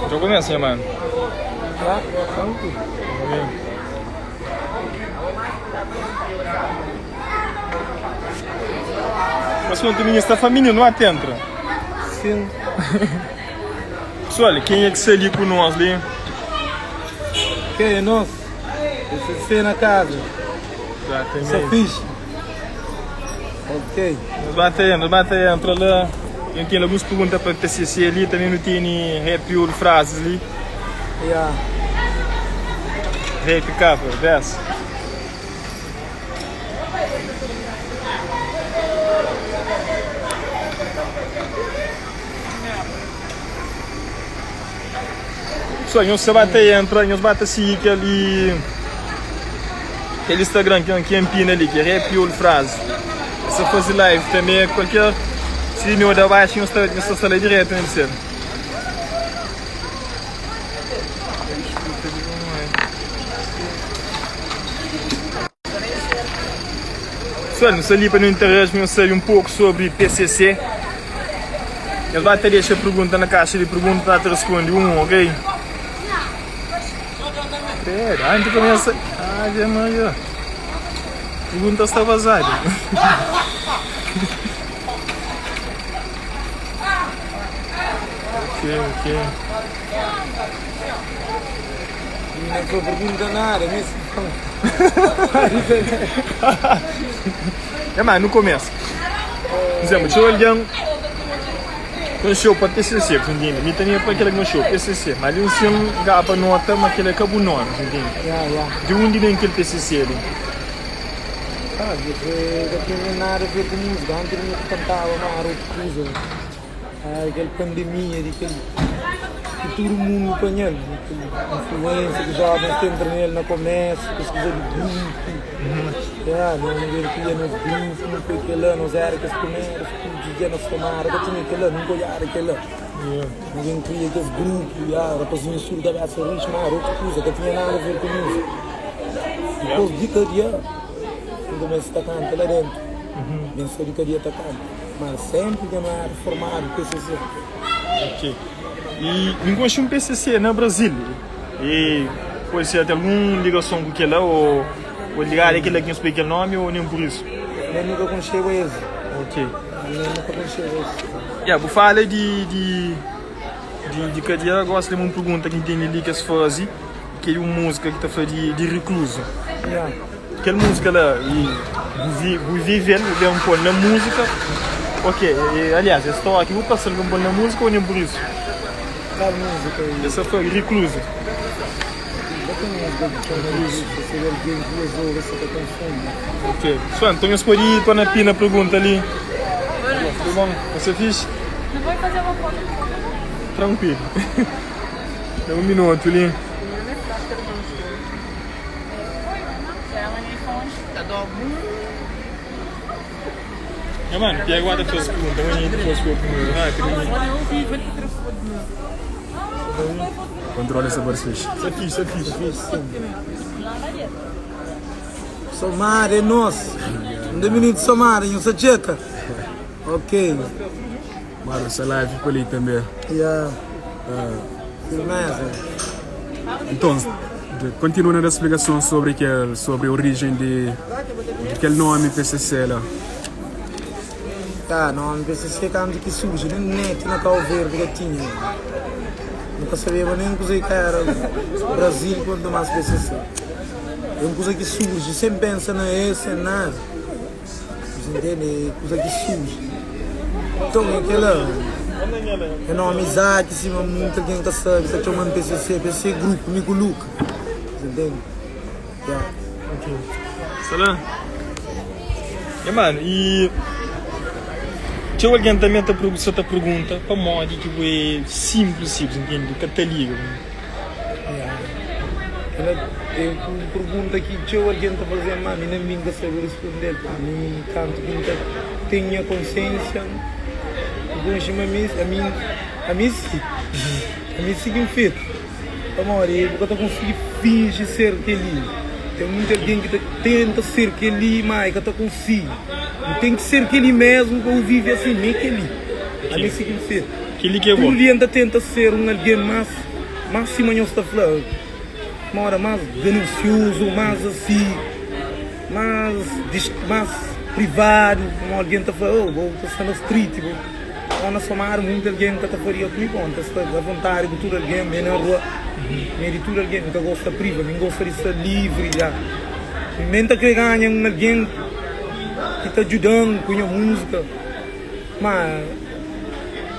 Dja kumesa, nha manu. Tá, tranquilo. Mas quando minha está família não atentra. Sim. Pessoal, quem é que está ali com nós ali? Quem é nós? Você na casa. Exatamente. Isso é fixe. Ok. Nós bate aí, nós bate aí, entra lá. Eu tenho algumas perguntas para PCC ali, também não tem rap ou frases ali. Yeah. Rap capa, desce. Pessoal, nós bate aí, entra, nós bate assim aquele aquele Instagram que que empina ali, que é rap ou frase. Essa fazer live também, qualquer se não da baixo, nós está nós está lá direto, né, ser. Pessoal, nós ali para não interagir, nós sabe um pouco sobre PCC. Ele vai te deixar pergunta na caixa de perguntas, vai te responde um, ok? Pera, antes começa. Ah, já manja. Pergunta está vazada. Ok, ok. E não foi pergunta nada, mesmo. É, mas no começo. Por exemplo, se alguém conheceu para PCC, você entende? Me também é para aquele que conheceu PCC, mas ali um sim gapa nota, mas aquele acabou nome, você entende? Yeah, yeah. De onde vem aquele PCC ali? Ah, não tinha nada a ver com música. Antes eu cantava uma outra coisa. Ah, aquela pandemia, de aquele, que todo mundo apanhou, aquela influência que os jovens têm entre nele no começo, pesquisa de grupo. Yeah, não ninguém queria nos grupos, não foi aquele lá, nós era que os primeiros, que dia nós tomaram, que tinha aquele lá, nunca olhar aquele lá. Ninguém queria aqueles grupos, yeah, rapazinho sul, cabeça rich, mas outra coisa, que tinha nada a ver com música. Depois de cada dia, eu começo a cantar lá dentro. Bem só de cada dia tá canta. Mas sempre que eu não era formado, PCC. Ok. E encontrei um PCC na Brasil. E pode ser até alguma ligação com aquele lá, ou, ou ligar aquele que explica o nome, ou nem por isso. Nem nunca conheci esse. Ok. Nem nunca conheci esse. Yeah, vou falar de, de, de, de cadeia, gosto de uma pergunta que entende ali que se faz, que é uma música que está falando de, de recluso. Yeah. Aquela música lá, e vou viver, vou ver um pouco na música. Ok, e, aliás, eu estou aqui, vou passar um pouco na música ou nem por isso? Qual música aí? Essa foi recluso. Já tem música que chama recluso. Se alguém que resolve, você tá confundindo. Ok. Só, então eu escolhi para na pina pergunta ali. Tudo bom? Você fez? Não vou fazer uma foto com Tranquilo. Dá um minuto ali. É, mano, e agora fez pergunta, mas ainda fez pergunta. Controla essa barcicha. Isso é fixe, isso é fixe. Somar é nosso. Um menino de Somar, em Sacheca. Ok. Mano, essa live por ali também. Yeah. Firmeza. Então, de, continuando a explicação sobre, que, sobre a origem de, de aquele nome PCC lá. Tá, nome PCC quando que surge, nem net na Cabo Verde que tinha. Nunca sabia nem coisa que era Brasil quanto mais PCC. É uma coisa que surge, sem pensa na esse, nada. Você entende? É coisa que surge. Então, é aquela. É uma amizade, assim, muita gente que sabe, está chamando PCC, PCC grupo, me coloca. Você entende? Yeah. Ok. Salam. E, mano, e. Tinha alguém também tá pergu- tá pergunta para modo que é simples, simples, entende? Que tá liga. Yeah. Ela eu pergunta que tinha alguém tá fazendo, mas nem nunca sabe responder. Pá. Nem tanto que nunca tenha consciência. Conheci a mim, a mim, a mim sim. A mim sim que feito. Amor, eu nunca consegui. finji ser kel-li. Ten munti algen ki ta tenta ser kel-li, má e ka ta konsigi. Bu ten ki ser kel-li mésmu pa bu vive asi. Mi é kel-li. Ami é si ki N ser. Kel-li ki é bo. Tudu dia N ta tenta ser un algen más, más sima nhos ta fla, moda más ganansiozu, más asi, más, más privadu. Pamodi algen ta fla, oh, bo ta sta na street, bo. Bo na somadu munti algen ka ta faria ku mi, bo N ta sta avontadi ku tudu algen, mi é na rua, mi é di tudu algen, N ka gosta priva, mi N gosta di sta livri, ya. Mi N ta kre ganha un algen ki ta djuda-m ku nha múzika, ma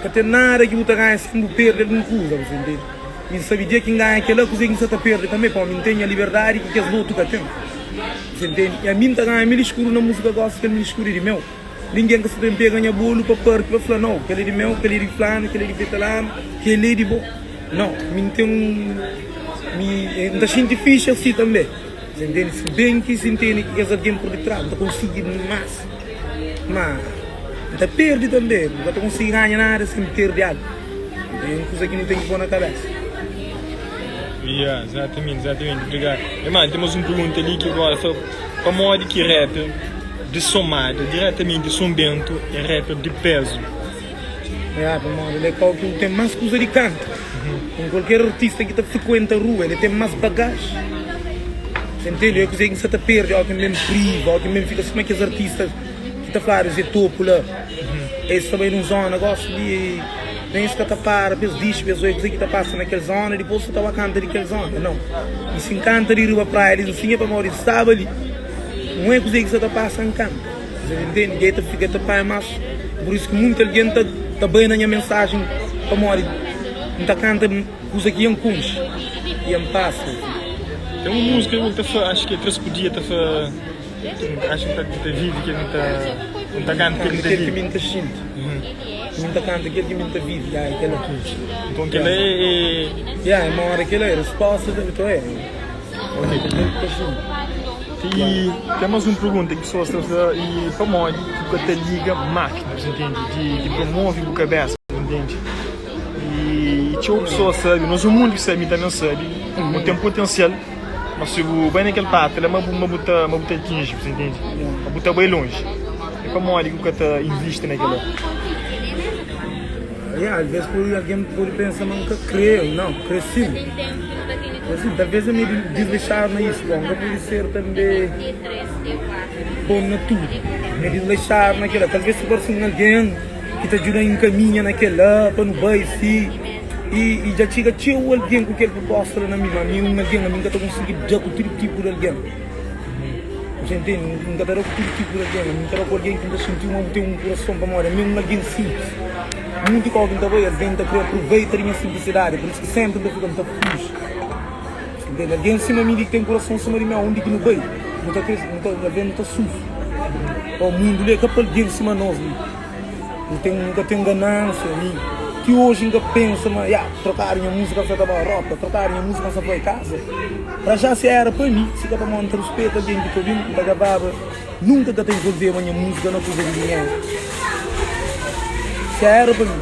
ka ten nada ki bu ta ganha sen bu perde algun kuza, bu ta intende? Mi N sabe dia ki N ganha kel-la, kuzê ki N sa ta perde tanbê, pamodi mi N ten nha liberdadi ki kes otu ka ten, bu ta intende? I ami N ta ganha mil eskuru na múzika gósi, kel mil eskuru é di meu. Ningen ka sta ben pega nha bolu pa parti pa fla, Nau, kel-li é di meu, kel-li é di flanu, kel-li é di vetelanu, kel-li é di bo. Nau, mi N ten un. Mi N ta xinti fixi asi tanbê. Sa ntende? Si ben ki si N tene ki kes algen pur ditras, N ta konsigi más. Má N ta perde tanbê. N ka ta konsigi ganha nada sen perde algu. É un kuza ki nu ten ki pô na kabésa. Ya, izatamenti, izatamenti. Obrigadu. Irman, ten más un pergunta li ki agora fla, pamodi ki rapper di Somada, diretamenti di Son Bento, é rapper di pezu? Ya, pamodi el é kau ki ten más kuza di kanta. Un kualker artista ki ta frikuenta rua, el ten más bagaji. Sa ntende? É kuzê ki N sa ta perde óki N ben priva, óki N ben fika sima kes artista ki ta fladu es é topu la. Es ta bai nun zóna gósi di nen es ka ta para pa es dixi pa es odja kuzê ki ta pasa na kel zóna, dipôs su ta ba kanta di kel zóna. Nau. Mi si N kanta di riba praia di Nsinha pamodi N staba li, N oja kuzê ki sa ta pasa, N kanta. Sa ta ntende? Dja e ta fika ta panha más. Pur isu ki munti algen ta ta bai na nha mensajen pamodi N ta kanta kuza ki N konxe i N pasa. Ten un múzika ki ta fla, acho ki é 3 por dia, ta fla. Acho ki ta vive kel ki N ta kanta kel ki N ta vive. Kel ki mi N ta xinti. Mi N ta kanta kel ki mi N ta vive. Ya, é kel-la. Nton kel-la é. Ya, é mora kel-la é resposta da Nton é. Ok. Kel ki ta xinti. I ten más un pergunta ki pesoas ta fla, i pamodi ki bu ka ta liga mákina, bu ntende? Di promove bu kabésa, bu ntende? I txeu pesoas sabe, nos é un mundu ki sabe, mi tanbe N sabe, bu ten potensial. Ma si bu bai na kel parti la ma bu ma bu ta ma bu ta atinji, bu ta intende? Ma bu ta bai lonji. É pamodi ki bu ka ta invisti na kel-la? Ya, alvês pode algen pode pensa ma N ka krê, nau, krê sin. Krê sin. Talvês ami é disleixadu na isu. Bon, N ka pode ser tanbê bon na tudu. Mi é disleixadu na kel-la. Talvês si parse un algen ki ta djuda-m enkaminha na kel-la pa nu bai si. I dja txiga txeu algen ku kel proposta la na mi, ma mi un algen, ami N ka ta konsigi da ku tudu tipu di algen. Você ntende? N ka ta da ku tudu tipu di algen, ami N ta da ku algen ki N ta xinti ma bu ten un kurason, pamodi ami é un algen sinplis. Munti kau ki N ta bai, algen ta kre aproveita di nha sinplisidadi, pur isu ki senpri N ta fika N ta fuji. Você ntende? Algen sima mi li ki ten kurason sima di meu, undi ki nu bai, nu ta kre, nu ta, algen nu ta sufri. Pau mundu li é ka pa algen sima nos li. N ten, N ka ten ganansia mi Ti oji N ka pensa ma ya, trokadu nha múzika N sa ta ba Europa Trokadu nha múzika N sa bai kaza Pra já si era pa mi, si ka pamodi N ta ruspeta algen ki ta obi-m N ta gravaba, nunka ka ta envolveba nha múzika na kuza di dinheru Si era pa mi,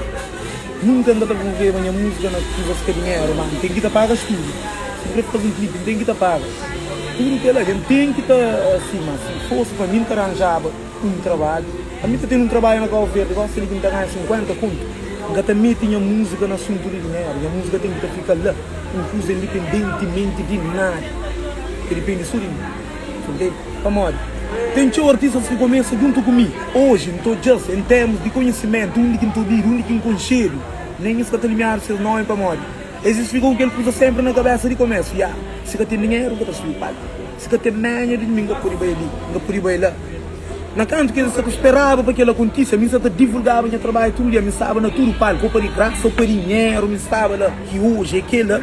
nunka N ka ta envolveba nha múzika na kuzas ka dinheru Ma N ten ki ta paga stúdiu, si N kre faze un klipi N ten ki ta paga Tudu kel-la, N ten ki ta asi Ma si fosi pa mi N ta ranjaba un trabadju. Ami ta ten un trabadju na Cabo Verde, gosi li ki N ta ganha 50 kontu. N ka ta mete nha múzika na asuntu di dinheru. Nha múzika ten ki ta fika la, un kuza independentimenti di nada, ki dipende so di mi. Sa ntende? Pamodi ten txeu artistas ki kumesa djuntu ku mi. Oji N ta odja-s en termus di konhisimentu, undi ki N ta obidu, undi ki N konxedu. Nen es ka ta limiadu ses nomi pamodi es es fika ku kel kuza senpri na kabesa di kumesu, Ya, si ka ten dinheru, N ka ta subi palku. Si ka ten menha di mi, N ka pode bai li, N ka pode bai la. Na kantu ki N sa ta speraba pa kel-la kontise, ami N sa ta divulgaba nha trabadju tudu dia. Mi staba na tudu palku, ô pa di grasa ô pa dinheru, mi staba la. Ki oji é kel-la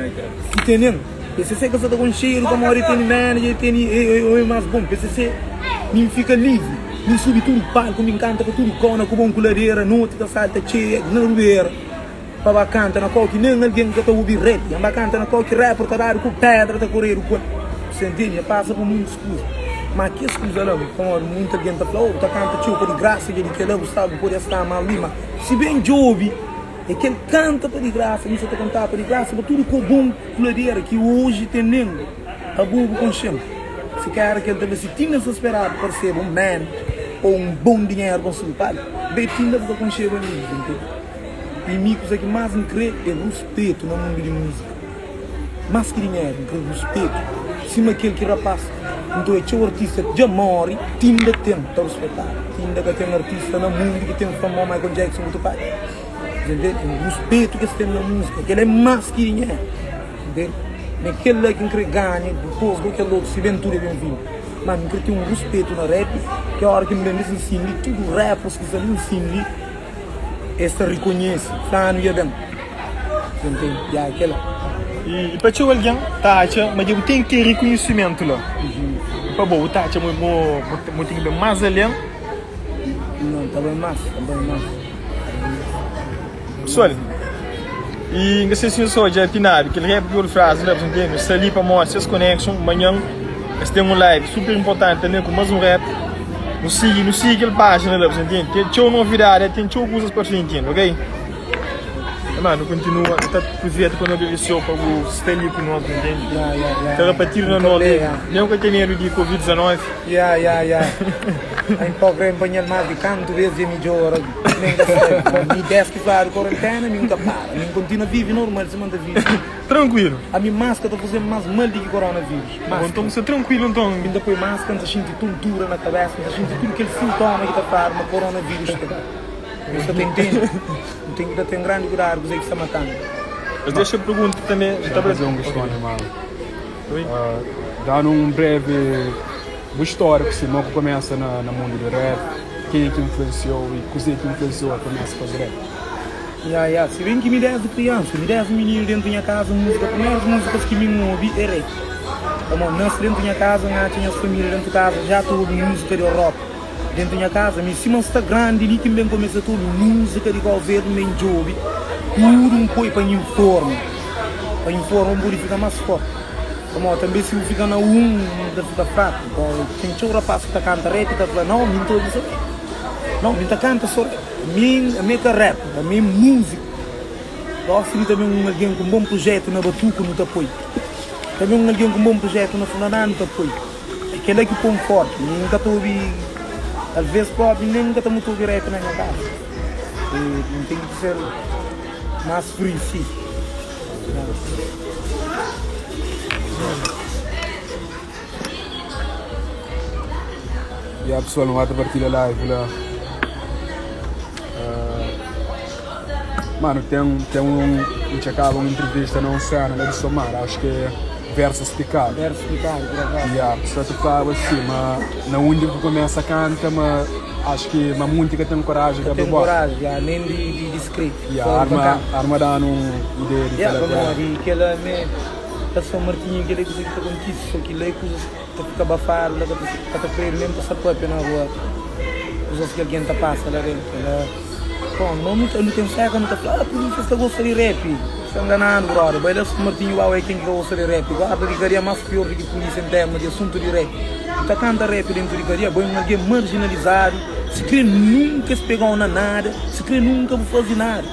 ki tene-m. PCC ka sa ta konxedu pamodi el tene manager, el tene é más bon. PCC, mi N fika livri, mi N subi tudu palku, mi N kanta pa tudu kona, ku bon ku ladera, noti ta salta txeia na rubera. Pa ba kanta na kau ki nen algen ka ta obi rap N ba kanta na kau ki rapper ta dadu ku pedra ta koredu ku el Você ntende? Nha pasa pa muntus kuza Ma kes kuza la pamodi munti algen ta fla Oh bu ta kanta txeu pa di grasa dja di kela bu sta bu pode sta mal li Ma si ben djobi é kel kanta pa di grasa Mi sa ta kanta pa di grasa pa tudu kobon ku ladera ki oji ten nen. Abo bu konxe-m. Si ka éra kel, talvês si tinda N sta speraba pa resebe un ménu ô un bon dinheru pa N subi palku, be tinda bu ka konxeba mi, bu ntende? I mi kuza ki más N krê é ruspetu na mundu di múzika. Más ki dinheru, N krê ruspetu. Sima kel ki rapás, nton é txeu artista ki dja móre, tinda ten ta ruspetadu. Tinda ka ten artista na mundu ki ten fama Michael Jackson ku Tupac. Bu ntende? Ruspetu ki es ten na múzika, kel-la é más ki dinheru. Ntende? Ma é kel-la ki N krê ganha, dipôs go kel otu, si ben tudu é ben-vindu. Má mi N krê ten un ruspetu na rap, ki óra ki N ben li, N sindi tudu rappers ki sta li, N sindi es ta rikonhese, flanu dja ben. Ntende? Ya, é kel-la. I pa txeu algen ta atxa ma dja bu ten kel rikonhisimentu la. I pa bo, bu ta atxa ma bu ten ki ben más alén? Não, ta bai más, ta bai más. Pessoal, e N ka sei si nhos odja pinadu kel rap ki obi frazi la, nhos ntende? Sta li pa mostra ses connection, manhan es ten un live super importanti tanbe ku mas un rap. Nu sigi, nu sigi kel pagina la, nhos ntende? Ten txeu novidadi, ten txeu kuzas pa frenti inda, ok? Ma nu kontinua, nu ta pruveta pa nu agradeseu pa bu sta li ku nos, bu ntende? Ta rapatidu na nos li, nen ku ka ten medu di covid 19. Ya, ya, ya. N pode kre N panha-l más di kantu bes dja midjora, nen ka sabe. Mi des ki fladu korentena, mi N ka para. Mi N kontinua vive normal sima N ta vive. Trankuilu. Ami maska ta faze-m más mal di ki koronavírus. Maska. Nton bu sta trankuilu nton? Mi N ta poi maska, N ta xinti tontura na kabésa, N ta xinti tudu kel sintoma ki ta fladu ma koronavírus ten. N sta ta intende. N ten ki ta ten grandi kudadu kuzê ki sta mata-m. Mas dexa pergunta tanbe. N ta faze un kiston, irmão. Danu un brevi bu stóriku si mo ku kumesa na na mundu di rap, kenha ki influensiou i kuzê ki influensiou a kumesa fazi rap? Ya ya, si ben ki mi desdi kriansa, mi desdi mininu dentu nha kaza múzika, primerus múzikas ki mi obi é rap. Pamodi N nasi dentu nha kaza, N atxa nhas família dentu kaza já ta obi múzika di Europa dentu nha kaza. Mi sima N sta grandi li ki N ben kumesa ta obi múzika di Kau Verdi, N ben djobi tudu N poi pa N informa. Pa informa bu pode fika más forti. Pamodi tanbê si bu fika na un, bu ta fika fraku. Nton, ten txeu rapás ki ta kanta rap i ta fla, Nau, mi N ta obi sô rap. Nau, mi N ta kanta sô rap. Ami, ami é ka rap, ami é múziku. Gosi li ta ben un algen ku un bon prujétu na batuku, nu ta poi. Ta ben un algen ku un bon prujétu na funaná, nu ta poi. É kel-la ki pô-m fórti. Mi N ka ta obi, alvês própi nen N ka ta mutu obi rap na nha kasa. I N ten ki ser más free, si. Ya pessoal, nu ba ta partilha live la. Mano, ten ten un N txa kaba un entrevista na un sena la di Somar, acho que é Versus Picado. Versus Picado, por acaso. Ya, pessoal ta flaba si, ma na undi ku kumesa kanta, ma acho que ma munti ka ten coragem Ka di abri ten boka. coragem, ya, nen di di di skrebe. Ya, Só pa arma kanta. arma danu un ideia di Ya, kela ku pamodi kela me ta São Martinho, kela é kuza ki ta kontise, só ki la é kuzas ta fika bafadu la, ka ta ka ta kredu nen pa sta papia na rua kuzas ki algen ta pasa la dentu. La. Bom, no nu ta nu ten seka nu ta fla, ah, pulisia sta gosta di rap. Sta nganadu, brother. Bai la São Martinho uau é ken ki ka gosta di rap. Guarda di kadia más pior di ki pulisia en tema di asuntu di rap. Bu ta kanta rap dentu di kadia, bo é un algen marjinalizadu, si kre nunka es pegau na nada, si kre nunka bu fazi nada.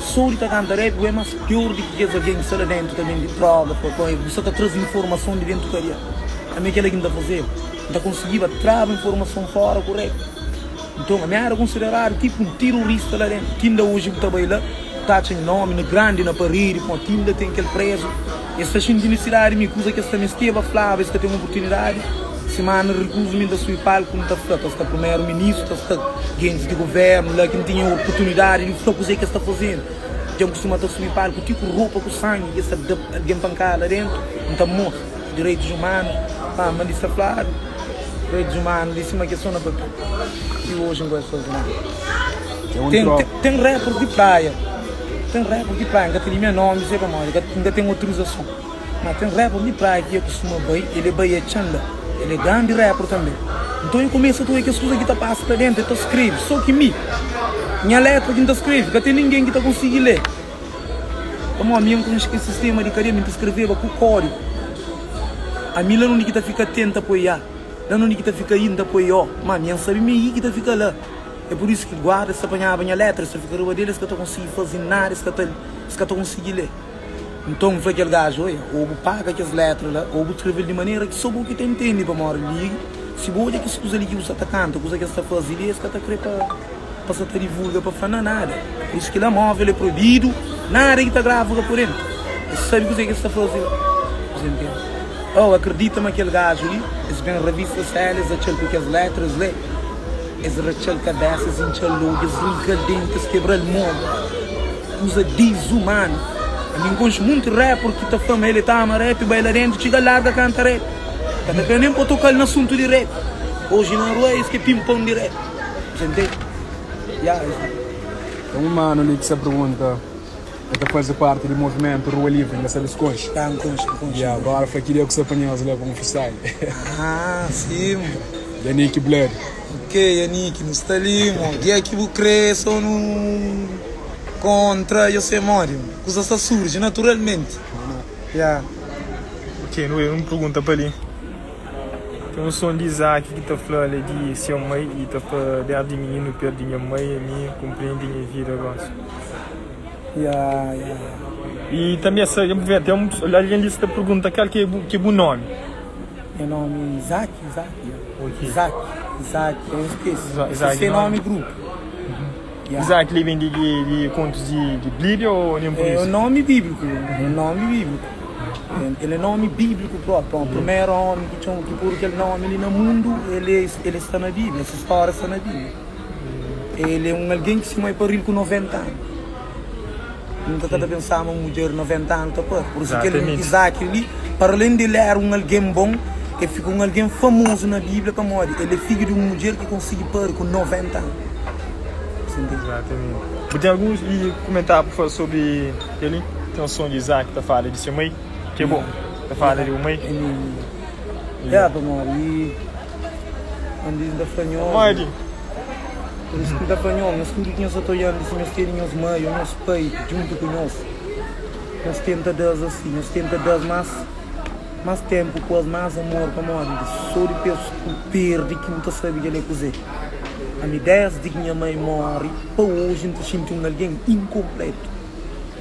So di ta kanta rap bo é más pior di ki kes algen ki sta la dentu ta bende droga, pa pa bu sta ta traze informason di dentu kadia. Ami é kela ki N ta fazeba. N ta konsigiba traba informason fora ku rap. Nton, ami éra konsideradu tipu un tirorista la déntu. Ti inda oji bu ta bai la, bu ta atxa nha nómi na grandi na paredi, pamodi ti inda ten kel prézu. Es ta xinti nisidadi di mi, kuza ki es ta mesteba flaba, es ka ten oportunidadi. Simana rikuzu mi N ta subi palku, N ta fla, ta sta primeru ministru, ta sta gentis di govérnu la ki N tinha oportunidadi di fla kuzê ki es sta fazendu. Dja N kustuma ta subi palku ti ku ropa ku sangi ki es ta da algen pankada la déntu, N ta mostra direitus umanu. Pa, ma li sta fladu. Direitus umanu li sima ki é so na papel ti oji N gosta faze nada. Tem um Tem, tem rappers di praia, tem rappers di praia, N ka ta limia nomi sei pamodi, N ka ten autorizason, ma tem rapper di praia ki e kustuma bai, el e bai e txan la, el é grandi rapper tanbe. Nton e kumesa ta oia kes kuza ki ta pasa la dentu, e ta skrebe, so ki mi, nha letra ki N ta skrebe, ka ten ningen ki ta konsigi le. Pamodi mi N konxe kel sistema di kadia, mi N ta skreveba ku kódigu. Ami la undi ki ta fika T N ta poi A, la undi ki ta fika I N ta poi O, má mi N sabe ma é I ki ta fika la. É pur isu ki guarda es ta panhaba nha létra, es ta fika riba del, es ka ta konsigi faze nada, es ka ta, es ka ta konsigi lé. Nton, N fla kel gaju, Oia, ô bu paga kes létra la, ô bu skrebe-l di manera ki sô bo ki ta intende, pamodi li, si bu odja kes kuza li ki bu sta ta kanta, kuza ki es ta faze li, es ka ta krê pa pa sa ta divulga, pa fla na nada. Pur isu ki la móvel é proibidu, nada ki ta grava ka pode entra. Es sabe kuzê ki es ta faze la. Você ntende? Ô, akredita ma kel gaju li, es ben ravista séla, es atxa-l ku kes létra, es lé. Es ratxa-l kabésa, es intxa-l odju, es rinka-l denti, es kebra-l mon. Kuza dizumanu. Ami N konxe munti rapper ki ta fla ma el é ta ama rap, bai la dentu, txiga larga kanta rap. Ka ta kre nen pa toka-l na asuntu di rap. Oji na rua es ki é pinpon di rap. Dja ntende? Ya, es. Ten un manu li ki sta pergunta. El ta faze parti di movimentu Rua Livri, N ka sabe si konxe. Ya, N konxe, N konxe. Ya, agora fla ki dia ku sta pa nhos la pa un freestyle. Ah, sim. Yannick Blood. Ok, Yannick, nu sta li, mo. Dia ki bu kre, so nu kontra, yo se modi, mo. Kuza sta surji naturalmenti. Ya. Ok, nu un pergunta pa li. Ten un son di Izaki ki ta fla el é di se mai i ta fla desdi mininu perdi nha mai ami kunprende nha vida gosi. Ya, ya, ya. I tanbe sa ten un algen li sta pergunta kal ki é bu nomi. Nha nomi é Izaki, Izaki, ya. Izaki, Izaki, eu skesi. Izaki Se nomi grupu. Izaki li ben di kontus di Bíblia ô nen pur É isu? un nomi bíbliku, é un nomi bíbliku. El é nomi bíbliku própi. Bon, primeru ómi ki txoma, ki podu kel nomi li na mundu, el é, el sta na Bíblia, se stória sta na Bíblia. El é un algen ki se mai pari-l ku 90 anu. Nunka ka ta pensaba ma un mudjer di 90 anu ta pari. Pur isu, kel Izaki li, paralén di el éra un algen bon, el fika un algen famozu na Bíblia pamodi el é fidju di un mudjer ki konsigi pari ku 90 anu. Exatamente. Bu ten algun kumentáriu pa faze sobri kel-li? Ten un son di Izaki ta fala di se mai, ki é bo, ta fala di bu mai. Ya, pamodi Antis N ta fla nhos. Pamodi? Pur isu ki N ta fla nhos, nhos tudu ki nhos sa ta oiandu, si nhos tene nhos mai ô nhos pai djuntu ku nhos, nhos tenta da-s asi, nhos tenta da-s más, más ténpu ku es, más amor, pamodi sô dipôs ku perde ki bu ta sabe kel-la é kuzê. Ami, désdi ki nha mai móre pa oji, N ta xinti un algen inkonplétu.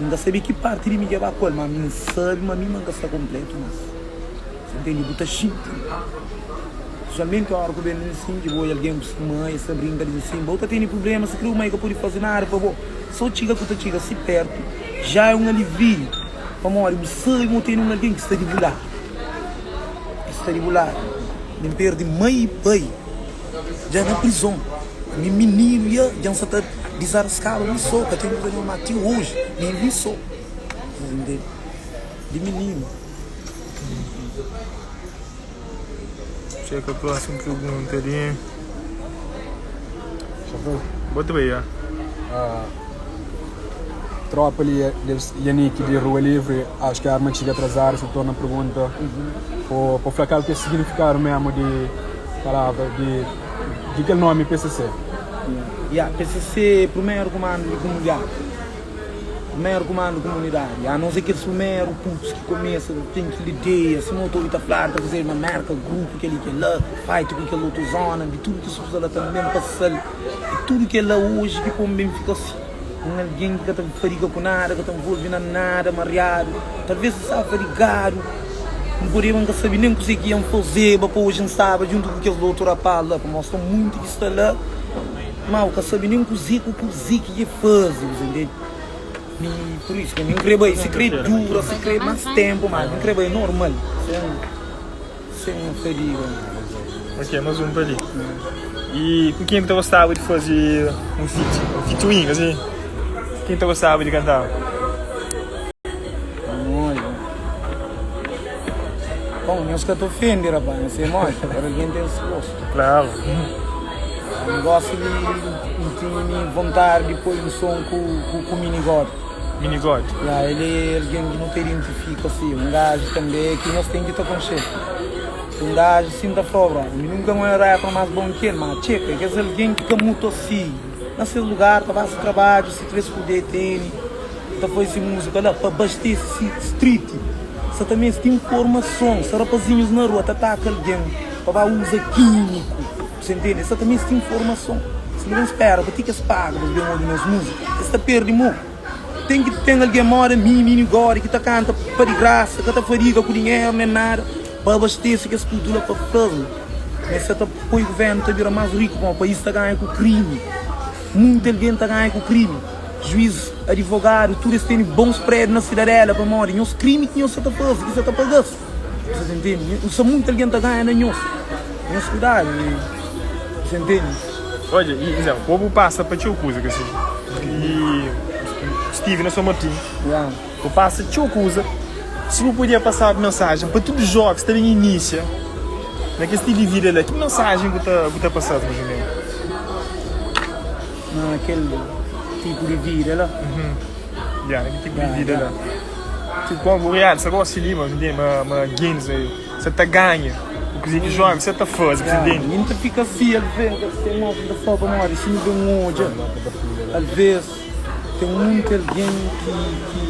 N ka sabe ki párti di mi ki é ba ku el, má mi N sabe ma mi ma N ka sta konplétu más. Sa ntende? Bu ta xinti. Spesialmenti ora ku ben di nsin, ki bu oja algen ku si mai, es ta brinka di nsin, bo ta tene prublema, si kre bu mai ka pode faze nada pa bo. So txiga ku ta txiga si pertu, ja e un aliviu, pamodi bu sabe ma bu tene un algen ki sta di bu ladu. Ki sta di bu ladu. Mi N perde mai i pai dja na prizon. Mi mininu ja, dja N sa ta dizaraskaba mi so, ka ten kuza nau, ma ti oji mi mi so. Sa ntende? Di mininu. Txeka próximo pergunta li. Bota bai ya. Tropa li Yannick di Rua Livre, acho ki arma txiga atrasadu, sa torna pergunta po po fla kal ki é signifikadu mesmo di palavra di di kel nomi PCC. Ya, PCC é Primeru Kumandu di Komunidadi. Primeru kumandu kumunidadi. Anos é kes primeru putus ki kumesa ten kel ideia, sima otu obi ta fladu, ta fazedu na Merka, grupu kel-li kel-la, fight ku kel otu zona, di tudu kes kuza la ta ben pasa-l. I tudu kel-la oji ki pô-m ben fika si, un algen ki ka ta fadiga ku nada, ka ta nvolve na nada mariadu. Talvês N staba fadigadu, N podeba N ka sabe nen kuzê ki N fazeba pa oji N staba djuntu ku kes otu rapaz la, pamodi sta monti ki sta la. Ma bu ka sabe nen kuzê ku kuzê ki dje faze, bu sa ntende? Mi, pur isu ki mi N kre bai, si kre dura, si kre más ténpu, má mi N kre bai normal, sen, sen fadiga. Ok, más un pa li. I ku ken ki ta gostaba di faze un feat, un featuring, asi? Ken ki ta gostaba di kantaba? Modi? Bom, nhos ka ta ofende, rapaz, nhos é modi, kada algen ten se gostu. Klaru. N gosta di N tene vontadi di poi un son ku ku Mini God. Mini God. Ya, el é algen ki nu ta identifika si, un gaju tanbe ki nhos ten ki ta konxe. Un gaju sin ta fla, bro, mi nunka N oja rapper más bon ki el, ma txeka, é kes algen ki ka mutu asi, na ses lugar ta ba se trabadju, si 3 ku D tene. Ta faze múzika la pa abastese si street. Sa ta meste informason. Sa rapazinhus na rua ta ataka algen pa ba uza kímiku. Bu sa ntende? Sa ta meste informason. Si nu ben spera pa ti ki es paga pa es ben obi nos múzika, es ta perde mo. Ten ki ten algen moda mi, Mini Gori, ki ta kanta pa di grasa, ka ta fadiga ku dinheru nen nada pa abastese kes putu la pa fla-s ma es sa ta poi guvernu ta bira más riku pamodi país ta ganha ku krimi. Munti algen ta ganha ku krimi. Juiz, adivogadu, tudu es tene bons prédiu na Sidadela pamodi nhos krimi ki nhos sa ta faze ki sa ta paga-s. Sa ta ntende? Sa munti algen ta ganha na nhos. Nhos kudadu. Sa ntende? Odja, i izénplu, bo bu pasa pa txeu kuza ki si i stive na São Martinho, bu pasa txeu kuza. Si bu podia pasaba mensajen pa tudu jovens ki ta ben inisia na kes stilu di vida la, ki mensajen bu ta bu ta pasa-s más o ménus? Na kel tipu di vida la. Ya, na kel tipu di vida la. Tipo, como bu realisa gosi li, ma ma ma gentis sa ta ganha ku kuze ki jovens sa ta faze, bu ta intende? Mi ta fika si, alvês N ka ten moki N ta fla pamodi si nu ben odja, alvês ten munti algen ki ki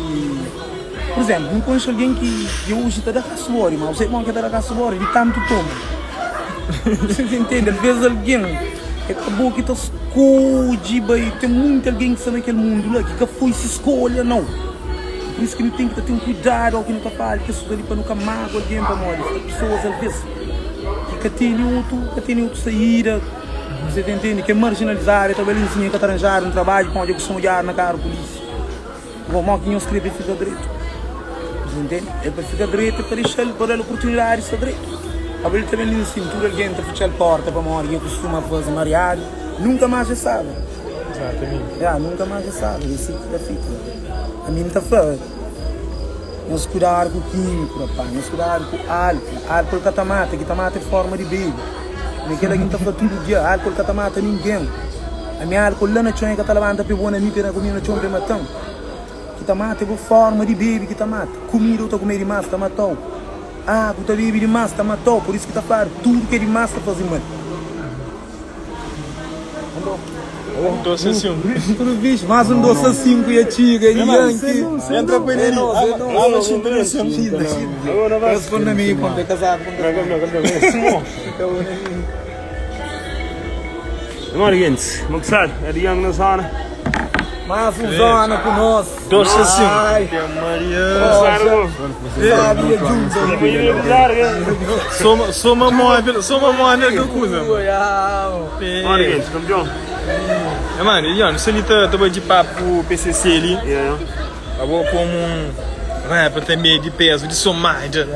pur izénplu, N konxe algen ki ki oji ta da kasubori, ma bu sabe moki el ta da kasubori? Di tantu toma. Bu ta intende? Alvês algen é ka bo ki ta skodje bai, ten munti algen ki sta na kel mundu la ki ka foi se skolha, nau. Pur isu ki nu ten ki ta ten kuidadu óki nu ta fala di kes kuza li pa nu ka mágua algen pamodi sta pesoas alvês ki ka tene otu ka tene otu saída você ta intende ki é marjinalizadu el ta bai li nsinha ka ta ranjadu un trabadju pamodi el kustuma odjadu na karu pulísia bo modi ki nhos krê pa el fika dretu você intende el pa fika dretu é pa dexa-l pa da-l oportunidadi di sta dretu abo el ta ben li nsin tudu algen ta fitxa-l porta pamodi ki el kustuma faze mariadu nunka más el sabe ya nunka más el sabe é si ki ta fika. Ami N ta fla, Nhos kudadu ku kímiku, rapá, nhos kudadu ku álkol. Álkol ka ta mata, ki ta mata é fórma di bebe. Mi é kel-la ki N ta fla tudu dia, álkol ka ta mata ningen. Ami álkol la na txon e ka ta labanta pa e bo na mi, pa e na ku mi na txon pa e mata-m. Ki ta mata é bo fórma di bebe ki ta mata. Kumida bu ta kume dimás ta mata-u. Agu ta bebe dimás ta mata-u. Pur isu ki ta fladu, tudu ki é dimás ta faze mal. Um doce a 5. Tudo bicho, mais um doce a 5 e a txiga, e Yankee. Entra pa ele ali. Ah, mas xinta ali assim. Xinta, xinta. Responde na mim, quando é casado. Mori gente, mo que sabe, é de Young na zona. Mais um zona com nós. Doce a 5. Ai, Maria. sabia junto. Soma, soma móvel, soma móvel que coisa. Mori gente, campeão. É, mano, e ó, se ali tá, tá de papo PCC ali. Yeah. Abo como um rapper também de peso, de somada.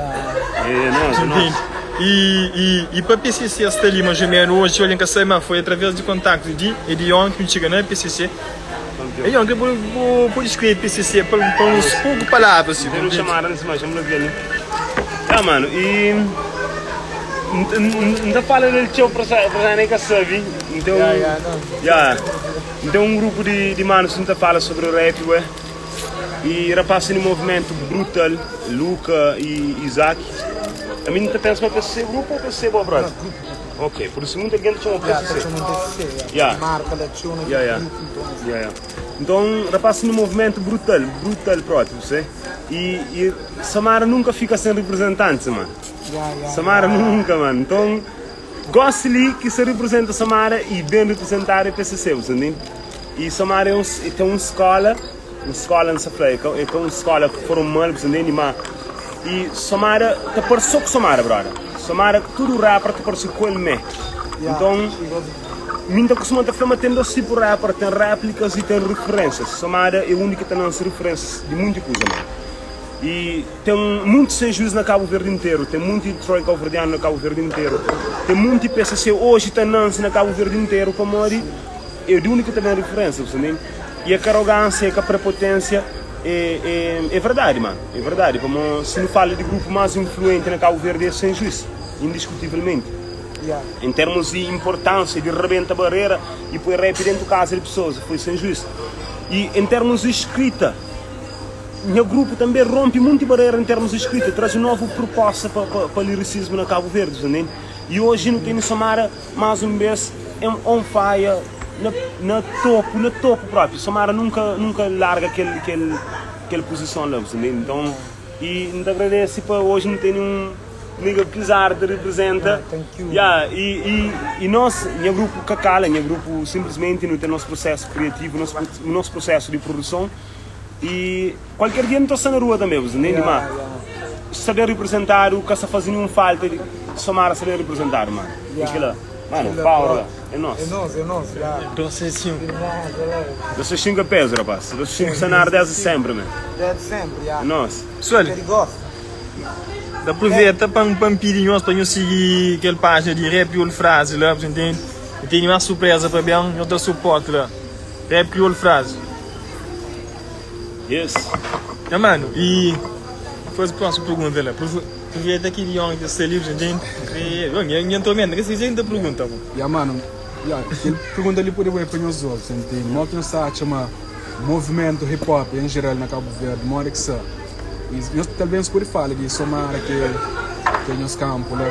É, nós, nós. Entende? E, e, e para PCC está ali, mais ou menos, hoje, olha, que sei, mas foi através de contacto de Edion que chega na PCC. Edion, que vou, vou, vou descrever PCC para, para uns poucas palavras, assim, Tem um chamada nesse mais, chama ali. Tá, mano, e. Não tá falando ele tchau pra pra nem que sabe. Então, yeah, Então um grupo de, de manos que tá fala sobre o rap, ué. E rapaz no movimento brutal, Luca e Isaac. A mim não tá pensa para PCC grupo ou PCC boa brother? Ok, por isso muita gente chama PCC. Yeah. Marca lá, txona, Yeah, yeah. Yeah, yeah. Então, rapaz, no movimento brutal, brutal próprio, você. E, e Samara nunca fica sem representantes, mano. Samara nunca, mano. Então, gosto ali que se representa Samara e bem representada é PCC, você entende? E Samara é um, tem uma escola, uma escola não se fala, é que é uma escola formal, você entende? Mas, e Samara, tá parecendo com Samara, brother. Samara, tudo rapper tá parecendo com ele mesmo. Então, mim tá costuma tá falar, mas tem dois tipos de rapper, tem réplicas e tem referências. Samara é o único que tem nas referências de muita coisa, mano. E tem muito sem juiz na Cabo Verde inteiro, tem muito Troy Cabo Verdeano na Cabo Verde inteiro, tem muito PCC hoje tá Nancy na Cabo Verde inteiro, como é o único que tem referência, você entende? E a arrogância, e a prepotência é, é, é verdade, mano, é verdade. Como se não fala de grupo mais influente na Cabo Verde é sem juiz, indiscutivelmente. Em termos de importância, de rebenta barreira e põe rap dentro de casa de pessoas, foi sem juiz. E em termos de escrita, meu grupo também rompe muita barreira em termos de escrita, traz uma nova proposta para liricismo na Cabo Verde, entende? E hoje não tem Samara mais uma vez em on fire, na, na topo, na topo próprio. Samara nunca, nunca larga aquele, aquele, aquela posição lá, entende? Então, e não te agradece para hoje não tem nenhum nigga pisar te representa. thank you. Yeah, e, e, e nós, meu grupo Cacala, meu grupo simplesmente não tem nosso processo criativo, nosso, nosso processo de produção. I kualker dia nu ta sta na rua tanbe, bu sta ntende? Ma sta ben reprezentadu, ka sta faze ninhun falta di Somara sta ben reprezentadu, mano. E kila, mano, power la, é nos. É nos, é nos, ya. 205. 205 é pezu, rapaz. 205 sta na ar desde sempre, man. Desde sempre, ya. É nos. Pessoal, Ke di gosta. da aproveita pa pa pidi nhos pa nhos sigi kel página di Rap Kriolu Frazi la, bu ntende? E tene más surpresa pa ben, nhos da suporte la. Rap Kriolu Frazi. Yes. Nha mano, e faze próxima pergunta la. Aproveita ki Dion dja sta li, bu ntende? Kre, bom, nha nha tormenta, ka si ta pergunta, mo. Ya mano, ya, kel pergunta li pode bai pa nhos otus, bu ntende? Mo ki nhos ta atxa ma movimentu hip hop en jeral na Cabo Verde, modi ki sta? E nhos talvez pode fala di Somara ki é nhos kampu la,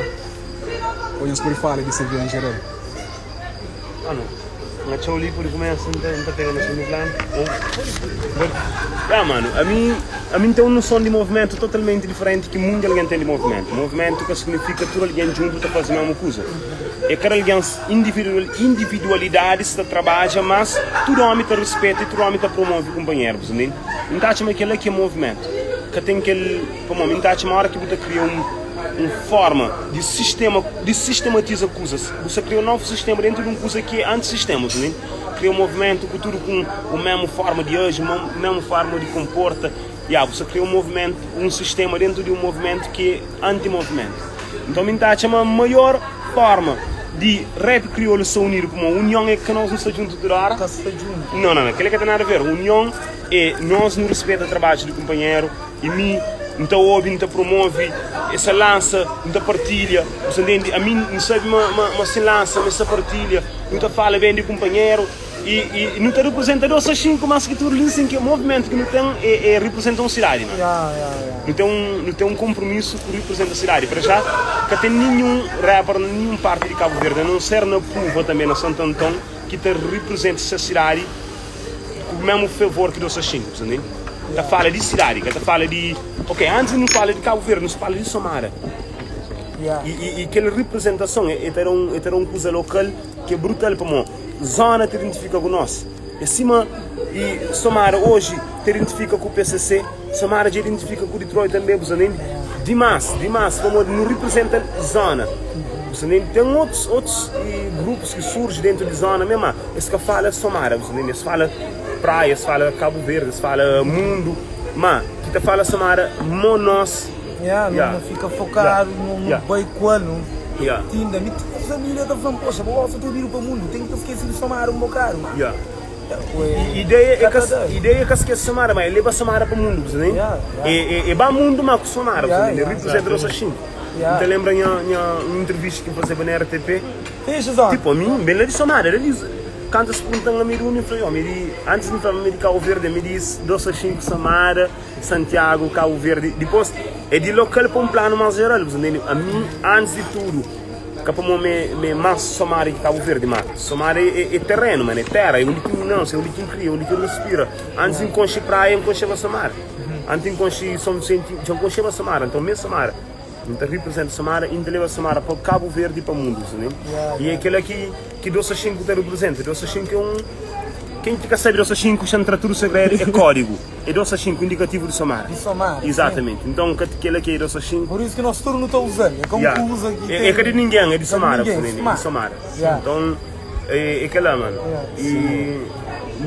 ou nhos pode fala di CV en jeral? Mano, N atxau li pode kumesa, N ta, N ta pega na sugundu planu. Ou pode. Ya, mano, ami, ami N ten un noson di movimentu totalmenti diferenti ki munti algen ten di movimentu. Movimentu ka signifika tudu algen djuntu ta faze mesmu kuza. É kada algen individual, individualidadi sta trabadja, mas tudu omi ta rispeta i tudu omi ta promove kunpanheru, bu ntende? N ta atxa ma kel-la ki é movimentu. Ka ten kel, pamodi mi N ta atxa ma óra ki bu ta kria un, un forma di sistema, di sistematiza kuzas, Bu sta kria un novu sistema dentu di un kuza ki é anti-sistema, bu ntende? Kria un movimentu ku tudu ku un memu forma di aji, memu forma di konporta. Ya, bu sta kria un movimentu, un sistema dentu di un movimentu ki é anti-movimentu. Nton mi N ta atxa ma maior forma di rap kriolu sta unidu pamodi union é ka nos nu sta djuntu tudu ora. Ka sta djuntu. Nau, nau, nau, kel-li ka ten nada a ver. Union é nos nu rispeta trabadju di kunpanheru. I mi N ta obi, N ta promove esa lansa, N ta partilha. Bu sta ntende? Ami N sabe ma, ma, ma se lansa, ma esa partilha, nu ta fala ben di kunpanheru i, i nu ta reprezenta 2 a 5, mas ki tudu li nsin ki movimentu ki nu ten é, é reprezenta un sidadi, mano. Nu ten un, nu ten un konpromisu ku reprezenta sidadi. Para já, ka ten ninhun rapper na ninhun parti di Kabu Verdi, a non ser na Puva tanbe, na Santo Anton, ki ta reprezenta se sidadi ku mesmu fervor ki 2 a 5, bu sta ntende? Ta fala di sidadi, ka ta fala di. Ok, antis di nu fala di Kabu Verdi, nu fala di Somada. I, i, i kel reprezentason e ta da un, e ta da un kuza lokal ki é brutal pamó zona ta identifika ku nos. É sima i Somada oji ta identifika ku PCC, Somada dja identifika ku Detroit tanbe, bu sta ntende? Dimas, dimas, pamodi nu reprezenta zona. Bu sta ntende? Ten otus, otus grupus ki surji dentu di zona mé, ma es ka fala Somada, bu sta ntende? Es fala. Praia, es fala Cabo Verde, es fala mundo, ma ki ta fala Samara mo nos. Yeah, Yeah. nu fika focado, Yeah. nu, nu Yeah. bai ku el, nu Yeah. tinda. Mi tinha família ta fla-m, poxa, bo gosta ta obidu pa mundu, ten ki ta skese di Samara un bokadu. Ma, Yeah. ué, Ideia é ka ka ta da. ideia é ka skese Samara, ma é leba Samara pa mundu, bu sabe? Yeah, yeah. É, é, é ba mundu ma ku Samara, bu Yeah, sabe? yeah. Representa nossa xinti. Yeah. N ta lembra nha, nha un entrevista ki N fazeba na RTP. Fixe, zona. Tipo, ami, N ben la di Samara, la di Kantu es pergunta-m ami di undi, N fla, Yo, mi di. Antis N flaba mi di Kabu Verdi, ami di 265, Samara, Santiagu, Kabu Verdi. Dipôs, é di lokal pa un planu más jeral, bu sta ntende? Ami, antis di tudu, ka pamodi mi mi é más Somada ki Kabu Verdi, má Somada é é terenu, mano, é téra, é undi ki N nanse, é undi ki N kria, é undi ki N respira. Antis di N konxe praia, N konxeba Samara. Antis di N konxe Son Visenti, dja N konxeba Samara. Nton, mi é Samara. N ta representa Samara i N ta leba Samara pa Kabu Verdi i pa mundu, bu sta ntende? I é kel-la ki. Ki 2 a 5 ta representa? 2 a 5 é un. Ken ki ka sabe 2 a 5 xa ntra tudu segredu é kódigu. É 2 a 5 indikativu di somar. Di somar. Izatamenti. Nton ka kel-la ki é 2 a 5. Pur isu ki nos tudu nu ta uza-l. É ka un Ya. kuza ki É ka di ten. ningen, é di Ka di somar, ningen, é di somar. Ya. Nton é kel-la, mano. Ya. I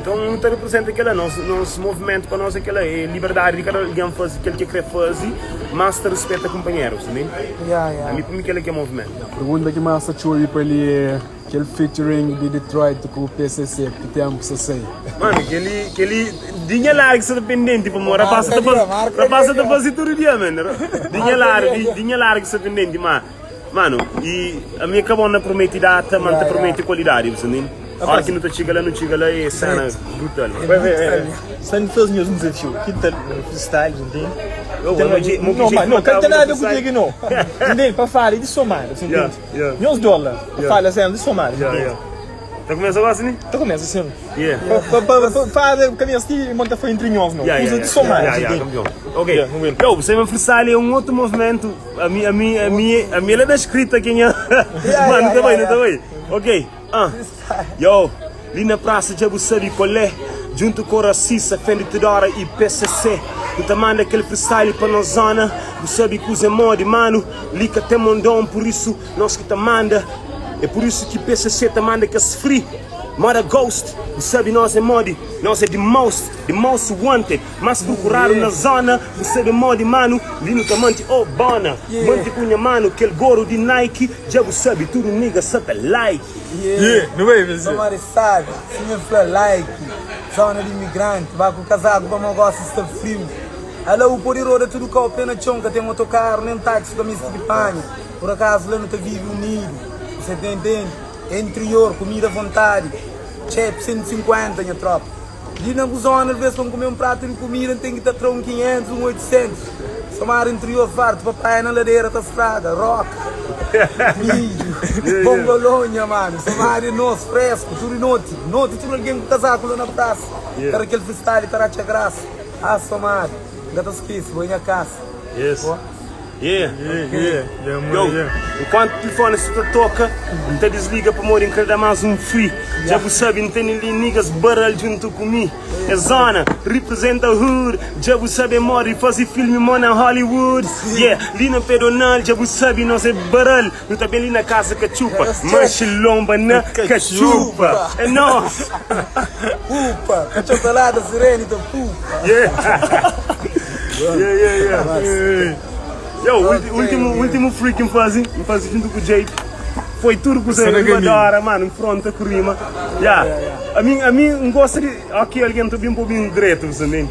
nton nu ta representa kel-la. Nos nos movimentu pa nos é kel-la, é liberdadi di kada algen faze kel ki el kre faze, mas ta rispeta kunpanheru, sabe? Ya, ya. Ami pa mi kel-la ki é movimentu. Pergunta ki más ta txobi pa li é kel featuring di Detroit ku PCC ki tempu sa sai? Mano, kel-li, kel-li di nha ladu ki sta ta pendenti pamodi rapaz sa ta faze, rapaz sa ta faze tudu dia, man. Di nha ladu, di, di nha ladu ki sta pendenti, ma, mano, i ami é ka bon na prometi data, ma N ta prometi kualidadi, bu sta ntende? Ora ki nu ta txiga la, nu txiga la, é sena brutal, mano. Vai, vai, vai. Sta N faze nhos un dezafiu. Ki tal un freestyle, bu ntende? Ô, Tem mo dje- mo Não, ki mas não, jeito ka tem nada matava ku freestyle. Diego não. Entende? Pa fala de somar, você Yeah, entende? yeah. Nhos dólar, pa Yeah. fala assim de somar, Yeah, entende? yeah. Ta kumesa gosi ni? Ta começa assim. Yeah. Pa pa pa fala cabeça ti monta foi entre nós não. Yeah, Usa yeah, de yeah. somar, Yeah, você yeah, entende? campeão. Ok. Yeah, não Yo, você me freestyle é um outro movimento. A mim, a mim, a mim, a mim ela é da escrita quem é. Yeah, Mano, yeah, tá bem, yeah, tá bem. Ok. Ah. Yo, li na praça dja bu sabe qual é. Djuntu ku Racista, Fendi Tudora y PCC Nu ta manda kel freestyle pa nos zona Bu sabi kuze modi, manu Li ka ten mondon, pur isu nos ki ta manda É pur isu ki PCC ta manda kes free Moda Ghost, bu sabi nos é modi Nos é the most, the most wanted Más prokuradu na zona Bu sabi modi, manu Li nu ta manti, oh bona Manti ku nha manu, kel goru di Nike Dja bu sabi, tudu nigga sa ta like. Yeah, nu bai vense. Pamodi sabi, sima el fla like, zona di imigranti, ba ku kazaku pamodi gosi sta friu. Ala u podi roda tudu kau pe na txon, ka ten otokaru nen taxi ka misti di panha. Pur akazu la nu ta vivi unidu, bu sa ta intendi? É interior, kumida avontadi, txep 150 nha tropa. Li na bu zona alvês pa N kume un pratu di kumida N ten ki ta tra un 500, un 800. Somada interior fartu, papaia na ladera ta straga, roka, midju, bongolonha, manu. Somada é nos, fresku, tudu noti. Noti tudu algen ku kazaku la na prasa ta da kel freestyle ta ratxa grasa. Ah, somada, N ka ta skese, bo é nha kasa. Yes. Yeah. Yo, enquanto telefone sta ta toka, N ta desliga pamodi N kre da más un free. Dja bu sabe, N tene li niggas baral djuntu ku mi. É zona, representa hood. Dja bu sabe modi faze filmi mo na Hollywood. Yeah, li na Pedonal, dja bu sabe nos é baral. Nu ta ben li na kasa katxupa, manxe lomba na katxupa. É nos. Upa, katxotalada sirene ta pupa. Yeah. Yeah, yeah, yeah. Yo, ultimu, ultimu free ki N faze, N faze juntu ku Jake. Foi tudu kuza Sta na rima kaminhu. da ora, mano, N fronta ku rima. Yeah. Ami, ami N gosta di, ok, algen ta bin pa obi-m dretu, bu sabe?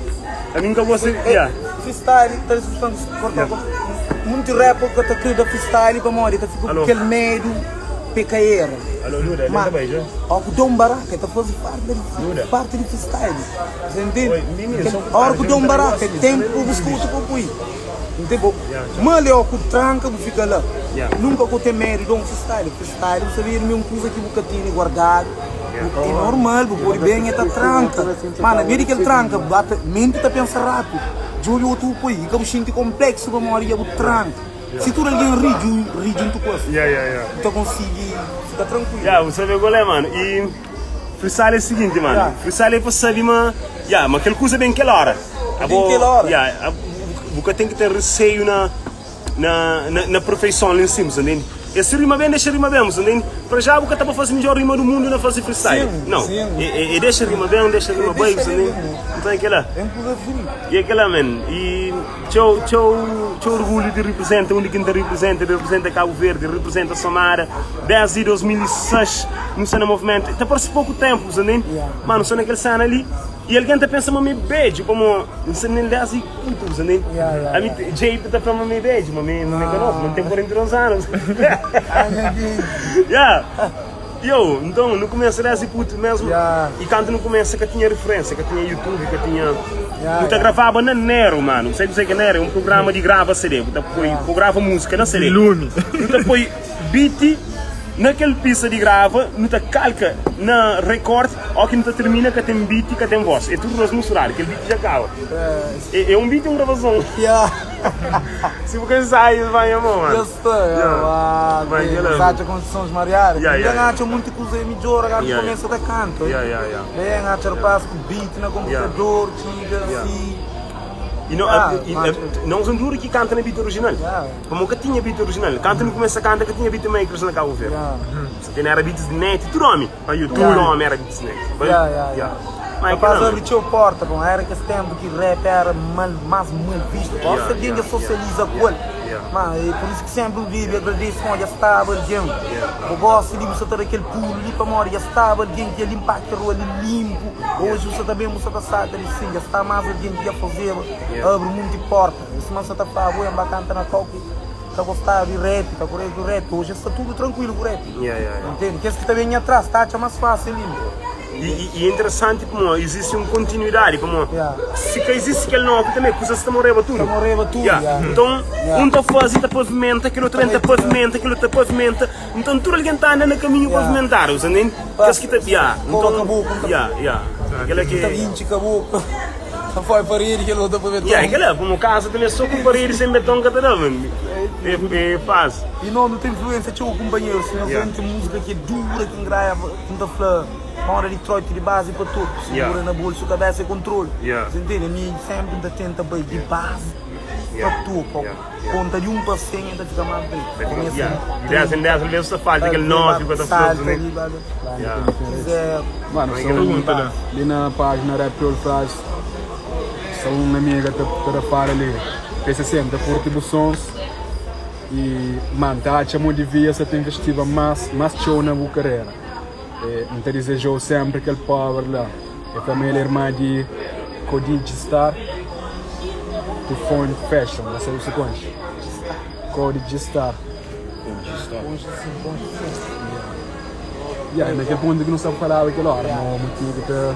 Ami N ka gosta di, yeah. Freestyle, ta disfrutando, corta, Munti rapper ka ta kre da freestyle pamodi ta fika ku kel medu pa e ka era. Ma ora ku Dom Baraka e ta fazi parti di freestyle. Você entende? Ora ku Dom Baraka é tempu pa bu scuta pa pui. Ntende? Ma ali ora ku tranka bu fika la. Nunka ku ten medu di da un freestyle. Freestyle bu sabe ma é un kuza ki bu ka tene guardadu. É normal, bu pode ben e ta tranka. Ma na mei di kel tranka, menti ta pensa rápidu. Djobe otu bu poi. I ka bu xinti konpleksu pamodi dja bu tranka. Si tudu algen ri, ri djuntu ku es. Bu ta konsigi fika trankuilu. Ya, bu sabe kal é, mano. I freestyle é siginti, mano. Freestyle é pa sabe ma, ya, ma kel kuza ben kel óra. Ben kel óra. Ya, bu ka ten ki ten reseiu na. Na na perfeison li nsima, sa ntende? Esse rima bem, deixa rima bem, sa ntende? Pra já bu ka ta pa faze midjor rima do mundo na faze freestyle. Sim, Não. sim. E, e, e deixa rima bem, deixa rima bem, Deixa sa rima ntende? bem. Então é aquela. É um kuza free. E é aquela, man. E txeu, txeu, txeu orgulho de representa onde que ta representa, de representa Cabo Verde, representa Somada. Desde 2006, nu sta na movimento. Ta parece pouco tempo, sa ntende? Yeah. Mas nu sta naquele cena ali. E alguém ta pensa ma mi é bedju, pamo N sta nel désdi putu, bu sa ntende? Ami, JP ta fla ma mi é bedju, ma mi ma mi é ka novu, ma N ten 42 anus. Ya! Yo, nton, nu kumesa désdi putu mesmu. I kantu nu kumesa ka tinha referênsia, ka tinha YouTube, ka tinha. Nu ta gravaba na Nero, manu. Bu sabe kuzê ki é Nero? É un prugrama di grava CD. Bu ta poi, bu grava múzika na CD. Lumi. Nu ta poi beat na kel pista di grava, nu ta kalka na record. Ó ki nu ta termina ka ten beat ka ten voz é tudu nos musturadu kel beat dja kaba é un beat un gravason si bu ka ensaia es vai nha mon mano Dja sta Vai ya kel N atxa kondisons mariadu N atxa munti kuza é midjor agora ki kumesa ta kanta N atxa rapaz ku beat na konputador txiga si E não, e, não são duro que canta na beat original. Como que tinha beat original? Canta no começa a canta que tinha beat makers na Cabo Verde. Tem era beats de net, tudo homem. Pa YouTube. Tudu omi era beats net. Pa Ya, ya, ya. Ma é Rapaz kel-la, abri txeu porta, bom, era kes tempu ki rap era mal, más mal vistu. Ya, Gosi algen ya, dja sosializa ku el. ya. Ma é pur isu ki senpri N debe agradese pamodi dja staba algen. Ya. Bu gosi li bu sa ta da kel pulu li pamodi dja staba algen ki dja linpa kel rua li linpu. Oji bu sa ta ben bu sa ta salta li sin, dja sta más algen ki dja fazeba, Ya. abri munti porta. Sima N sa ta fla, bo, N ba kanta na kau ki ta gostaba di rap, ta kore ku rap. Oji es sta tudu trankuilu ku rap. Entende? Kes ki ta ben atras ta atxa más fásil inda. I e interesanti pamodi izisti un kontinuidadi, pamodi si ka izisti kel novu tanbe kuzas ta moreba tudu. Ta moreba tudu, ya. Nton, un ta faze, ta pavimenta, kel otu ben ta pavimenta, kel otu ta pavimenta. Nton, tudu algen ta anda na kaminhu pavimentadu, bu ta ntende? Kes ki ta, ya. Nton, ya, ya. Kela ki. Ta intxi kaboklu. Ta foi paredi kel otu pa beton. Ya, kela, pamodi kaza tanbe so ku paredi sen beton ka ta da, man. É fásil. E nos nu ta influensia txeu kunpanheru. Si nos obi ten múzika ki é dura, ki N grava, ki N ta fla. Mora Detroit di bazi pa topo, segura na bolso, kabesa é kontrolu. Você entende? Mi sempre nta tenta bai di bazi pa topo. Konta di 1 pa 100 e ta fika más dretu. Kumesa Di 10 en 10 alvês ta falta kel 9 pa ta salta ali, blá, blá. Quiser. Mano, só um, li na página Rap Kriolu Frases, só un amiga ta ta da fala li, PCC, N ta curti bu sons e, man, ta atxa mo divia sa ta investiba más, más txeu na bu carreira. E, N ta dizejou sempre kel power la. E fla ma el é irmã di Cody G-Star di Fone Fashion. Nha sabe si konxe? Cody G-Star. Konxe sim, konxe sim. Yeah, na kel pontu ki nu sta falaba kel ora, ma motivu ki ta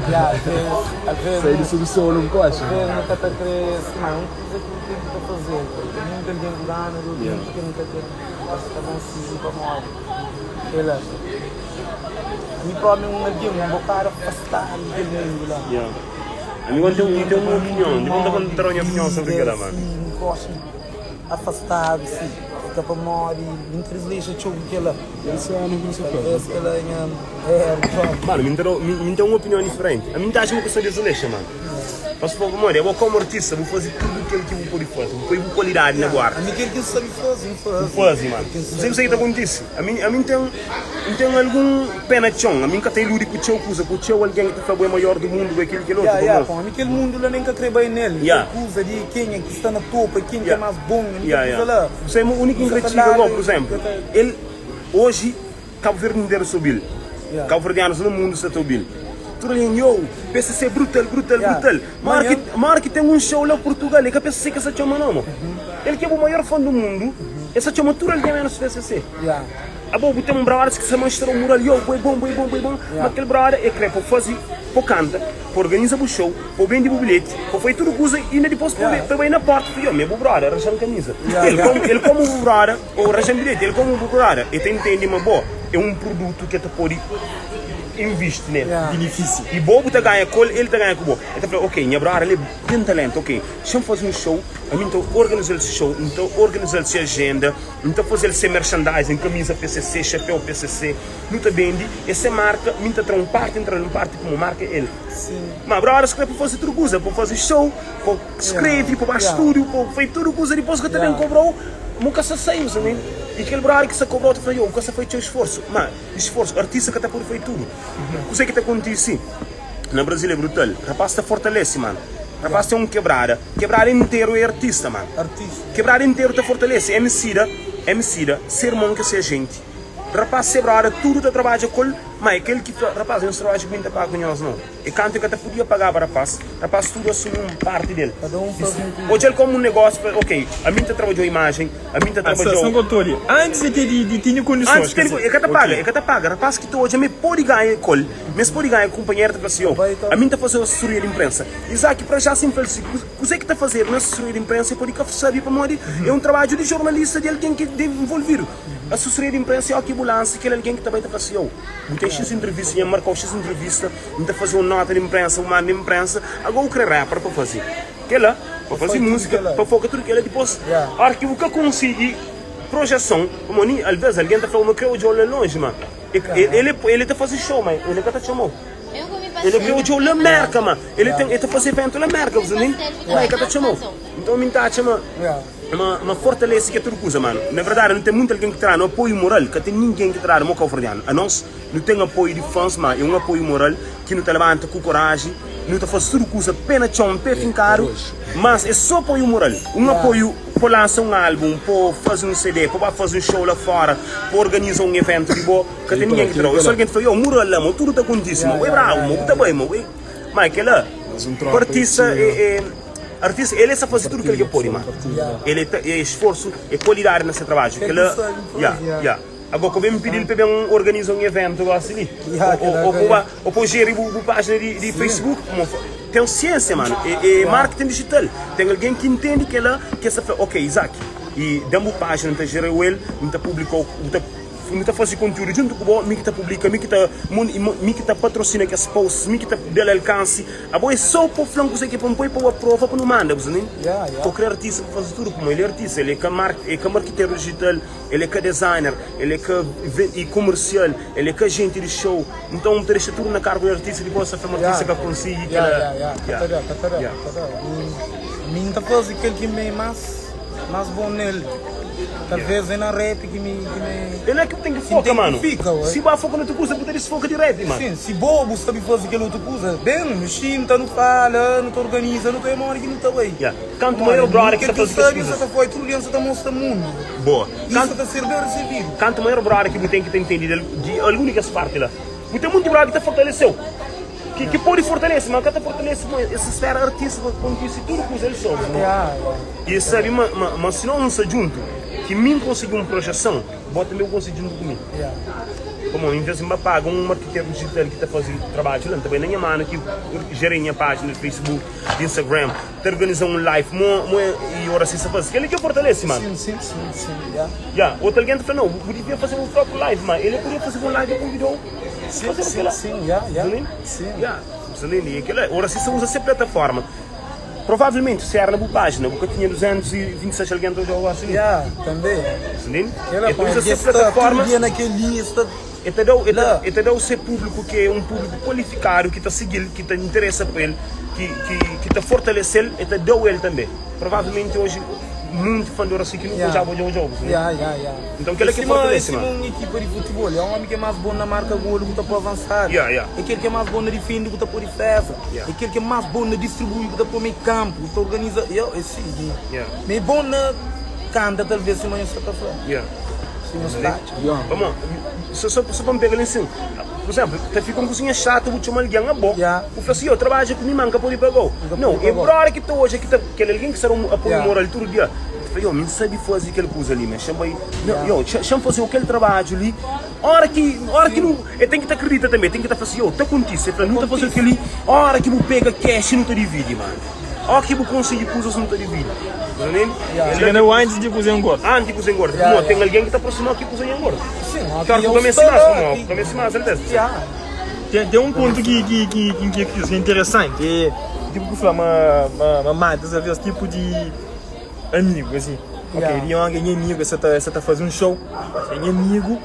Yeah, às vezes, às vezes, sai di subsolo un koxa. Às vezes nu ka ta kre, ma é un kuza ki nu ten ki ta faze. Ten muita algen ku gana di obi ki nu ka ten, ka ta konsigi pamodi kel-la. Mi própi é un algen un bokadu afastadu di kel mundu la. Yeah. Ami gosi N ten un opinion, dipôs N ta konta-u nha opinion sobri kel-la, mano. Si, N gosta afastadu si, é ka pamodi mi N ta disleixa txeu ku kel-la. Kel séna ki nu sta fla. Talvês kel-la é nha éru própi. Mano, mi N ta da-u, mi N ten un opinion diferenti. Ami N ta atxa ma ku sta disleixa, mano. Pas pa pamodi abo komu artista bu faze tudu kel ki bu pode faze, bu poi bu kualidadi na bu arti. Ami kel ki N sabe faze, N faze. Bu faze, mano. Kuzê ki ta kontise? Ami, ami N ten, N ten algun pé na txon. Ami N ka ta iludi ku txeu kuza, ku txeu algen ki ta fla bu é maior di mundu, bu é kel, kel otu. Ya, ya, Pamodi. pô, ami kel mundu la nen ka kre bai nel. Ya. Kel kuza di kenha ki sta na topu, é ken ki é Ya. más bon, ami Ya, kel ya. kuza la. Bu sabe ma úniku N ki N sa kre ta txiga larga, gó, pur izénplu, ka ta. el, oji, Kabu Verdi interu sta obi-l. Ya. Kabuverdianus na mundu sta ta obi-l. Tudu algen, yo, PCC brutal, brutal, Ya. brutal. Ma óra ki, Manhan. ma óra ki ten un show la Purtugal, é ka PCC ki es ta txoma nau, mo. El ki é bu maior fã du mundu, el sta txoma tudu algen ménus PCC. Ya. Abo bu ten un brothers ki sta mostra un mural, yo, bo é bon, bo é bon, bo é bon. Ya. Ma kel brother, el kre pa bu faze, pa bu kanta, pa organiza bu show, pa bu bende bu bilheti, pa bu faze tudu kuza, i inda dipôs pa Ya. bu bai na porta, fla, yo, mi é bu brother, raxa-m kamiza. Ya, El ya. komu, el komu bu brother, Ô rajan bilheti, el komu bu brother, el ta intende ma bo é un produtu ki el ta pode invisti nel. Binifísia. I bo bu ta ganha ku el, el ta ganha ku bo. El ta fla, ok, nha brother li ten talentu, ok, xa-m faze un show, ami N ta organiza-l se show, N ta organiza-l se ajenda, N ta faze-l se merchandising, kamiza PCC, xapéu PCC, nu ta bende, é se marka, mi N ta tra un parti, N tra-l un parti pamo marka é el. Ma brothers kre pa faze tudu kuza, pa faze show, pa skrebe, pa ba stúdiu, pa faze tudu kuza, dipôs ka ta ben kobra-u, mu ka sa sai, nhos ntende? I kel brother ki sa kobra-u ta fla, yo, bu ka sa faze txeu sforsu. Ma sforsu, artista ka ta pode faze tudu. Kuzê ki ta kontise na Brazil é brutal. Rapaz ta fortalese, mano. Rapaz ten un kebrada, kebrada interu é artista, mano. Kebrada interu ta fortalese. Emicida, Emicida, se irmon ki se agenti. Rapaz se brother tudu ta trabadja ku el, ma é kel ki fla, rapaz, nhos trabadja ku mi, N ta paga ku nhos, nau. E kantu e ka ta podia pagaba rapaz, rapaz tudu asumi un parti del. Odja-l komu un negósiu, fla, ok, ami N ta trabadjau imajen, ami N ta trabadjau. Sa konta-u antis di te di tene kondisons. Antis di tene, e ka ta paga, e ka ta paga. Rapaz ki ta odja ma e pode ganha ku el, ma es pode ganha ku kunpanheru, ta fla si, yo, ami N ta faze asesoria di inprensa. Izaki, pra já sin fla-l si, kuzê ki ta fazedu na asesoria di inprensa e pode ka sabe pamodi é un trabadju di jornalista, di algen ki envolvidu. Asesoria di inprensa é óki bu lansa kel algen ki ta bai ta fla si, yo, bu ten xis intrivista, nha marka-u xis intrivista. N ta faze un nota di inprensa, bu manda inprensa, ago bu kre rapper pa faze kela, pa faze múzika, pa foka tudu kela, dipôs óra ki bu ka konsigi projeson, pamodi alvês algen ta fla-u ma kre odja-u la lonji, ma el el ta faze show ma el ka ta txoma-u, el kre odja-u la Merka, ma el ten el ta faze eventu la Merka, bu sta ntende? Ma el ka ta txoma-u. Nton mi N ta atxa ma ma ma fortalese ki é tudu kuza, manu. Na verdadi nu ten munti algen ki tra-nu apoiu moral, ka ten ningen ki tra-nu mo kauverdianu, anos. Nu ten apoiu di fãs, má é un apoiu moral ki nu ta labanta ku koraji, nu ta faze tudu kuza pé na txon, pé finkadu, mas é sô apoiu moral. Un apoiu pa lansa un álbun, pa faze un CD, pa ba faze un show la fóra, pa organiza un eventu di bo, ka ten ningen ki ta da-u. É sô algen ta fla, Yo, mural la, mo tudu ta kontise, mo é brabu, mo bu ta bai, mo é. Má kel-la, pa artista é. Artista, el é sa faze tudu kel ki el pode, má el é sforsu, é kualidadi na se trabadju. Kel-la, ya, ya. Agó ku ben pidil pa ben organiza un eventu gosi li Ou pa jeri bu pajina di Facebook Ten siensia manu E marketing digital Ten algen ki intendi kela Ki es ta fla ok Isaac E dan bu pajina N ta jereu el N ta publikau Bu ta. nu ta faze kontiúdu djuntu ku bo, mi ki ta publika, mi ki ta mi ki ta patrosina kes posts, mi ki ta da-l alkansi. Abo é sô pa bu fla-m kuzê ki é pa N poi pa bu aprova pa nu manda, bu sta ntende? Ka bu krê artista pa faze tudu, pamodi el é artista, el é ka mar el é ka markiteru dijital, el é ka designer, el é ka e komersial, el é ka ajenti di show. Nton bu ta dexa tudu na kargu di artista, dipôs ta fla ma artista ka konsigi kel-la. Ka ta da, ka ta da, ka ta da. Mi N ta faze kel ki mi é más. Más bom nel. Talvez é na rap ki mi ki mi. É la ki bu ten ki foka mano. Fika, ué. Si bu ba foka na otu kuza bu ta disfoka di rap mano. Sim, si bo bu sabi fazi kel otu kuza, ben, nu xinta, nu fala, nu ta organiza, nu ta e modi ki nu ta bai. Yeah. Kantu maior brother ki ta fazi kes kuzas. Sa ta foi, tudu dia sa ta mostra mundu. Boa. Isso ta ser ben recebido. Kantu maior brother ki bu ten ki ta intendi di algun di kes parti la. Bu ten munti brother ki ta fortaleceu. Ki ki pode fortalece, ma ka ta fortalece ma es sfera artística kontise tudu kuza el sobe no. E es sabe ma ma ma si no un sta djuntu ki mi n'konsigi un projeson bo tanbe bu konsigi djuntu ku mi. Pamodi en vez di n'ba paga un marketeru dijital ki ta faze trabadju la, n'ta bai na nha manu ki jere nha pajina di Facebook, di Instagram, ta organiza un live mo mo i ora si sa faze kel-li ki fortalece manu. Sim, sim, sim, sim, Ya, otu algen ta fla no bu divia faze bu propriu live ma el podia faze un live e konvidou. Sim, sim, sim, ya, ya, sim. Ya, Zalene, e kela, ora si sa uza se plataforma, provavelmente se era na bu pagina, bu ka tinha 226 algen ta odjau gosi li. Ya, tambe. Zalene, Kela, e ta uza se sta plataforma, tudu dia na kel lista. E ta dau, e ta, La. e ta dau se publiku ki é un publiku kualifikadu ki ta sigil, ki ta interesa pa el, ki, ki, ki ta fortalesel, e ta dau el tambe. Provavelmente oji munti fã di Oracy ki nunka odjaba odjau odjau, Zalene. Ya, ya, ya. Então kel-la É ki sima, é fortalece, sima mano. un ekipa di futibol, é omi ki é más bon na marka golu ku ta poi avansadu, Yeah, yeah. é kel ki é más bon na difende ku ta poi difeza, Yeah. é kel ki é más bon na distribui ku ta poi mei kanpu, ku ta organiza, yo, é si. Yeah. Ma é bon na kanta talvez sima nhos sa ta fla, Yeah. sima nhos ta atxa. Yeah. Pamó, só, só, só pa N pega li nsin, pur izénplu, ta fika un kuzinha xatu bu txoma algen abo, Yeah. bu fla si, yo, trabadja ku mi, ma N ka pode paga-u. N ka Nau, pode é paga-u. brother ki ta odja ki ta, kel algen ki sta da un apoiu Yeah. moral tudu dia, Fla, yo, mi N sabe faze kel kuza li, ma xa-m bai, yo, xa-m faze kel trabadju li. Óra ki, óra ki nu, el ten ki ta kridita tanbê, ten ki ta fla si, yo, ta kontise. El fla, nu ta faze kel-li, óra ki bu pega cash nu ta dividi, manu. Óra ki bu konsigi kuzas nu ta dividi. Bu ta ntende? Txiga na antis di kuza engorda. Antis di kuza engorda. Pamodi ten algen ki ta aproxima ki kuza engorda. Claro ki bu ka meste más, pamodi bu ka meste más alvês. Ten un pontu ki ki ki ki ki interesanti, é tipo ku fla ma ma matas alvês tipo di. Amigu, asi, ok, di onga é nha amigu, el sa ta faze un show, é nha amigu,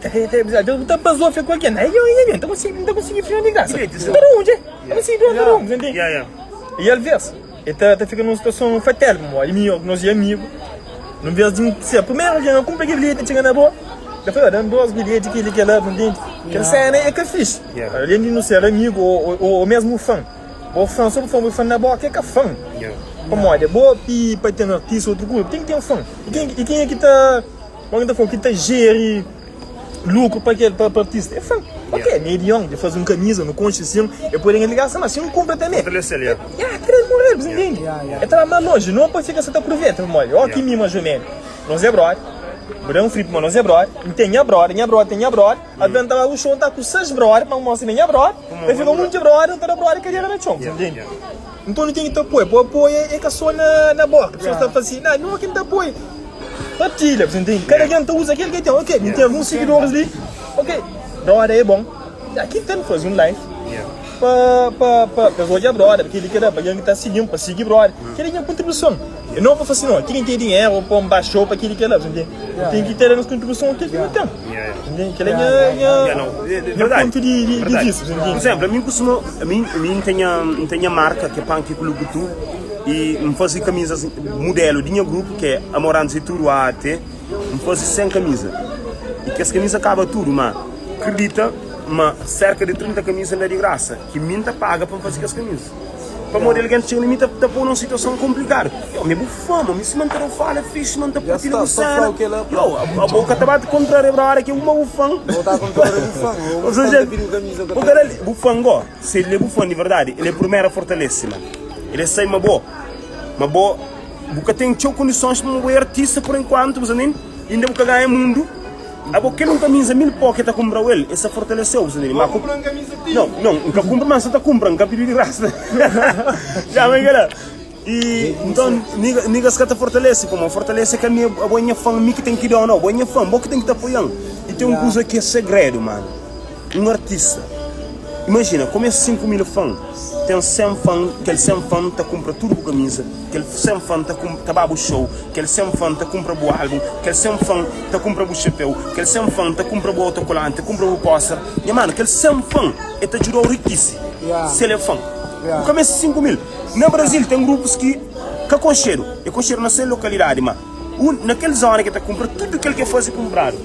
el ta bazofia ku algen, é nha amigu, N ta konsigi, N ta konsigi fria di grasa, N ta da un, dje, N ta konsigi dja, N ta da un, ntende? I alvês, el ta fika nun situason fatal, pamodi mi, nos é amigu, nun vês di N ser primeru algen a kunpra kel bilheti, txiga na bo, el fla, da-m dos bilheti, kel-li, kel-la, ntende? Kel sena é ka fixi, alén di nu ser amigu ô mésmu fan. Bo fã so bu fã bu fã na boka é ka fã pamodi bo pi pa ten artista outro kuza ten ki ten fã e ken e kenha ki ta bon ki ta fla ki ta jeri lucro pa kel pa artista é fã ok mi é di on di fazi un camisa nu konxi sin e pode nha ligasa mas si nu kunpra tanbe ya kre morrer bu intende e ta ba mas longe no pa fika sa ta aproveita pamodi o ki mi mas o menu nos é brother bu da un free pamodi nos é brother n ten nha brother nha brother ten nha brother Até N ta ba ku xon, N ta ku ses brother pa N mostra mi é nha brother. Ta fika munti brother, N ta da brother kadera na txon, bu ntende? Nton nu ten ki ta apoia, pa apoia é ka so na boka, pesoas ta fla si, na no ki N ta apoia, partilha, bu ntende? Kada algen ta uza kel ki el ten, ok, mi ten alguns sigidoris li, ok, brother é bon, aki ten faze un live pa pa pa es odja brother, pa kel-li kel-la, pa algen ki ta sigi-m pa sigi brother, kel-li é nha kontribuison. E no pa fla si no, ki ten dinheru pa un ba show pa kel-li kel-la, bu ntende? Nu ten ki ter nos kontribuison kel ki nu ten. Kel-li é nha nha pontu di vista, bu ntende? Pur izénplu, ami N kustuma, ami ami N ten nha N ten nha marka ki é Panki ku Lukutu i N faze kamizas mudelu di nha grupu ki é Amorantes di Tudu, AAT, N faze 100 kamiza i kes kamiza kaba tudu, ma kridita ma serka di 30 kamiza N da di grasa ki mi N ta paga pa N faze kes kamiza. Pamodi algen ta txiga na mi ta ta pô na un situason konplikadu. Yo, mi é bu fã, ma mi sima N ta da-u fala fixi, sima N ta Ya partilha sta, bu sta séna. fla-u kel-la, Yo, abo ka ta bate kontrariu bra óra ki é uma bu fã. Bo ta kontrariu bu fã, ô Ou bu fã seja, ta pidi-u kamisa bu ka da-l bu fã go, si el é bu fã di verdadi, el é primeru a fortalese, man. El é sai ma bo, ma bo bu ka ten txeu kondisons pamodi bo é artista por enkuantu, bu sa ntende? Inda bu ka ganha mundu. Abo kel un kamisa mil pó ke ta kunpra-u el, e sa fortaleseu, bu sa ntende? Ma ku. Nau, nau, N ka kunpra, ma N sa ta kunpra, N ka pidi di grasa. Ja, ma kela. I, nton, niga, nigas ka ta fortalese, pamodi fortalese ka mi, abo é nha fan, mi ki ten ki da-u, nau, bo é nha fan, bo ki ten ki ta apoia-m. tem um kuza ki é segredu, mano. Um artista, imagina, começa 5 mil fã, tem 100 fã, kel 100 fã ta kumpra tudu bu camisa, kel 100 fã ta, ta ba bu show, kel 100 fã ta kumpra bu álbum, kel 100 fã ta kumpra bu chapéu, kel 100 fã ta kumpra bu autocolante, ta kumpra bu póster. Nha mano, kel 100 fã e ta djudau rikise, se el é fã. Bu ka meste 5 mil. Na Brasil tem grupos ki ka konxedu, é konxedu na se lokalidadi, ma un, na kel zona ki ta kumpra tudu kel ki e faze kunpradu.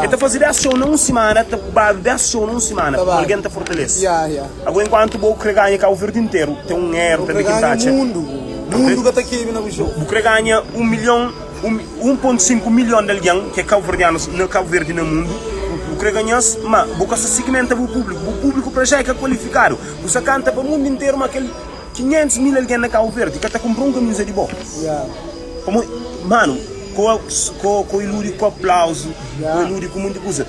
E ta faze 10 show na un simana, ta badu 10 show na un simana, pa algen ta fortalese. Ago enkuantu bo kre ganha Kabu Verdi interu, ten un eru tanbe ki N ta atxa. Bu kre ganha un milhon, 1.5 milhon di algen ki é kabuverdianus na Kabu Verdi na mundu, bu kre ganha-s, ma bu ka sta sigmenta bu públiku. Bu públiku pra já é ka kualifikadu. Bu sta kanta pa mundu interu, ma kel 500 mil algen na Kabu Verdi ka ta kunpra un kamiza di bo. Pamodi, manu, ko, ko, ko iludi ku aplauzu, ko iludi ku munti kuza.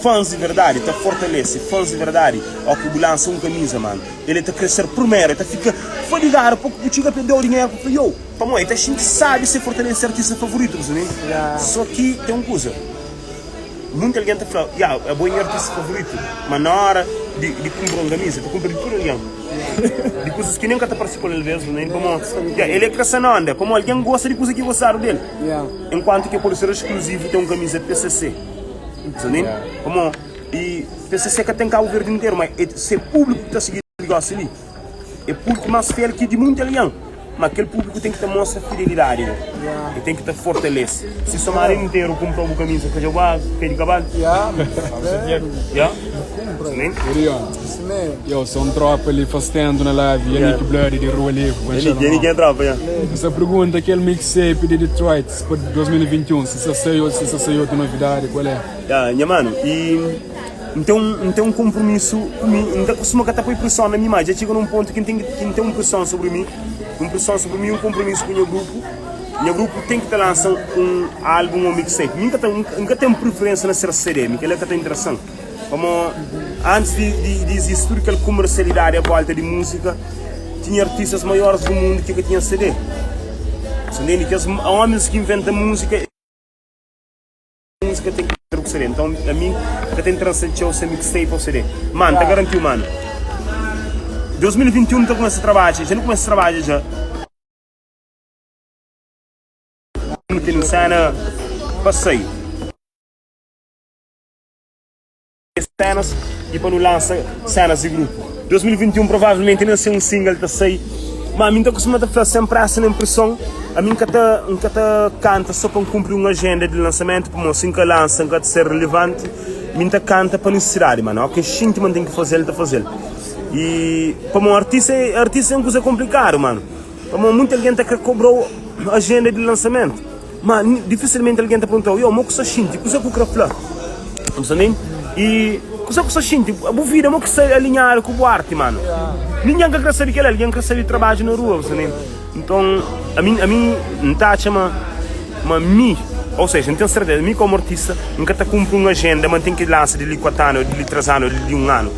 Fãs di verdadi ta fortalese, fãs di verdadi, ó ki bu lansa un kamiza, manu, el ta kre ser primeru, el ta fika fadigadu pa ku txiga pa el dau dinheru pa fla, yo, pamodi el ta xinti sabi se fortalese artista favoritu, bu sabe? Só ki ten un kuza. Munti algen ta fla, Ya, abo é nha artista favoritu. Ma na óra di di kunpra un kamisa, ta kunpra di tudu algen. Di kuzas ki nen ka ta parse ku el alvês, nen pamodi ya, el é ka sta na onda, pamodi algen gosta di kuza ki gostadu del. Enkuantu ki el pode ser eskluzivu ten un kamisa PCC. Sabe? Pamodi i PCC ka ten Kabu Verdi interu, ma é se públiku ki ta sigi gosi li. É públiku más fiel ki di munti algen. Ma kel públiku ten ki ta mostra fidelidadi, né? E ten ki ta fortalese. Si Somalia interu kunpra bu kamisa, ka dja bu pé di kabalu? Ya? Yo, sou un tropa li fastendo na live, Yannick Bloody di Rua Livre. Yannick é tropa, ya. Essa pergunta, kel mixtape di Detroit pa 2021, si sa sai ou si sa sai outra novidade, qual é? Ya, nha mano, e N ten un, N ten un konpromisu ku mi, N ka kustuma ka ta poi preson na mi, má dja txiga na un pontu ki N ten ki N ten un preson sobri mi, un preson sobri mi i un konpromisu ku nha grupu. Nha grupu ten ki ta lansa un álbun ô mixtape. Mi N ka ta, N ka ten preferénsia na ser CD, mi kel-la ka ta interesa-m. Pamodi antis di, di, di izisti tudu kel komersialidadi a vólta di múzika, tinha artistas maiores di mundu ki ka tinha CD. Sa ntende? Kes ómis ki inventa múzika. Música tem ki ter ku CD Então ami ka ta interesa txeu se mixtape ou CD Ma N ta garantiu mano 2021 nu ta kumesa trabadja Dja nu kumesa trabadja dja Nu tene un sena pa sai. Cenas e pa nu lansa cenas di grupu. 2021 provavelmenti nem sei un single ta sai, ma ami nta kustuma ta fla sem pressa nem presson, ami nka ta nka ta kanta so pa nkumpri un agenda di lansamentu pamodi si nka lansa nka ta ser relevanti, mi nta kanta pa nesesidadi mano, oki nxinti ma nten ki fazel nta fazel. E pamodi artista artista é un kuza komplikadu mano, pamodi munti algen ta kre kobrau agenda di lansamentu. Ma difisilmenti algen ta perguntau, Yo, mo ku sta xinti? Kuza ku kre fla? Bu sta ntende? I kuza ku sta xinti? Bu vida mo ki sta alinhadu ku bu arti, manu? Ningen ka kre sabe kela, algen kre sabe trabadju na rua, bu sta ntende? Nton, ami, ami N ta atxa ma, ma mi, ou seja, N ten serteza, mi komu artista, N ka ta kunpri un ajenda ma N ten ki lansa di li 4 anu, di li 3 anu, di li 1 anu.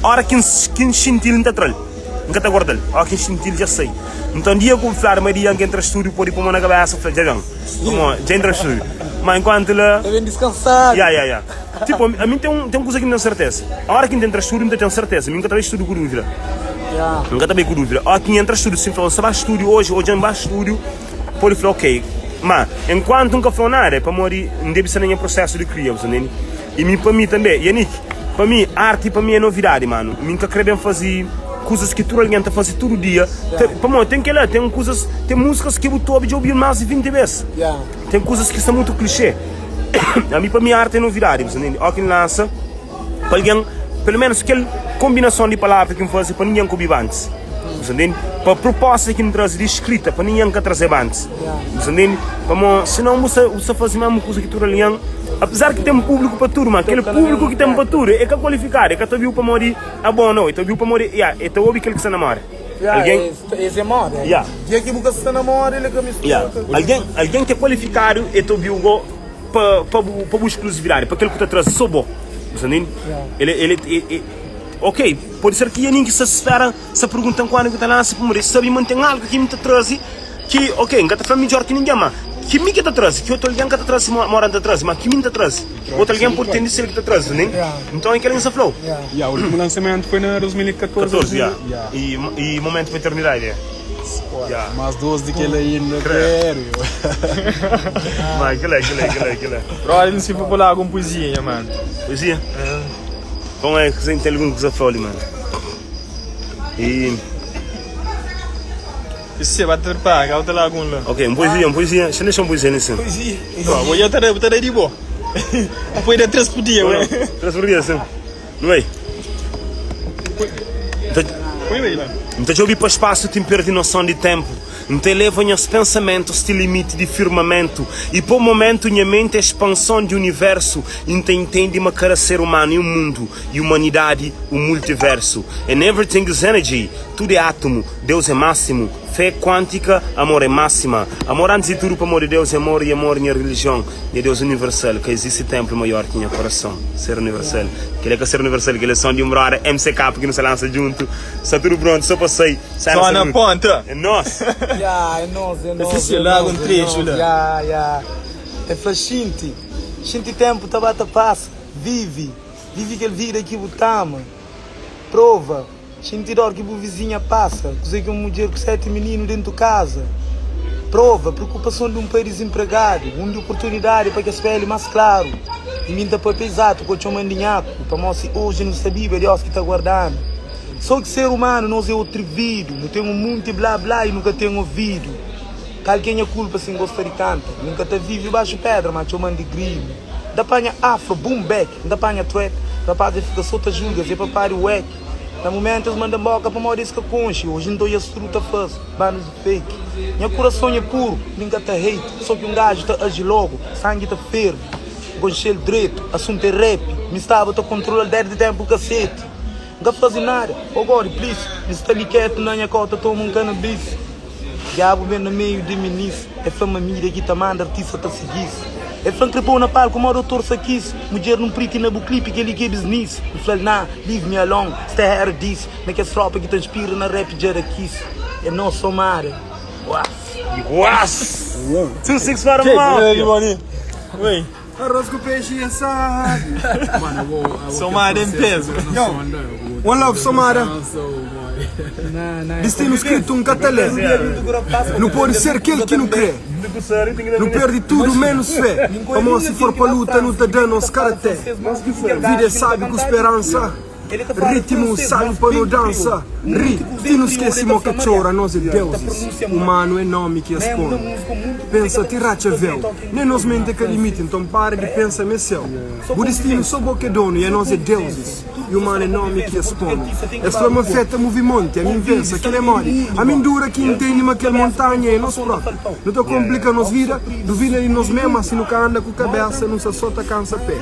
Ora ki N, ki N xinti-l, N ta tra-l. N ka ta guarda-l. Óki N xinti-l dja sai. Nton dia ku N fladu ma dia N ka entra stúdiu pode pô mô na kabésa N fla dja ben. Pamó dja entra stúdiu. Má enkuantu la. Ta ben diskansadu. Ya, ya, ya. Tipo, ami ten un, ten un kuza ki N ten serteza. Óra ki N ta entra stúdiu N ta ten serteza. Mi N ka ta bai stúdiu ku dúvida. Ya. N ka ta bai ku dúvida. Óki N entra stúdiu si N fla N sta ba stúdiu oji ô dja N ba stúdiu, pode fla ok. Má enkuantu N ka fla-u nada é pamodi N debe sta na nha prosésu di kria, bu sta ntende? I mi pa mi tanbe, Yannick, pa mi arti pa mi é novidadi, manu. Mi nka kre ben fazi kuzas ki tudu algen ta fazi tudu dia. Pamodi ten kela, ten kuzas, ten musikas ki bu ta obi dja obi mas di 20 bes. Ten kuzas ki sta mutu klixê. Ami pa mi arti é novidadi, bu sta ntende? Óki N lansa pa algen, pelu menus kel konbinason di palavra ki N fazi pa ningen ka obiba antis. Bu sta ntende? Pa proposta ki N traze di skrita pa ningen ka trazeba antis. Bu sta ntende? Pamodi sinon bu sta bu sta faze mesmu kuza ki tudu algen. Apezar ki ten públiku pa tudu, ma kel públiku ki ten pa tudu é ka kualifikadu, é ka ta obi-u pamodi abo nau, é ta obi-u pamodi ya, é ta obi kel ki sta na moda. Algen, Es é moda. Ya. Dia ki bu ka sta na moda, el é ka meste ya. Algen, algen ki é kualifikadu é ta obi-u go pa pa bu pa bu isklusividadi, pa kel ku ta traze so bo. Bu sta ntende? El é el é é ok, pode ser ki Yanin ki sta spera, sta pergunta-m kuandu ki ta lansa, pamodi el sabe ma N ten algu ki mi ta traze ki, ok, N ka ta fla midjor ki ningen, ma. Ki mi ki ta traze, ki otu algen ka ta traze sima mora N ta traze, ma ki mi N ta traze, otu algen pode tende si el ki ta traze, ne? Nton é kel-la ki N sta fla-u. Ya, últimu lansamentu foi na 2014. 14, ya. I, i Momentu pa Eternidadi, é. Ya. Más dos di kel-la inda, kredu. Ma kel-la, kel-la, kel-la, kel-la. Brother, N si pa bo laga un poezia, nha manu. Poezia? Nton é, kuzê, N ten algun kuza fla-u li, manu. I. Se ba ta prepara, ka bu ta laga un la. Ok, un poezia, un poezia. Xa dexa un poezia li sin. Poezia. Bo, bo ya ta da, bu ta da di bo. Bu poi da 3 por dia, ué. 3 por dia, sin. Nu bai. Poi bai la. N ta djobe pa spasu ti N perde noson di ténpu N ta eleva nhas pensamentus ti limiti di firmamentu I pa un momentu nha menti é spanson di universu I N ta intende ma kada ser umanu é un mundu I umanidadi un multiversu And everything is energy, tudu é átumu Deus é másimu, fé é kuântika, amor é máxima. Amor antis di tudu pamodi Deus é amor i amor nha rilijion, nha Deus universal. Ka izisti ténplu maior ki nha korason. Ser universal. Kel-li é ka ser universal, kel-li é son di un brother MCK ki nu sta lansa djuntu. Sta tudu prontu, so pa sai. Só na ponta. É nos! Ya, é nos, é nos, Esse é lago nos, um é trecho nos. lá. Ya, ya. É fla xinti, xinti ténpu ta ba ta pasa. Vivi, vivi kel vida ki bu ta ama. Prova. Xinti dor ki bu vizinha pasa. Kuzê ki un mudjer ku 7 mininu dentu kaza prova. Preokupason di un pai dizinpregadu. Undi oportunidadi pa kes peli más klaru. I mi N ta papia izatu ku txoman di nhaku. Pamó si oji nu sta bibu é Deus ki ta guarda-nu. Sô ki ser umanu nos é otrividu. Nu ten un munti bla bla i nu ka ten ovidu. Kal ki é nha kulpa si N gosta di kanta? Mi N ka ta vive baxu pedra má txoman di grilu. N ta panha afro, boom back, N ta panha trap. Rapaz é fika sô ta julga, zé pa pari wack. Na mumentu es manda-m boka pamodi es ka konxe. Oji N ta odja-s tudu ta fase banus di fake. Nha kurason é puru, mi N ka ta hate. So ki un gaju ta aji logu, sangi ta ferve. N konxe-l dretu, asuntu é rap. Mi staba ta kontrola-l desdi tenpu kaseti. N ka faze nada, oh God please. Mi sta li ketu na nha kau ta toma un kanabis. Diabu ben na meiu di minis. E fla ma mídia ki ta manda artista ta sigis. E fla N kre pô-u na palku ma dotor sa kis. Mudjer nun priti na bu klipi kel-li ki é biznis. N fla-l nah, leave me alone, sta era dis. Ma kes tropa ki ta inspira na rap dja da kis. É nos somada, uas. Uas! 26 para máfia! Oi. Arroz ku peixe é sabi. Somada em peso. One love, somada. Destino skritu N ka ta lé. Nu pode ser kel ki nu krê. Nu perde tudu menus fé. Pamó si for pa luta nu ta da nos karaté. Vida é sabi ku speransa. Ritmu sabi pa nu dansa. Ri ti nu skese mo ke txora. Nos é deuses, umanu é nomi ki es ponu. Pensa ti ratxa véu, nen nos menti é ka limiti. Nton para di pensa ma é séu. Bu distinu so bo ke donu. I anos é deuses, i umanu é nomi ki es ponu. Es fla ma fé ta muve monti, ami N pensa kel é modi. Ami N dura ki N ntende ma kel montanha é nos propi. Nu ta konplika nos vida, duvida di nos mé, ma si nu ka anda ku kabesa nu sta so ta kansa pé.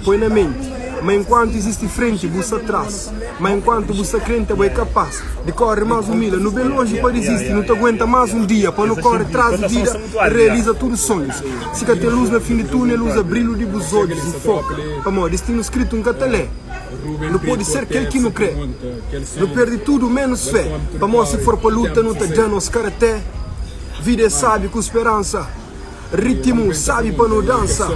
Poi na menti. Ma enkuantu izisti frenti, bu sta tras. Ma enkuantu bu sta krenti, abo é kapás di kóre más un mila. Nu ben lonji pa dizisti, nu ta aguenta más un dia pa nu kóre tras di vida i realiza tudu sonhus. Si ka ten lus na fin di túnel, uza brilhu di bus odjus i foka. Pamodi distinu skritu N ka ta lé. Nu pode ser kel ki nu krê. Nu perde tudu ménus fé. Pamodi si for pa luta, nu ta da nos karaté. Vida é sábi ku speransa. Ritmu sabi pa nu dansa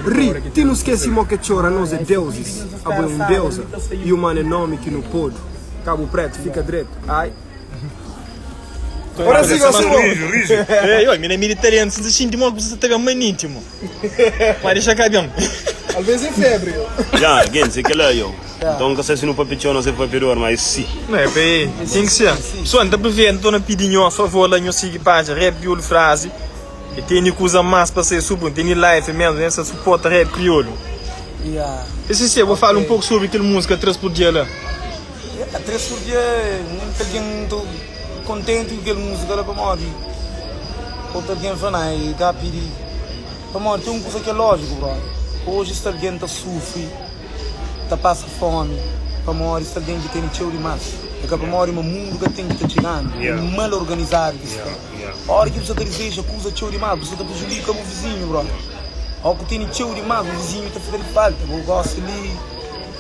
Ri ti nu skesi mo ke txora Nos é deuzis, abo é un deuza I umanu é nomi ki nu podu Kabu Pretu fika dretu, ai Ora siga si bo Ei, oi, mi na mi di talentu, si ta xinti mo ku sa ta ben maniti mo. Ma dexa ka ben. Alvês é febre. Ya, gentis, é kel-la, yo. Nton, N ka sabe si nu papia txeu, nos é papiador, má é si. Não é bem, tem que ser. Pessoal, não tá prevendo, tô na pedir nho, favor lá, nho siga página Rap Crioulo Frase. E teni kuza más pa sai supo, teni live mesmo, né? Sa suporta rap crioulo. Yeah. Esse sim, eu vou falar um pouco sobre aquele música 3 por dia lá. Yeah, 3 por dia, muita gente tô contente com aquele música lá pamodi. Outro alguém fala, nah, e cá pedi. Pamodi tem um coisa que é lógico, brother. Hoje se alguém tá sofre, ta pasa fomi pamodi sta algen ki tene txeu dimás. É ka pamodi ma mundu ka ten ki ta txiga-nu. É mal organizadu ki sta. Óra ki bu sta ta dizeja kuza txeu dimás, bu sta ta prejudika bu vizinhu, brother. Ó ku tene txeu dimás, bu vizinhu ta fika di falta. Bu gosi li.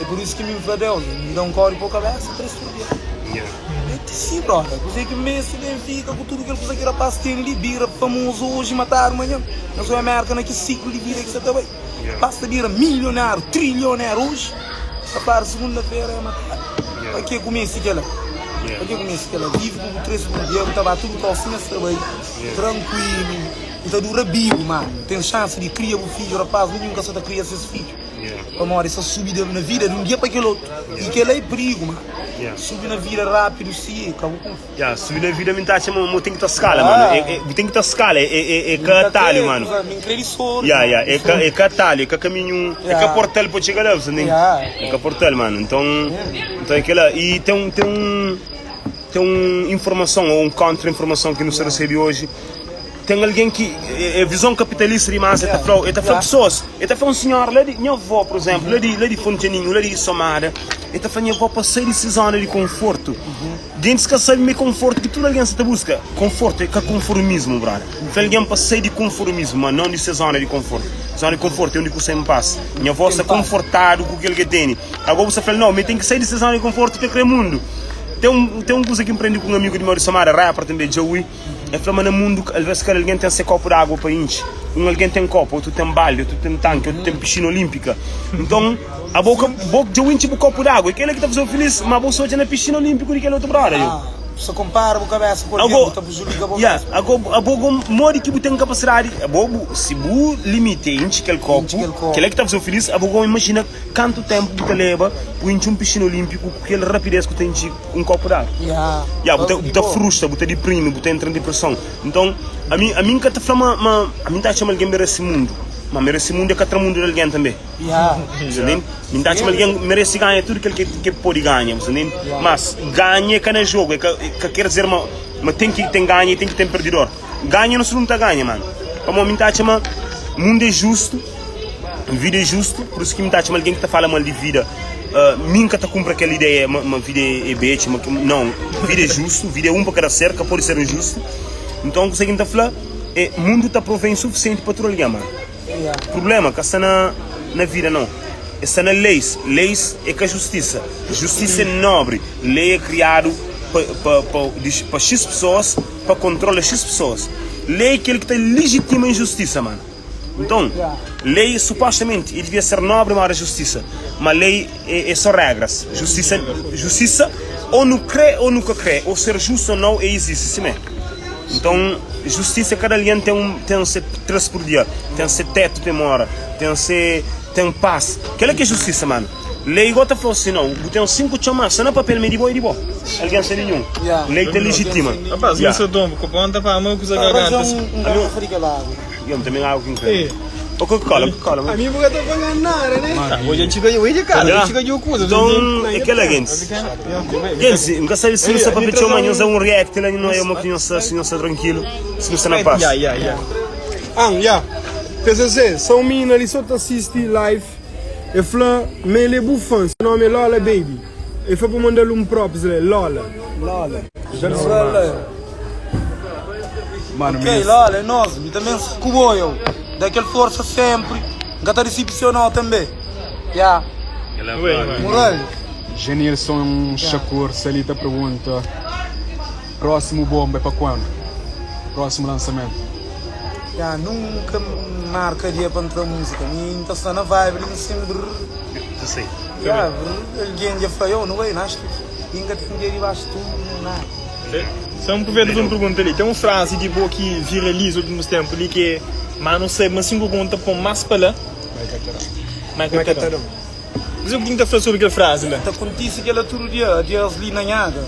É pur isu ki mi N fla Deus, mi da un kódi pa bu kabésa 3 tur dia. Ti si broda, kuzê ki meste Benfica ku tudu kel kuza ki rapaz ten li, bira famozu oji matadu manhan. Nhos oi Merka na ki siklu di vida ki sa ta bai. Rapaz ta bira milionáriu, trilionéru oji, ta fladu segunda-fera é matadu. Pa ke ku meste kela? Pa ke ku meste kela? Vive ku bu 3 mudjer, bu ta ba tudu kau sima es ta bai, trankuilu, bu ta dura bibu, manu. Ten xansi di kria bu fidju, rapaz ninhun ka sa ta kria ses fidju. Pamodi sa subi na vida di un dia pa kel otu. I kel-la é prigu, ma subi na vida rápidu si ka bu kunfia. Ya, subi na vida mi ta atxa ma bu ten ki ta skala, mano. É, é, bu ten ki ta skala, é, é, é ka atalhu, mano. Mi N krê di soro. Ya, ya, é ka, é ka atalhu, é ka kaminhu, é ka portal pa txiga la, bu ntende? É ka portal, mano. Nton, nton é kel-la. I ten un, ten un, ten un informason ou un kontra-informason ki nu sta resebe oji. Ten algen ki é vizon kapitalista dimás, el ta fla-u, el ta fla pesoas, el ta fla un sinhora la di, nha avó, pur izénplu, la di, la di Fontaninhu, la di Somada, el ta fla nha avó pa sai di se zona di konfortu. Gentis ka sabe ma é konfortu ki tudu algen sa ta buska. Konfortu é ka konformismu, brother. Fla algen pa sai di konformismu, ma non di se zona di konfortu. Zona di konfortu é undi ku sta en pas. Nha avó sta konfortadu ku kel ki el tene. Agó bu sta fla-l, no, ma el ten ki sai di se zona di konfortu pa el kre mundu. Ten un, ten un kuza ki N prende ku un amigu di meu di Somada, rapper tanbe, Djaui. El fla ma na mundu, alvês kada algen ten se kopu di agu pa intxi. Un algen ten kopu, otu ten baldi, otu ten tanki, otu ten piscina olímpika. Nton, abo ka, bo dja bu intxi bu kopu di agu, é kel-la ki ta faze-u filís, má bo sa odja na piscina olínpiku di kel otu brother yo. Sa konpara bu kabésa ku algen, bu ta prejudika bo Ya, mésmu. ago, abo go, modi ki bu ten kapasidadi, abo bu, si bu limiti é intxi kel kopu, kel-la ki ta faze-u filís, abo go imajina kantu ténpu bu ta leba bu intxi un piscina olínpiku ku kel rapidez ku ta intxi. un kopu d'agu. Ya, bu ta, bu ta frustra, bu ta diprimi, bu ta entra na dipreson. Nton, ami, ami N ka ta fla ma, ma ami N ta atxa ma algen merese mundu. Ma merese mundu é ka tra mundu di algen tanbe. Bu sta ntende? Mi N ta atxa ma algen merese ganha tudu kel ki, ki pode ganha. Bu sta ntende? Mas, ganha é ka na jogu, é ka, ka ker dizer ma, ma ten ki ten ganha i ten ki ten perdidor. Ganha nos tudu nu ta ganha, mano. Pamodi mi N ta atxa ma mundu é justu. Vida é justu, pur isu ki mi ta atxa ma algen ki ta fala mal di vida, mi N ka ta kunpra kel ideia ma vida é betxi, ma nau, vida é justu, vida é un pa kada ser, ka pode ser injustu. Nton kuzê ki N ta fla é mundu ta provê sufisienti pa tudu algen, ma prubléma ka sta na na vida nau, é sta na leis, leis é ka justisa, justisa é nobri, lei é kriadu pa pa pa pa xis pesoas pa kontrola xis pesoas, lei é kel ki ta lijitima injustisa, mano. Nton, lei supostamenti e devia ser nobri moda justisa, ma lei e so regras. Justisa, justisa ou nu kre ou nu ka kre, ou ser justu ou nau, e izisti simé. Nton, justisa kada algen ten un ten se 3 pur dia, ten se tetu pa e mora, ten se ten pas. Kela ki é justisa, manu. Lei igual ta fla-u si nau, bu ten 5 txon, ma sta na papel ma é di bo, é di bo. Algen sen ninhun. Lei ta lijitima. Rapaz, mi sa domba, ku ponta pa ama kuza garganta. Yo, N também água ki N krê. Ô, Coca-Cola, Coca-Cola. A mi bu ka ta paga nada, né? Bo dja txiga dja di kasa, dja txiga dja kuza. Nton, é kel-la, gentis. Gentis, N ka sabe si nu sta papia txeu, ma nhos da un react la, nu oia ma ki nhos sta, si nhos sta trankilu, si nu sta na pas. An, ya. PCC, sa un minina li so ta sisti live, e fla ma el é bu fan, se nomi é Lola Baby. E fla pa mandal un props la, Lola. Lola. Lola. Mano, Ok, minhas... Lola, é nós. Mi também ku bo, eu. Dá aquele força sempre. Nka ta decepcionou também. Ya. Moral. Genilson Shakur Salita pergunta Próximo bomba é pa quando? Próximo lançamento? Ya, nunca marca dia pa ntra música. Mi nta sta na vibe li, sempre. Sei. Ya, alguém dja fla, yo, nu bai, na acho que nka tem dia debaixo tudo, nada. Só N pruveita faze un pergunta li. Ten un frazi di bo ki viraliza ultimus tenpu li ki é, Má nu sabe ma si N pergunta pon más pa la, ma ka ta da. Kuzê ki bu ta fla sobri kel frazi la? Ta kontise kel-la tudu dia. Dias li na Nhaga,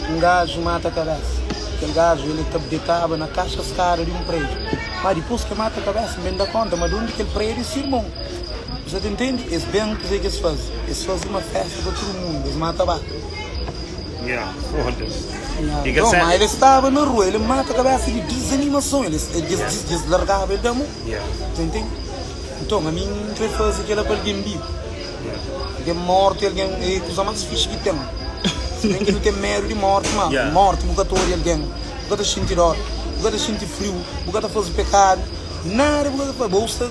un gaju mata kabésa. Kel gaju el ta detaba na kaxa skada di un prédiu. Má dipôs ki el mata kabésa, N ben da kónta ma donu di kel prédiu é se irmon. Bu sa ta intende? Es ben, kuzê ki es faze? Es faze uma fésta pa tudu mundu. Es mata baka. Então, ma ele staba na rua, ele mata cabeça de desanimação, ele, ele, eles largava ele da mão. Você entende? Então, a mim não quer fazer aquela para alguém vivo. Alguém morto é alguém é a coisa mais fixe que tem. Se bem que não tem medo de morte, mas Yeah. morte nunca torre alguém, nunca tá sentindo dor, nunca tá sentindo frio, nunca tá fazendo pecado, nada nunca tá fazendo. Bolsa.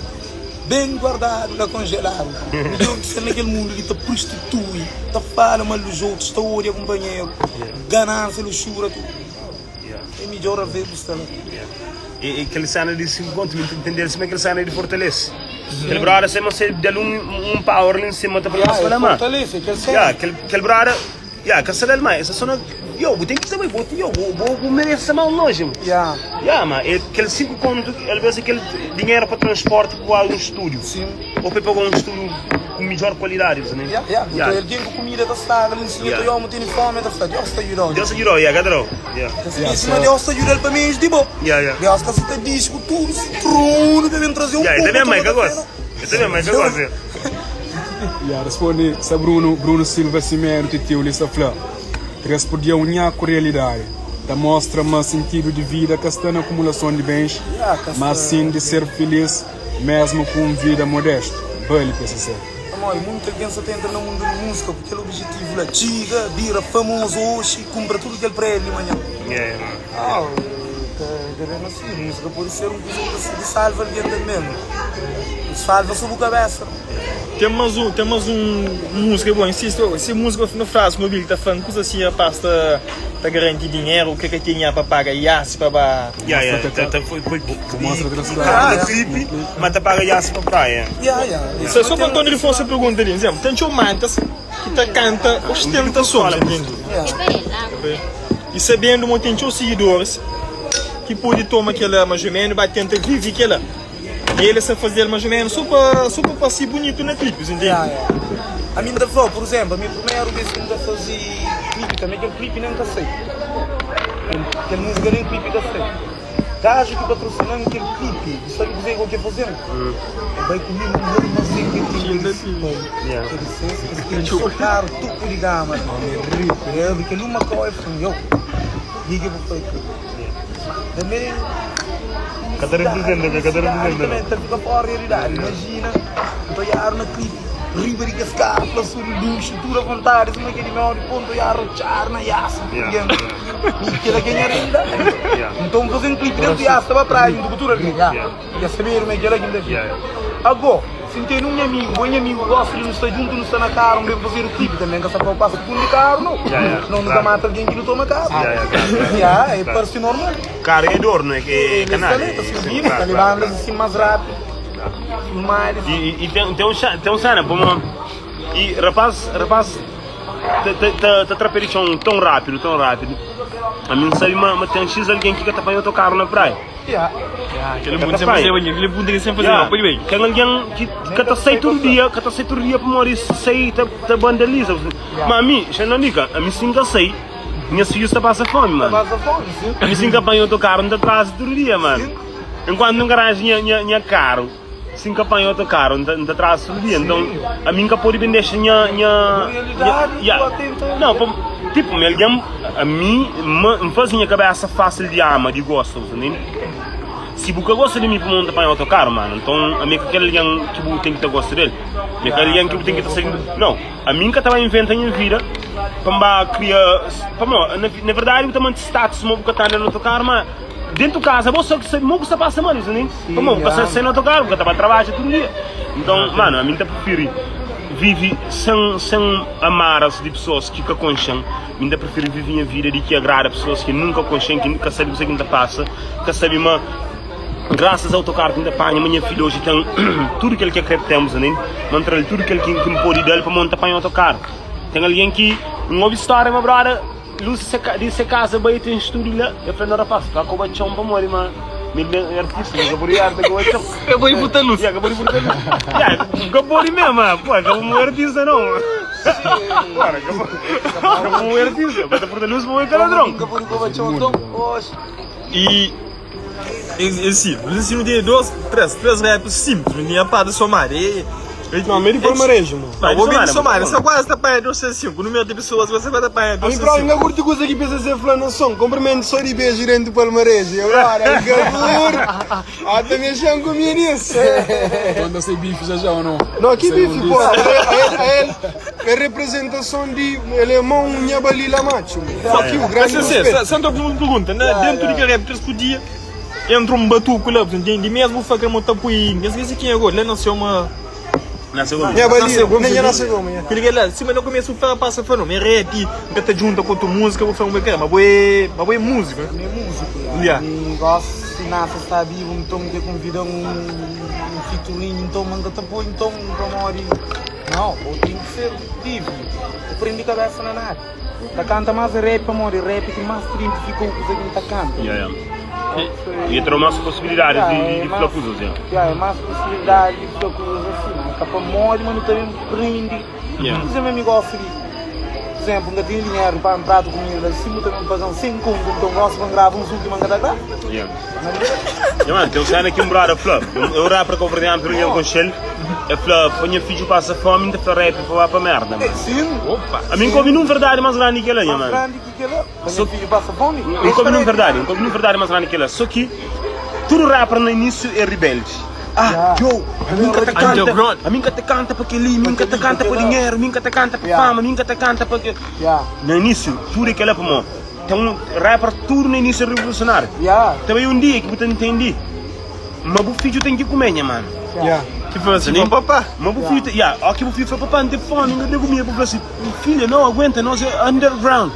Ben guardadu la konjeladu. Midjor ki sta na kel mundu ki ta prostitui, ta fala mal dos otus, ta odia kunpanheru, ganansia, luxura, tudu. É midjor aves bu sta la. E kel sena di 5 kontu mi ntendel sima kel sena di fortalece. Kel brother sema se dal un power li nsima ta fala mas fala ma. Ya kel kel brother ya ka sa dal ma esa sona yo bu ten ki sabe bo yo bo bu merece sa mal longe. Ya. Ya ma e kel 5 kontu alvez é kel dinheiro pa transporte pa ba un studio. Ou pa paga un studio ku midjor kualidadi bu sabe. Ya ya nton algen ku kumida ta staba li nsinha ta omi tene fomi ta fla Deus ta djudau. Deus ta djudau ya ka ta dau. Ta skese ma Deus ta djudal pa meius di bo. Deus ka sa ta dixi ku tudu si tronu pa ben traze un poku pa toma kafé no. Ya responde sa Bruno Bruno Silva Simedo Titiu li sta fla 3 por dia un nhaku realidadi ta mostra ma sintidu di vida ka sta na akumulason di bens mas sin di ser filis mesmu ku un vida modestu. Bali PCC. Pamodi munti algen sa ta entra na mundu di múzika ku kel obijetivu la, txiga, bira famozu oxi i kunpra tudu kel prédiu li manhan. Nau, ka ka ben asin. Múzika pode ser un kuza ki ta di salva algen tanbê, ma salva so bu kabésa. Ten más un, ten más un múzika bon, insisti, oh, se múzika na frazi ku obi-l ta fla un kuza asin, rapaz ta ta garanti dinheru, ke ka tinha pa paga iasi pa ba. Ya, ya, ta, ta, foi, foi, Mostra e grava clipe, ma ta paga iasi pa praia. Ya, ya. Só, só pa António reforça a pergunta ali, exemplo, ten txeu mantas ki ta kanta ostentason, entende? E sabendo ma ten txeu seguidores ki pode toma kela mais ou menos, ba tenta vive kela. E ele sta fazel mais ou menos só pa, só pa parse bonito na clipes, entende? Ya, ya. Ami N ta fla, por exemplo, ami primeru bes ki N ta faze clipe, tanbe kel clipe nen ka sai. Kel múzika nen clipe ka sai. Gajo ki patrosina-m kel clipe, bu sabe kuzê ki el faze-m? El bai ku mi num armazén ki el ten kel pai. Kel lisensa, es tene so karu topu di gama. El abri kel uma kau, el fla-m, yo, liga bu pai clipe. Tanbe Ka ta representa, ka ta representa. Também ta fika fora realidade. Imagina, N ta oiadu na clipe, riba di kes karu, la su di luxu, tudu a vontadi, sima kel di meu di pontu oiadu rotxadu na yasa, Yeah. Mi kela ki é nha realidade. Nton N faze un clipe dentu yasa, ta ba praia juntu ku tudu algen. Ya sabedu ma é kela ki N ta fika. Ago, si N tene un nha amigu, bo nha amigu gosta di nu sta juntu, nu sta na karu, nu ben fazedu clipe, tanbe N ka sta fla-u pasa fundi di karu, nau. Senau nu ta mata algen ki nu toma karu. Ya, é parse normal. Karu é dor, não é? É Ele canal. sta li, ta sirbi, ta leba andas assim mais rápido. Filmar. E, e tem, tem um tem um cena, como e rapaz, rapaz ta ta ta, ta trapé de chão tão rápido, tão rápido. A mim sabe, mas, mas tem X alguém que tá apanhando outro carro na praia. Yeah. Aquele mundo sempre fazer, aquele mundo que sempre fazer, pode bem. Tem alguém que que tá sai todo dia, que tá sai todo dia para morrer, sai tá tá vandaliza. Mas a mim, já não diga, a mim sim que sai. Nhas fidjus ta pasa fome, mano. Ta pasa fome, sim. Mi si N ka panha otokaru, N ta trasa tudu dia, mano. Enkuantu N ka ranja nha, nha, nha karu, si N ka panha otokaru, N ta, N ta trasa tudu dia. Nton, ami N ka pode ben dexa nha, nha, nha, ya. Nau, pa, tipu, mi algen, ami, ma, N faze nha kabesa fasil di ama, di gosta, bu ta ntende? Si bu ka gosta di mi pamodi N ta panha otokaru, mano, nton ami é ka kel algen ki bu ten ki ta gosta del. Mi é kel algen ki bu ten ki ta sigi. Nau. Ami N ka ta ba inventa nha vida pa N ba kria Pamó, na verdadi bu ta mante status ma bu ka ta anda na otokaru Ma dentu kaza bo so ki sabe mo ku sta pasa mal, bu sta ntende? Pamó bu ka sta sai na otokaru, bu ka ta ba trabadja tudu dia Nton, manu, ami N ta prifiri vivi sen sen amaras di pesoas ki ka konxe-m Mi N ta prifiri vivi nha vida di ki agrada pesoas ki nunka konxe-m Ki ka sabe kuzê ki N ta pasa, ka sabe ma Grasas a autokaru ki N ta panha ma nha fidju oji ten tudu kel ki el kre ten, bu sta ntende? Ma N tra-l tudu kel ki N pode da-l pamodi N ta panha autokaru. Ten algen ki N obi stória ma broda Lúcia se di se kaza bai ten stúdiu la, el fla, no rapaz, ka koba txon pamodi ma mi é artista, mi ka pode arta koba txon. Ka pode furta lus. Ya, ka pode furta lus. Ya, ka pode mesmu, ma pô, ka bu artista não. Bora, ka bu artista, ba ta furta lus pa bo é ka ladron. Ka pode koba txon, nton, oxi. E É simples, assim não tem dois, três, três raps simples, não tinha para somar. E, Não, meio de palmarés, mano. Não, vou bem somar, só quase tá apanha 205, o número de pessoas você vai apanhar A mim próprio 205. não curto coisa que pensa ser falando som. Cumprimento só de beijo dentro do palmarés. E agora, que Ah, tá mexendo comigo nisso. Quando sai bife já já ou não? Não, que Sai um bife, disso. pô. Ele, ele, é representação de. Ele é mão Nhabalila macho. Fuck you, grande Mas assim, respeito. só uma pergunta, né? Dentro de que rap 3 por dia, Entra un batuku la, bu ntende? Mesmu fla ma ta pui, N skese kenha go, la naseu ma. Naseu Gomes. Nha Naseu bali, Gomes. nha Naseu Gomes, nha. Kel ki la, sima na kumesu bu fla pasa fla no, mi é rap, N ka ta djunta ku otu múzika, bu fla ma bu é ma bo é, ma bo é múziku. Mi é múziku, ya. Ya. Mi gosi si nasa sta bibu, nton N ke konvida-m un featuring, nton ma N ka ta poi nton pamodi nau, bo ten ki ser livri, bu prende kabesa na nada. Ta kanta más rap pamodi rap ki más ta identifika-u kuza ki N ta kanta. Ya, ya. E tra más posibilidadis di, di fla kuzas, ya. Ya, é más posibilidadi di fla kuzas asi, ma ka pamodi ma nu ta ben prende. Ya. Por izénplu, mi gosta di, por izénplu, N ka tene dinheru pa un pratu kumida, si bu ta ben paga-m 100 kontu, nton gosi pa N grava uns última N ka ta grava. Ya. Ya, mano, ten un sena ki un brother fla, é un rapper kabuverdianu ki ningen konxe-l, el fla, pa nha fidju pasa fomi, N ta fla rap pa ba pa merda, mano. Sin. Opa! Ami N ka obi nun verdadi más grandi ki kel-la, nha Más mano. grandi ki kel-la, pa nha fidju pasa fomi. N ka obi nun verdadi, N ka obi nun verdadi más grandi ki kel-la. Sô ki tudu rapper na inísiu é ribeldi. Ah, yo, ami N ka ta kanta, Underground. ami N ka ta kanta pa kel-li, mi N ka ta kanta pa dinheru, mi N ka ta kanta pa fama, mi N ka ta kanta pa ke. Na inísiu, tudu é kel-la pamodi ten un rapper tudu na inísiu é revolusionáriu. Ta bai un dia ki bu ta ntende ma bu fidju ten ki kume, nha mano. Ki fla si pa papá. Ma bu fidju ta, ya, óki ki bu fidju fla papá N ten fómi, N ka ten kumida, bu fla si, filha, no aguenta, nos é underground.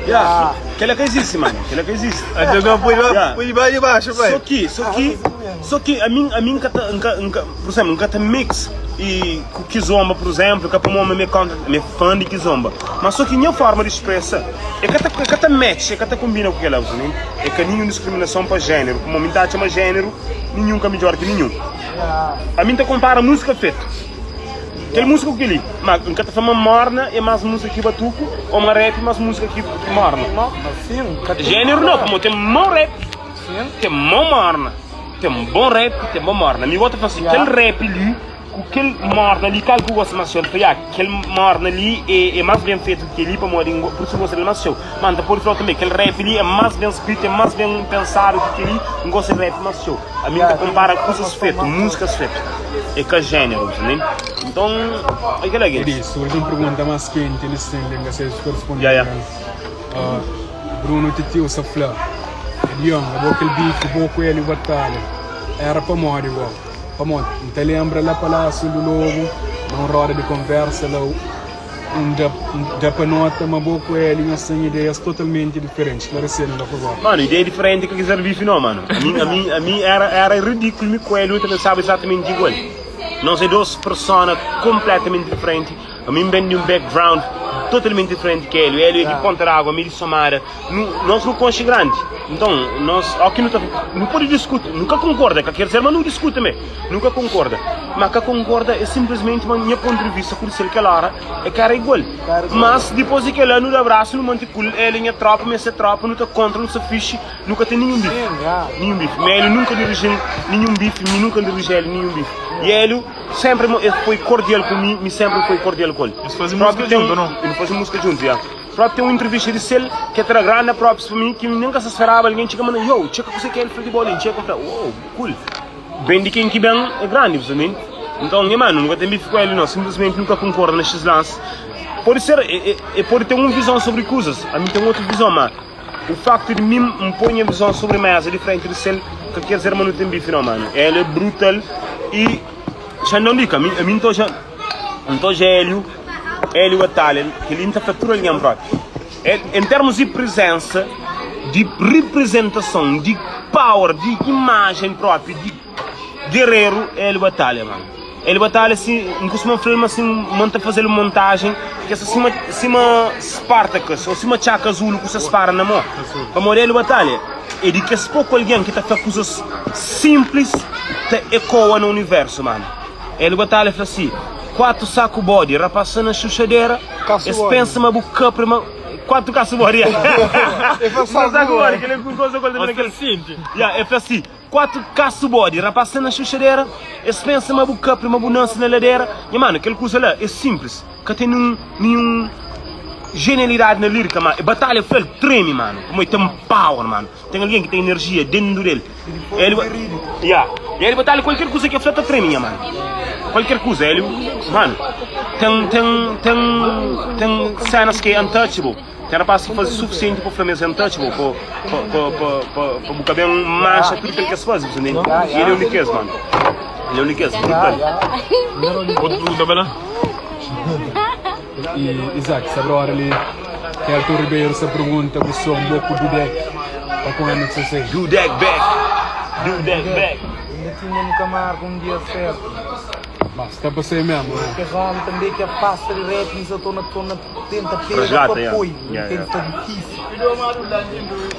Ya, kel-la ka izisti, mano, kel-la ka izisti. Underground poi Ya. poi ba di baxu, pai. Só ki, só ki, só ki ami, ami N ka ta, N ka, N ka, pur izénplu, N ka ta mix i ku kizomba, pur izénplu, ka pamodi mi é kontra, mi é fã di kizomba. Ma só ki nha forma di spresa é ka ta, é ka ta match, é ka ta konbina ku kel-la, bu sabe? É ka ninhun diskriminason pa jéneru, pamodi mi N ta atxa ma jéneru ninhun ka midjór ki ninhun. Ami N ta konpara múzika fetu. Kel múzika ku kel-li. Ma N ka ta fla ma morna é más múzika ki batuku ô ma rap é más múzika ki morna. Jéneru nau, pamodi ten mau rap, ten mau morna. Ten bon rap, ten bon morna. Mi bo ta fla si, kel rap li ku kel morna li, kal ki bu gosta más txeu? N ta fla, ya, kel morna li é más ben fetu ki kel-li pamodi pur isu N gosta del más txeu. Ma N ta pode fla-u tanbê, kel rap li é más ben skritu, é más ben pensadu ki kel-li. N gosta di rap más txeu. Ami N ta konpara kuzas fetu, múzikas fetu, é ka jénerus, ne? Nton, é kel-la, Edi, gentis. surji un pergunta más kenti li sin, li N ka sai si ta responde Ya, ya. ben. Bruno Titiu sa fla, Edion, abo kel bifi bo ku Hélio Batalha éra pamodi bo? Pamodi N ta lenbra la Palásiu du Lobu, na un roda di konversa la, N da da pa nota ma bo ku Hélio nhos ten ideias totalmenti diferenti. Sklaresenu la favor. Mano, ideia diferenti ka kizer bifi no, mano. Ami, ami, ami era, era ridikulu mi ku Hélio ta pensaba exatamenti igual. Nos é dos persona kompletamenti diferenti. Ami N ben di un background totalmenti diferenti ki Hélio. Hélio é di Ponta d'Água, ami di Somada. Nu, nos nu konxe grandi. Nton, nos, óki nu ta, nu pode diskuti, nu ka konkorda, ka ker dizer ma nu diskuti mê. Nu ka konkorda. Ma ka konkorda é sinplismenti ma nha pontu di vista ku di sel kel óra é ka éra igual. Mas, dipôs di kel-la, nu da abrasu, nu mante ku el. El é nha trópa, mi é se trópa, nu ta kontra, nu sta fixi, nu ka ten ninhun bifi. Ninhun bifi. Mi Hélio nunka diriji-m ninhun bifi, mi nunka N diriji Hélio ninhun bifi. I Hélio sénpri el foi kordial ku mi, mi sénpri N foi kordial ku el. Nhos faze múzika djuntu, nau? Nu faze múzika djuntu, ya. Propi ten un intrivista di sel ki el tra granda propis pa mi ki mi nen ka sta speraba algen txiga manda yo txeka kuse ki el fla di bo li N txeka N fla wow cool ben di ken ki ben é grandi bu sabe nton nha manu nu ka ten bifi ku el no simplismenti nu ka konkorda na xis lansi pode ser e pode ten un vizon sobri kuzas ami ten otu vizon ma u faktu di mi N poi nha vizon sobri meza di frenti di sel ka ker dizer ma nu ten bifi no manu el é brutal i Xandon di ka ami ami N ta odja N ta odja Hélio Hélio Batalha kel-li N ta fla tudu algen propi El en termus di prizensa di riprizentason di power di imajen propi di gereru Hélio Batalha mano Hélio Batalha si N kustuma fla-l ma si ma N ta faze-l un montajen ki é sima sima Spartacus ô sima Txaka Zulu ku se spada na mô pamodi Hélio Batalha é di kes poku algen ki ta fla kuzas sinplis ta ekoa na universu mano. El batalha fla si, 4 saku bodi rapaz sta na xuxadera es pensa ma bu kapri ma 4 kasu bodi saku bodi kel koza kol ta kel ya el fla si 4 kasu bodi rapaz sta na xuxadera es pensa ma bu kapri ma bu nansi na ladera nha mano kel kuza la é simples ka ten nenhum nenhum genialidade na lirika ma batalha fla el treme mano pamodi ten power mano. Ten algen ki ten enerjia dentu del. El, ya. El batalha kualker kuza ki el fla ta treme nha mano. Kualker kuza el, mano. Ten ten ten ten cenas ki é untouchable. Ten rapaz ki faze sufisienti pa fla ma es é untouchable, pa pa pa pa pa bu ka ben manxa tudu kel ki es faze, bu ntende? I el é un di kes, mano. El é un di kes, brutal. Otu pergunta pa la. I Isaac, sta brother li, Kelton Ribeiro sta pergunta bu som bo ku Dudek pa kuando ki sa sai? Dudek back, Dudek back. Inda tinha nu ka marka un dia sertu. Mas sta pa sai mesmo, né? Kes omi tanbe ki afasta di rap mi sa torna torna tenta pega Resgata, pa yeah. poi, Yeah, ntende yeah. sta difisil.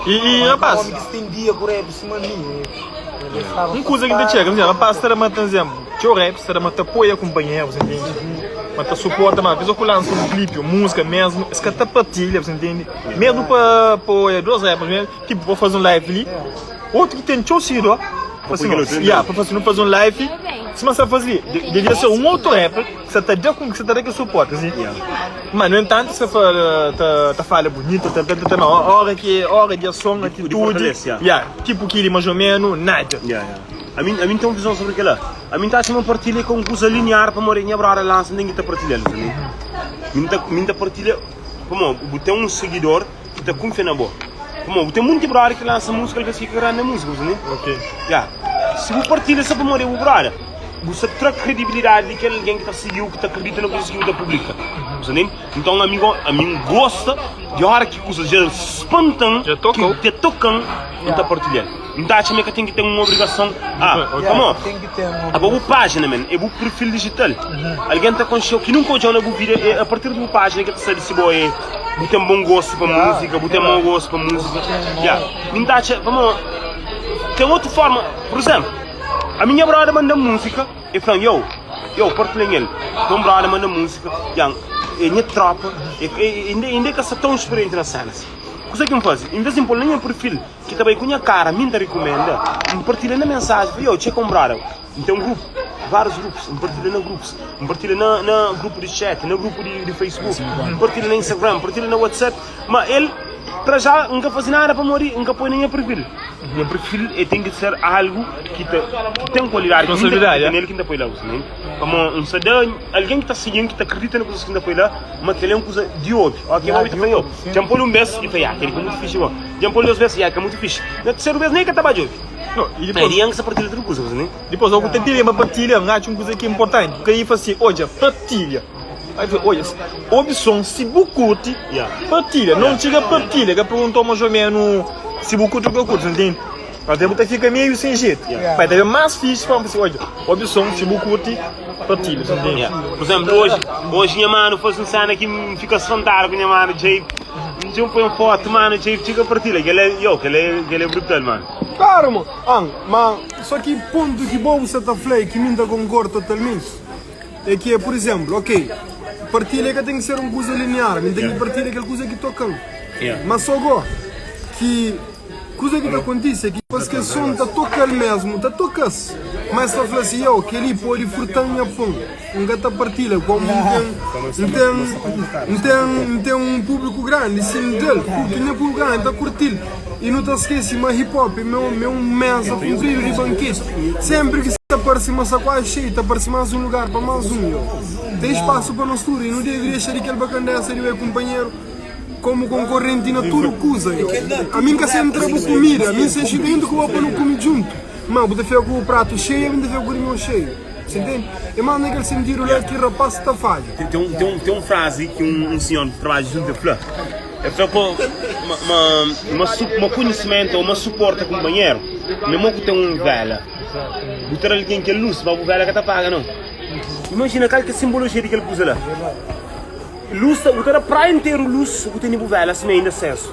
I, i rapaz, Omi ki stendia ku rap sima mi, el staba un kuza ki N ta afastadu. txeka, N rapaz sta da mata nzem, txeu rap sta da mata apoia kunpanherus, entende? Ma ta suporta, ma vez ku lansa un clipe, un múzika mesmu, es ka ta partilha, bu entende? Mesmu pa apoia dos rappers mesmu, tipo pa faze un live li, otu ki ten txeu sigidor, Pa fala poi kel otu assim, yeah, pa faze, nu faze un live, sima sa faze li, devia ser un otu rapper ki sa ta da ku, ki sa ta da kel suporti, assim. Yeah. Ma nu entantu sa fala, ta, ta fala bunitu, ta, ta, ta, ta, ma ora ki, ora di ason, Di atitudi, fortalece, yeah. yeah, tipo kili mais ou menos, nada. Yeah, yeah. Ami, ami ten un vizon sobri kela. Ami n ta atxa ma partilha é ka un kuza linear pamodi nha brother lansa nen ki ta partilha-l, entende? Mi n ta, mi n ta partilha pamodi bu ten un sigidor ki ta kunfia na bo. Pamodi bu ten munti brother ki lansa múzika alvês fika grandi na múzika, bu ntende? Ok. Ya. Si bu partilha sô pamodi é bu brother, bu sta tra kredibilidadi di kel algen ki ta sigi-u, ki ta kridita na kuzas ki bu ta publika, bu ntende? Nton ami go, ami n gosta di óra ki kuzas dja spanta-m, Dja toka-u. ki dja toka-m, N ta partilha-l. N ta atxa ma e ka ten ki ten un obrigason. Ah, pamó? Abo bu pájina, man, é bu perfil dijital. Algen ta konxe-u ki nunka odja-u na bu vida, é a partir di bu pájina ki el ta sabe si bo é, bu ten bon gostu pa múzika, bu ten mau gostu pa múzika. Ya, mi N ta atxa, pamó ten otu fórma. Pur izénplu, ami nha brother manda-m múzika, el fla-m, Yo, yo, partilha-m el. Nton un brother manda-m múzika, ya, é nha trópa, inda e ka sta tãu sperienti na séna si. Kuzê ki N faze? Envês di N pô-l na nha perfil ki ta bai ku nha kara, mi N ta rikumenda, N partilha na mensajen, fla, Yo, txeka un brother. N ten un grupu, várius grupus, N partilha na grupus, N partilha na na grupu di chat, na grupu di di Facebook, N partilha na Instagram, N partilha na WhatsApp, ma el, pra já N ka faze nada pamodi N ka poi na nha perfil. Nha perfil e ten ki ser algu ki ta ki ten kualidadi, ki mi ta kridita nel, ki N ta poi la. Pamodi N sta da algen ki ta sigi-m, ki ta kridita na kuzas ki N ta poi la, ma kel-li é un kuza di obi. Óki el obi, ta fla, Yo, dja N pô-l un bês, el fla, Ya, kel-li ka mutu fixi bo. Dja N pô-l dos bês, ya, ka mutu fixi. Na terseru bês, nen el ka ta ba djobe. I É di N ki sta partilha tudu kuza, ne? Dipôs, óki bu ta dilema partilha, N atxa un kuza ki é inportanti. Bu ka i fla si, Odja, partilha. Aí fla, Odja, obi son, si bu kurti, partilha. Não txiga partilha, ka pergunta-u más ô ménu si bu kurti ô ka kurti, ntende? Até bu ta fika meio sem jeito. Pai, ta ben más fixe pa si, odja, obi som, si bu curti, partilha, si ntende? Yeah. Por exemplo, hoje, hoje nha mano faz um cena que me fica espantado com nha mano Jay. Um põe uma foto, mano, Jay fica partilha, que ele é, yo, que ele é, que ele é brutal, mano. Claro, mo. Ah, ma só ki ponto ki bo bu sa ta fla e ki mi n ta concorda totalmente é ki é, por exemplo, ok, partilha ka ten ki ser un kuza linear, mi n ten ki partilha kel kuza ki toka-m. Yeah. Ma só go ki Kuza ki ta kontise é ki pas kes son ta toka-l mésmu, ta toka-s, má es ta fla si, Yo, kel-li pode furta-m nha pon. N ka ta partilha. Kómu N ten, N ten, N ten, N ten un públiku grandi, si N da-l, purki nha públiku grandi ta kurti-l. I nu ta skese ma hip-hop é é un méza kunpridu di banketi. Sénpri ki sta parse ma sta kuazi xeiu, ta parse más un lugar pa más un. Yo, ten spasu pa nos tudu i nu debe dexa di kel bakandésa di bai kunpanheru. Komu konkorenti na tudu kuza. Ami N ka sa entra bu kumida, ami N sa xinta djuntu ku bo pa nu kume djuntu. Ma bu ta fika ku bu pratu xeiu, ami N ta fika ku di meu xeiu. Sa ntende? É más na kel sentidu la ki rapás ta fadja. Ten un, ten un, ten un frazi ki un, un sinhor ki trabadja djuntu el fla. El fla ku ma, ma, ma, su, ma konhisimentu ô ma suporta kunpanheru, mésmu ku ten un vela, bu ta da algen kel lus, ma bu vela ka ta paga nau. Imajina kal ki é simbologia di kel kuza la. Luz ta, bu ta da praia interu luz, bu tene bu vela sima inda sensu.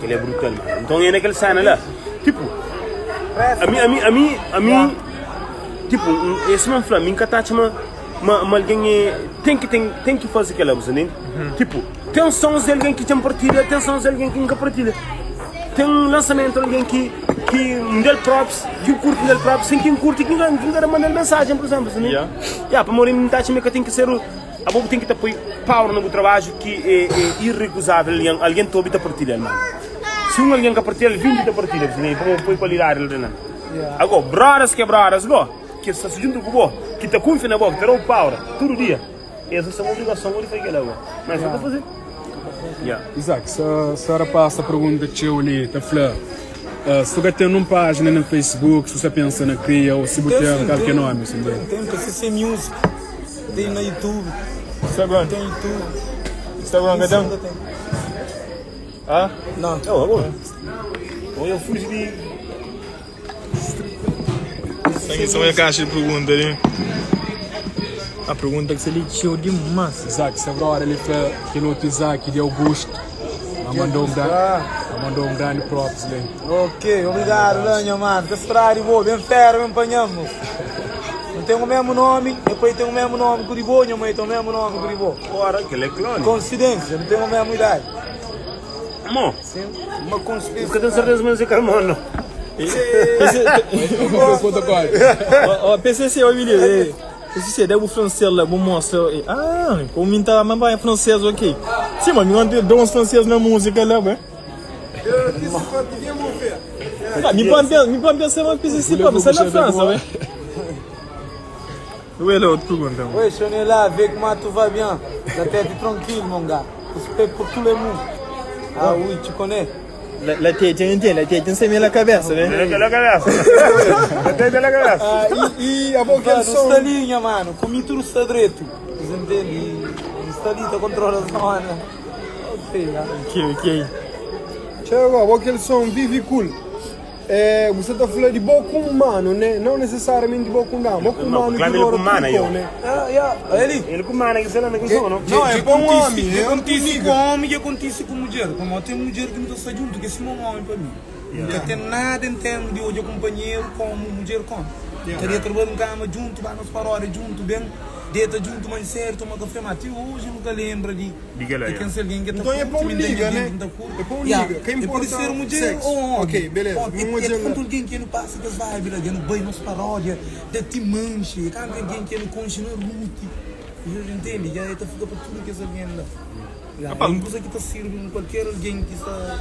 Kel é brutal, mano. Nton é na kel sena la. Tipo, ami, ami, ami, ami, tipo, é sima N fla, mi N ka ta atxa ma, ma, ma algen é, ten ki ten, ten ki faze kel-la, bu sta ntende? Tipo, ten sons di algen ki dja N partilha, ten sons di algen ki N ka partilha. Ten lansamentu di algen ki, ki N da-l props, ki N kurti N da-l props, sen ki N kurti ki N ka, ki N ka ta manda-l mensajen, pur izénplu, bu sta ntende? Ya, pamodi N ta atxa ma ka ten ki ser. Abo bu ten ki ta poi power na bu trabadju ki é irrekuzável algen algen ta obi ta partilha-l mano. Si un algen ka partilha-l 20 ta partilha pamodi bu poi kualidadi la den. Ago brodas ki é brodas go ki sta djuntu ku bo ki ta kunfia na bo ki ta da-u power tudu dia es ta un obrigason di fai kela go ma es ka ta faze. Yeah. Isaac, sa, sa rapaz ta pergunta txeu li, ta fla, uh, si tu ka ten un página na Facebook, si tu sta pensa na kria ou si bu Tem ten sim, kal ki é tem. nomi, assim, Tem, tem PCC Music. Tem na YouTube. Instagram. Tem YouTube. Instagram, Tem cadê? sim, tem. Ah? Não. Não, agora. Ou eu fujo de. Tem só uma caixa de pergunta ali. A pergunta que se lhe tio demais. Isaac, se agora ele fla aquele outro Isaac de Augusto, ela mandou um grande, ela mandou um grande props ali. Ok, obrigado, Lanha, mano. Que estrada boa, bem fera, bem apanhamos. Não tem o mesmo nome, meu pai tem o mesmo nome que o de boa, minha mãe tem o mesmo nome que o de boa. Ora, que ele é clone. Coincidência, não tem a mesma idade. Amor, Sim, uma coincidência. nunca tenho certeza, mas é carmão, não. Protocolo. Ó, ó, PCC, ó, menino. ei. PCC, deve o francês lá, vou mostrar. ei. Ah, como me tá, mas vai francês, ok. Sim, mas me manda dá uns francês na música lá, velho. Ah, me põe me põe pensar, mas PCC, pô, você é na França, velho. Ué, lá, outra pergunta. mano. Oui, on est là avec moi, tout va bien. La tête tranquille, mon gars. Respect pour tout le monde. Ah oui, tu connais. La, la tête, entende? La tête, sem na cabeça, né? Ele é cabeça. Até ele é cabeça. Ah, e, e a boca Mano, é som. está linha, mano. Comi tudo está direito. Você entende? Está ali, tá controla a zona. Ok, ah. Ok, ok. Chega, agora, aquele som vive cool. É, você tá falando de bom com humano, né? Não necessariamente de bom com dama. Bom com Não, humano claro, que ele dura com mana, pouco, eu. né? Ah, yeah. Ele. Ele com mana que sei lá, não sou, não? Não, é de com acontece, homem, é acontece com com homem e acontece com mulher. Como tem mulher que não está junto, que esse é um homem para mim. Nunca tem nada em termos de hoje companheiro como mulher com. Queria trabalhar em cama junto, vai nas paródias junto, bem, deita junto, mais sério, toma café, mas até hoje nunca lembra de, De que ela é. de quem ser alguém que tá Então é pra um curte, me entende, liga, alguém né? que tá curte. É pra um Yeah. liga. Quem E pode importa ser mulher sexo. ou homem. Ok, beleza. Pode, Um é, é mulher- quando alguém que não passa que as vibes, lá, que não banho nas paródias, de te manche, canta alguém que não conche na rute. Você entende? Já tá fica para tudo que esse alguém lá. Já, é uma coisa que tá servindo qualquer alguém que está.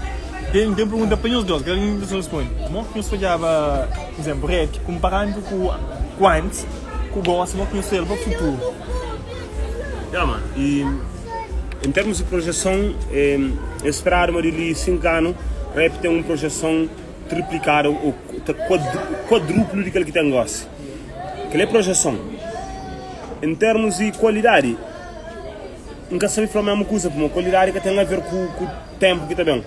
Tem, tem pergunta para nós dois, que alguém pessoa responde. Como que nós falhava, por exemplo, rap, comparando com, com antes, com o gosto, como que nós falhava para o futuro? Yeah, mano. E em termos de projeção, eh, esperar uma de 5 anos, rap tem uma projeção triplicada ou quadruplo daquele que tem gosto. Aquela é projeção. Em termos de qualidade, nunca sabe falar a mesma coisa, porque qualidade que tem a ver com, com o tempo que está bem.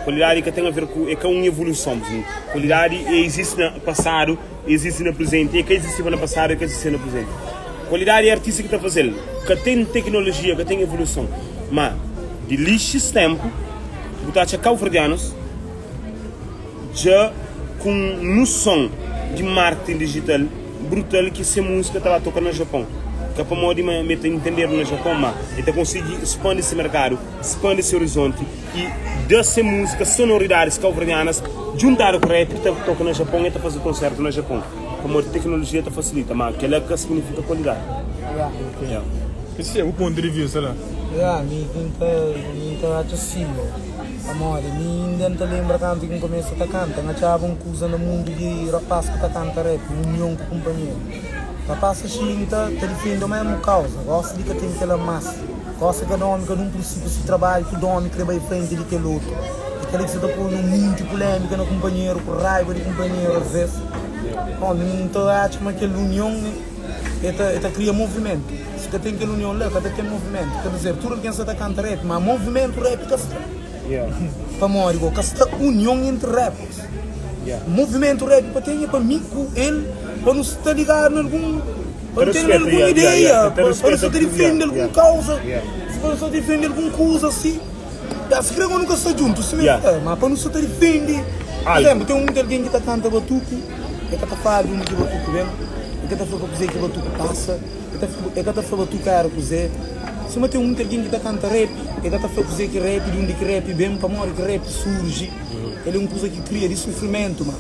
Qualidade que tem a ver com é que é uma evolução. assim. Qualidade existe no passado, existe no presente, é que existe no passado, é que existe no presente. Qualidade é artista que está fazendo, que tem tecnologia, que tem evolução. Mas, de lixo tempo, botar cabo-verdianos já com noção de marketing digital brutal que essa música estava tocando no Japão. Que para modo de me entender no Japão, mas ele consegue expandir esse mercado, expandir esse horizonte e dessa música, sonoridades cabo-verdianas, juntar o rap que está tocando no Japão e está fazendo concerto no Japão. Como a tecnologia está facilita, mas aquela que significa qualidade. Yeah. Esse é o ponto de vista lá. Yeah, mi quinta, mi quinta acho assim, Amore, mi ainda não te lembra tanto que começa a cantar. Não achava um coisa no mundo de rapaz que tá canta rap, união com companheiro. Rapaz assim, tá, tá defendendo a mesma causa. Gosta de que tem aquela massa. Gosta que o homem, que num princípio se trabalha, que o homem que vai em frente de aquele outro. Aquele que se tá pondo muito polêmica no companheiro, com raiva de companheiro às vezes. Bom, não tô acho que aquela união, né? Eta, eta cria movimento. Se que tem aquela união lá, que tem movimento. Quer dizer, tudo quem está canta rap, mas movimento rap que está. Yeah. Para morrer, que está união entre rappers. Yeah. Movimento rap para ter para mim com ele, para não estar ligado em algum. Para não ter Respeito, alguma yeah, ideia, yeah, yeah. Ter para, para não respeito, estar defendendo yeah, alguma yeah. causa, Yeah. para não estar defendendo alguma coisa assim. Já, se creio que nunca está junto, se me Yeah. é, mas para não estar defendendo. Por Algo. exemplo, tem muito alguém que está cantando batuco, é que está falando de batuco mesmo, é que está falando dizer que batuco passa, é que está falando batuco era cozer. Se mas tem muito alguém que está cantando rap, é que está falando dizer que rap, de onde que rap vem, para morrer que rap surge. Ele é uma coisa que cria de sofrimento, mano.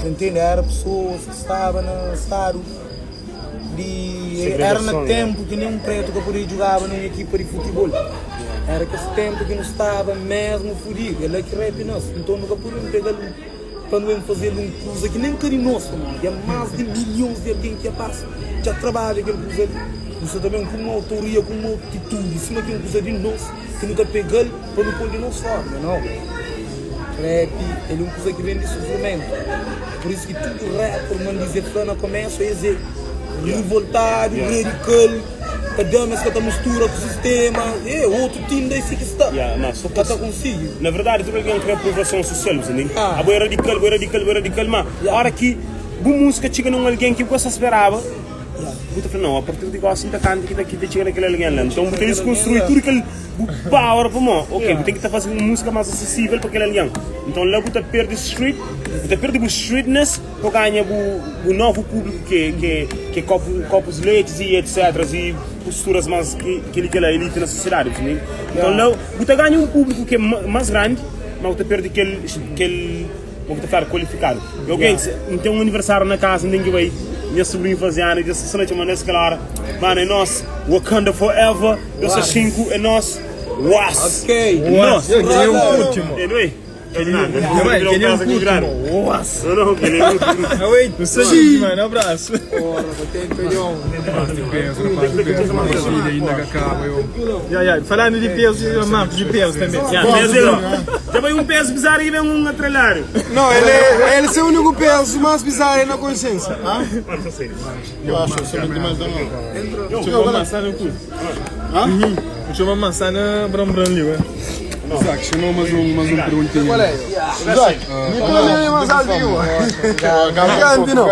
Você entende? Era pessoas que estavam no estado de. Era no Segregação, tempo que nenhum preto que podia jogar numa equipa de futebol. Era que esse tempo que não estava mesmo fodido. Ele é que rap nós. Então nunca podíamos pegar para não fazer uma coisa que nem carinhoso, mano. E há mais de milhões de alguém que passa, já trabalha aquele coisa ali. Você também com uma autoria, com uma atitude, em cima de uma coisa de nós. ki nu ta pega-l pa nu pô-l di nos forma. Nau. Rap el é un kuza ki ben di sufrimentu. Pur isu ki tudu rapper, man dize fla na komésu, es é rivoltadu, radikal, ta da ma es ka ta mustura ku sistéma. E otu tinda é si ki sta. Ka ta konsigi. Na verdadi, tudu algen kre aprovason sosial, bu ntende? Abo é radikal, bo é radikal, bo é radikal, má óra ki bu múzika txiga na un algen ki bu ka sta speraba, Bu ta fla, Nau, apartir di gósi N ta kanta ki ta ki ta txiga na kel algen la. Nton, bu ta diskonstrui tudu kel bu power pamó, ok, bu ten ki ta faze un múzika más asesível pa kel algen. Nton, la bu ta perde street, bu ta perde bu streetness pa ganha bu bu novu públiku ki ki ki é kopu kopus letis i etc. I posturas más ki kel ki kel elite na sosiedadi, bu ntende? Nton, la bu ta ganha un públiku ki é más grandi, má bu ta perde kel kel. Mo ki ta fladu kualifikadu. Yo gentis, N ten un aniversáriu na kaza, N ten ki bai. Nha subrinhu faze anu, dja sta na txoma nes kel óra. Manu, é nos, Wakanda forever, 2 a 5, é nos, was! Ok! É nos! Kel é um curti, mo. É, não é? Kel é um curti, mo. Was! Não, não, kel é um curti. Awei, sim, mano, abraço. Peso, rapaz, peso, mas filha ainda que acaba eu. Ya, ya, falando de peso, Marcos, de peso também. Ya, peso é. Já vai um peso bizarro e vem um atrelado. Não, ele é, ele é o único peso mais bizarro é na consciência. Ah? Eu acho que somente mais não. Deixa eu maçã no cu. Deixa eu maçã na bram bram ali, ué. Isaac, chamou mais um, mais um perguntinha. Qual é? Isaac, Nicola é mais alto que eu. Gigante não.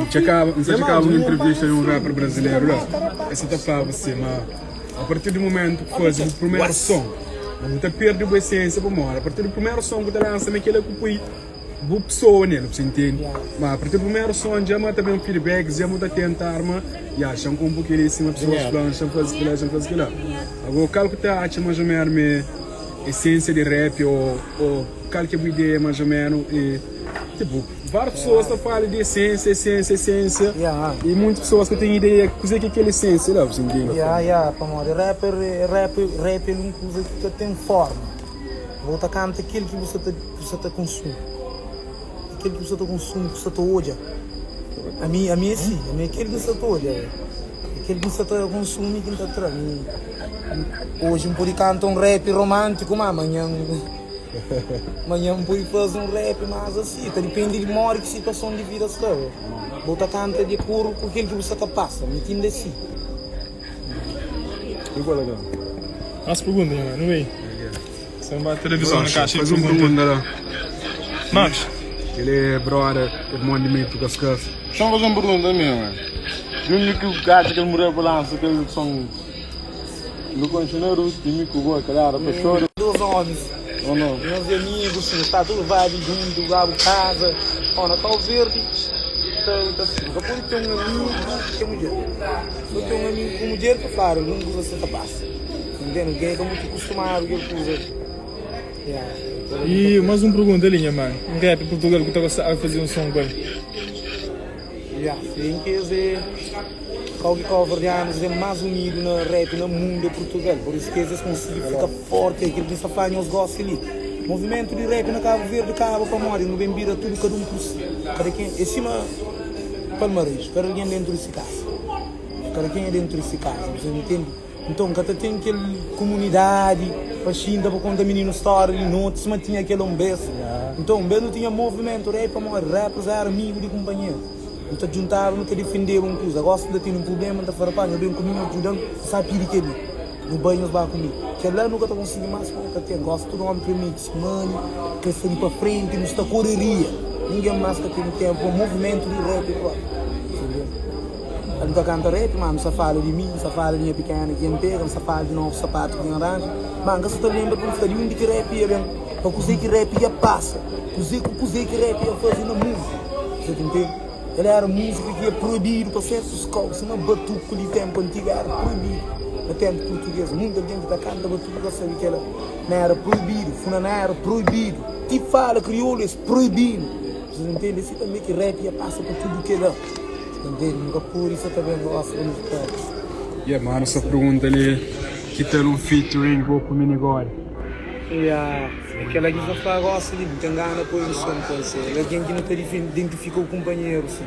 Você acaba, você acaba uma entrevista de um rapper brasileiro lá. Esse tá falava assim, mas a partir do momento que faz o primeiro som, você perde a essência para mora. A partir do primeiro som que você lança, naquele que põe boa pessoa nele, você entende? Mas a partir do primeiro som já mata bem feedback, já muda tenta arma, e acham com um pouquinho em cima pessoas falando, acham fazer aquilo, acham fazer aquilo. Agora, o que tá acha mais ou menos me essência de rap ou, ou qual que é a ideia mais ou menos e tipo, várias pessoas tá falando de essência, essência, essência Yeah. e muitas pessoas que têm ideia que que é aquela essência lá, você entende? Yeah, yeah, pamodi rapper, rap, rap é un kuza ki ka ten forma. Bo ta kanta kel ki bu sa ta, bu sa ta konsumi. Kel ki bu sa ta konsumi, ku sa ta odja. Ami, ami é si, ami é kel ki N sa ta odja. É kel ki N sa ta konsumi ki N ta tra. Mi, oji N pode kanta un rap romántiku, má manhan, manhan N pode faze un rap más asi. Ta dipende di modi ki situason di vida sta. Bo ta kanta di akordu ku kel ki bu sa ta pasa. Mi tinda é si. Igual agora. Mais pergunta, nha mano, ei. Você não bate televisão na caixa Faz um pergunta lá. Marcos. Ele é brother, irmão de meio Cascas. Deixa eu fazer uma pergunta minha, mano. De onde que o gajo que ele morreu balança aquele som no condicionador, time que boa, aquela era para choro. Dois homens. Ou não? Meus amigos, está tudo vibe junto, rabo casa. Ó, na Cabo Verde, tá, tá assim. Nunca pode ter um amigo que é mulher. Só ter um amigo com mulher, que claro, alguma coisa você tá passa. Entende? Alguém está muito acostumado com aquela coisa. Yeah. E mais uma pergunta ali, minha mãe. Um rap em Portugal que tá gostando de fazer um som com ele. Yeah, sim, quer dizer, qualquer cabo-verdianos é mais unido na rap no mundo é Portugal. Por isso que eles conseguem ficar forte, aquilo que eles fazem, eles gostam ali. Movimento de rap na Cabo Verde acaba para morrer, não bem vira tudo, cada um por si. Cada quem, em cima, Palmarés, cada alguém dentro de casa. Cada quem é dentro de casa, você entende? Então, cada tem aquela comunidade, para xinta, para contar menino história de noite, se mantinha aquele um beijo. Então, um beijo não tinha movimento rap para morrer, rappers era amigo de companheiro. Não te juntava, não te defendeva um coisa. Gosto de ter um problema, não te fala, pá, não vem comigo, ajudando, sabe pedir que ele. No banho, vá comigo. Que lá nunca te consegui mais, porque tem. Gosto do homem permite, mano, quer sair para frente, não está correria. Ninguém mais que tem tempo, um movimento de rap próprio. Entendeu? Eu nunca canto rap, mano, só falo de mim, só falo de minha pequena que me pega, só falo de novo sapato que arranja. Mano, que só te lembra que eu de onde que rap ia bem, para cozer que rap ia passa, cozer que cozer que rap ia fazer na música. Você entende? Ele era música que ia proibido para certos copos, uma batuco de tempo antigo era proibido. No tempo português, muita gente que canta batuco já sabe que ela não era proibido, funaná era proibido. Te fala crioulo, é proibido. Você entende? Assim também que rap ia passa por tudo que era. Entende? Nunca por isso também gosto de música. Yeah, mano, essa pergunta ali, que tal um featuring com o Minigore? Yeah. Aquela que eu falo gosta de não tem gana por isso, não pode ser. Alguém que não te identifica o companheiro, assim.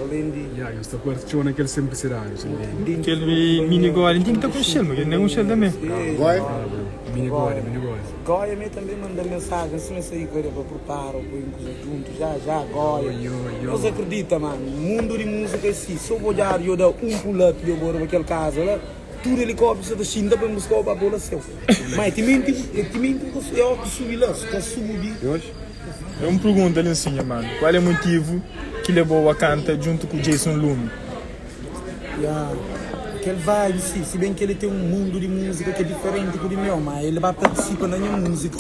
Para além di. Ya, nhos ta parti txeu na kel simplisidadi, nhos intende? Kel mini goli, N ten ki ta konxe-l, ma kel nen konxe-l tanbe. Goi? Mini goli, mini goli. Goia me tanbe manda mensagem sima sa i kre pa prepara ou poi un kuza djuntu já já goia Yo, yo. Nhos akredita mano mundo di música é si so bo odjadu yo da un pull up yo bo riba kel casa la tudu helicóptero sa ta xinta pa ben buskau pa bo la seu ma é timenti é timenti bu ka é o ki subi la su ka subi. É un pergunta li nsinha mano qual é motivo ki lebou a canta djuntu ku Djeison Lumi? Ya, kel vibe si, si ben ki ele ten un mundu di múzika ki é diferenti ku di meu, ma ele ba partisipa na nha múzika,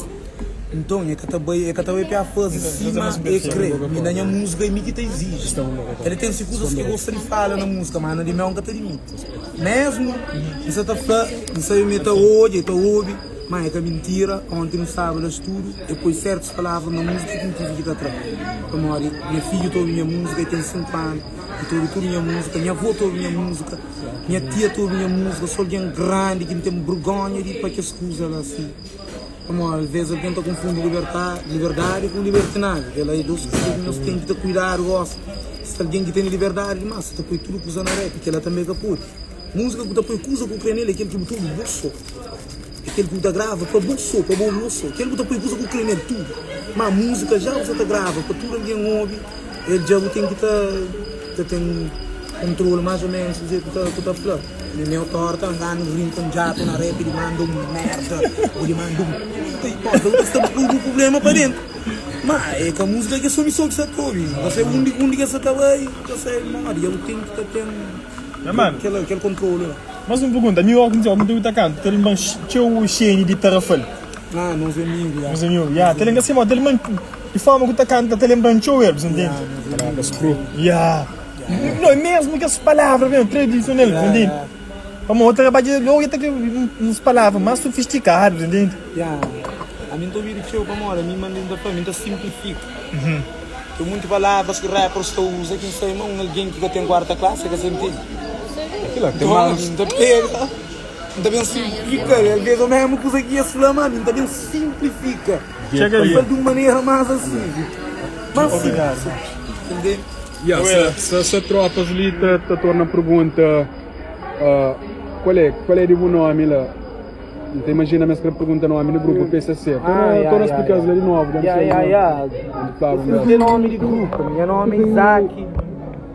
nton e ka ta bai, e ka ta bai pa faze sima e kre, mi na nha múzika é mi ki ta iziji. Ele ten si kuzas ki gosta di fala na múzika, ma na di meu N ka ta admiti. Mesmu N sa ta fla, N sabe ma e ta odja, e ta obi, ma e ka mintira, onti nu staba la studu, e poi sertus palavra na múzika ki N tive ki ta tra, pamodi nha fidju ta obi nha múzika, e ten 5 anu. N ta obi tudu nha múzika, nha avó ta obi nha múzika, nha tia ta obi nha múzika, sô algen grandi ki N ten burgónha di pa kes kuza la si. Pamodi alvês algen ta konfundi liberdadi ku libertinaji. Kel-la é dôs kuza ki nhos ten ki ta kuidadu gósi. Si algen ki tene liberdadi dimás, ta poi tudu kuza na rap, kel-la tanbê ka pode. Múzika ku ta poi kuza ku krê nel é kel ki bu ta obi bo sô. É kel ki bu ta grava pa bo sô, pa bo obi bo sô. Kel bu ta poi kuza ku krê nel tudu. Má múzika já bu sa ta grava pa tudu algen obi. El dja bu ten ki ta ta ten kontrolu mais ou menos kuzê ku ta ku ta fla. Mi meu torta nganu rinka un djatu na rap di manda un merda ou di manda un puta i pó bu ta sta bu bu problema pa dentu. Ma é ka múzika ki é só mi só ki sa ta obi. Ka sai undi undi ki sa ta bai ka sai modi dja bu ten ki ta ten Nha mano. kel kel kontrolu la. Mas un pergunta, mi óki N ta obi ta kanta, ta lenbra-m txeu Xeni di Tarrafal. Ah, nos amigu, ya. Nos amigu, ya. Ta lenbra-m sima, ta lenbra-m di forma ku ta kanta, ta lenbra-m txeu el, bu ntende? Palavras kru. Ya. No, é mesmu kes palavra mesmu, tradisional, bu ntende? Pamodi otu trabadja, logu el ta kre uns palavra más sofistikadu, bu ntende? Ya. Ami N ta obidu txeu pamodi ami manda N ta fla, mi N ta simplifika. Ten munti palavras ki rappers ta uza ki N sabe ma un algen ki ka ten kuarta klasi ka sa ntende. Nton, ami N ta pega. N ta ben simplifika, alvês é mésmu kuza ki es fla, má mi N ta ben simplifika. Txega li. N fla di un manera más asi, más simplis. Entende? Ya, sa, sa tropas li ta, ta torna pergunta, uh, qual é, qual é di bu nomi la? N ta imajina ma es kre pergunta nomi di grupu PCC. Torna, Ah, ya, torna ya, splika-s ya. la di novu, dja N Ya, sai ya, nomi. ya. N flaba Esse mesmu. é nomi di grupu. Nha nomi é Isaac.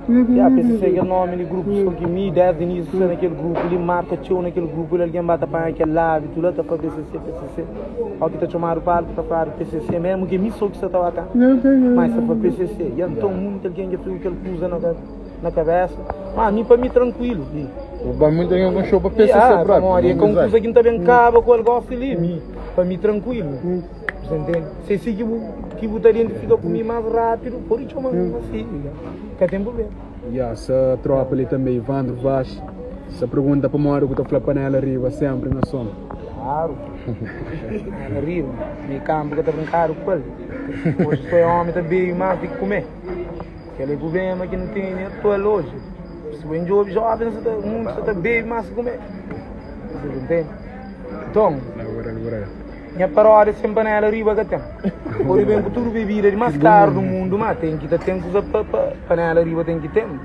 Ya, PCC é kel nomi di grupu, so ki mi desdi inisiu sta na kel grupu li, marka txeu na kel grupu li, algen ba ta panha kel abitu la ta fla PCC, PCC, o ki ta txomadu palku ta fladu PCC, mesmu ki mi so ki sta ta ba kanta, ma es ta fla PCC, ya nton munti algen dja fika ku kel kuza na na kabesa, ma mi pa mi trankuilu, mi. Ba munti algen konxeu pa PCC Ya, propi, pamodi é ka un kuza ki N ta ben kaba ku el gosi li, mi pa mi trankuilu. Bu ta ntende? Se é si ki bu ki bu ta identifika ku mi más rápidu, pode txoma-m asi, ka ten prubléma. Ya, sa tropa li tanbe, Ivandro Vaz, sa pergunta pamodi ku ta fla panela riba senpri na son. Klaru, panela riba, mi kanpu ka ta brinkadu ku el. Oji sô é omi ta bebe más di ki kume. Kel é prubléma ki nu tene atual oji. Si bu djobe jovens, mundu sa ta bebe más ki kume. Bu ta ntende? Nton. Nha paródia sen panela riba ka ten. Pode ben ku tudu bebida di más karu du mundu, má ten ki ta ten kuza pa pa panela riba ten ki ten.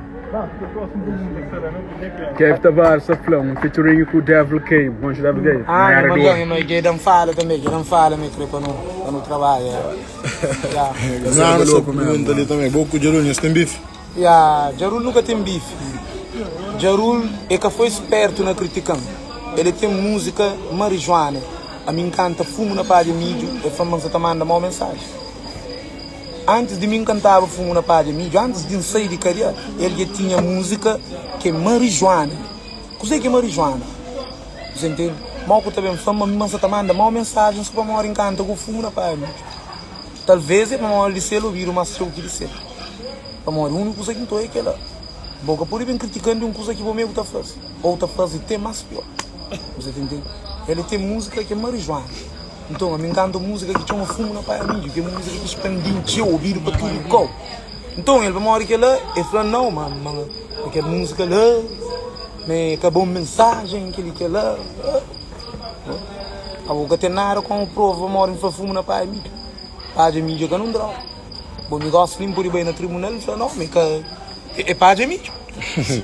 Kev Tavares ta fla un featuring ku Devil K, bu konxe Devil K? Ah, Na nha era mandon, dor. nha ma ke dan fala tanbe, ke dan fala ma e kre pa nu pa nu trabadja. Ya. Nada so pergunta li tanbe, bo ku Djarul nhos ten bifi? Ya, Djarul nu ka ten bifi. Djarul e ka foi spertu na kritika-m. El e ten múzika marijuana. Ami N kanta fumu na padja midju, el fla ma N sa ta manda mau mensaji. Antis di mi N kantaba fumu na padja midju, antis di N sai di kadia, el dja tinha múzika ki é marijuana. Kuzê ki é marijuana? Você ntende? Mau ku ta ben fla-m ma mi ma N sa ta manda mau mensajen so pamodi N kanta ku fumu na padja midju. Talvês é pamodi di sel obidu más txeu ki di sel. Pamodi úniku kuza ki N ta oia é kel-la. Bo ka pode ben kritika-m di un kuza ki bo mê bu ta faze, ô ta faze te más piór. Você ta intende? El ten múzika ki é marijuana. Nton, ami N kanta un múzika ki txoma Fumu na Paia Midju, ki é múzika ki spandi-m txeu, obidu pa tudu kau. Nton, el pamodi kel-la, el fla, Nau, ma, ma kel múzika la, ma é ka bon mensajen, kel-li, kel-la. Abo ka ten nada komu prova pamodi N fla Fumu na Paia Midju. Padja midju é ka nun droga. Bo mi gosi li, N pode bai na tribunal, N fla, Nau, ma é ka. É padja midju?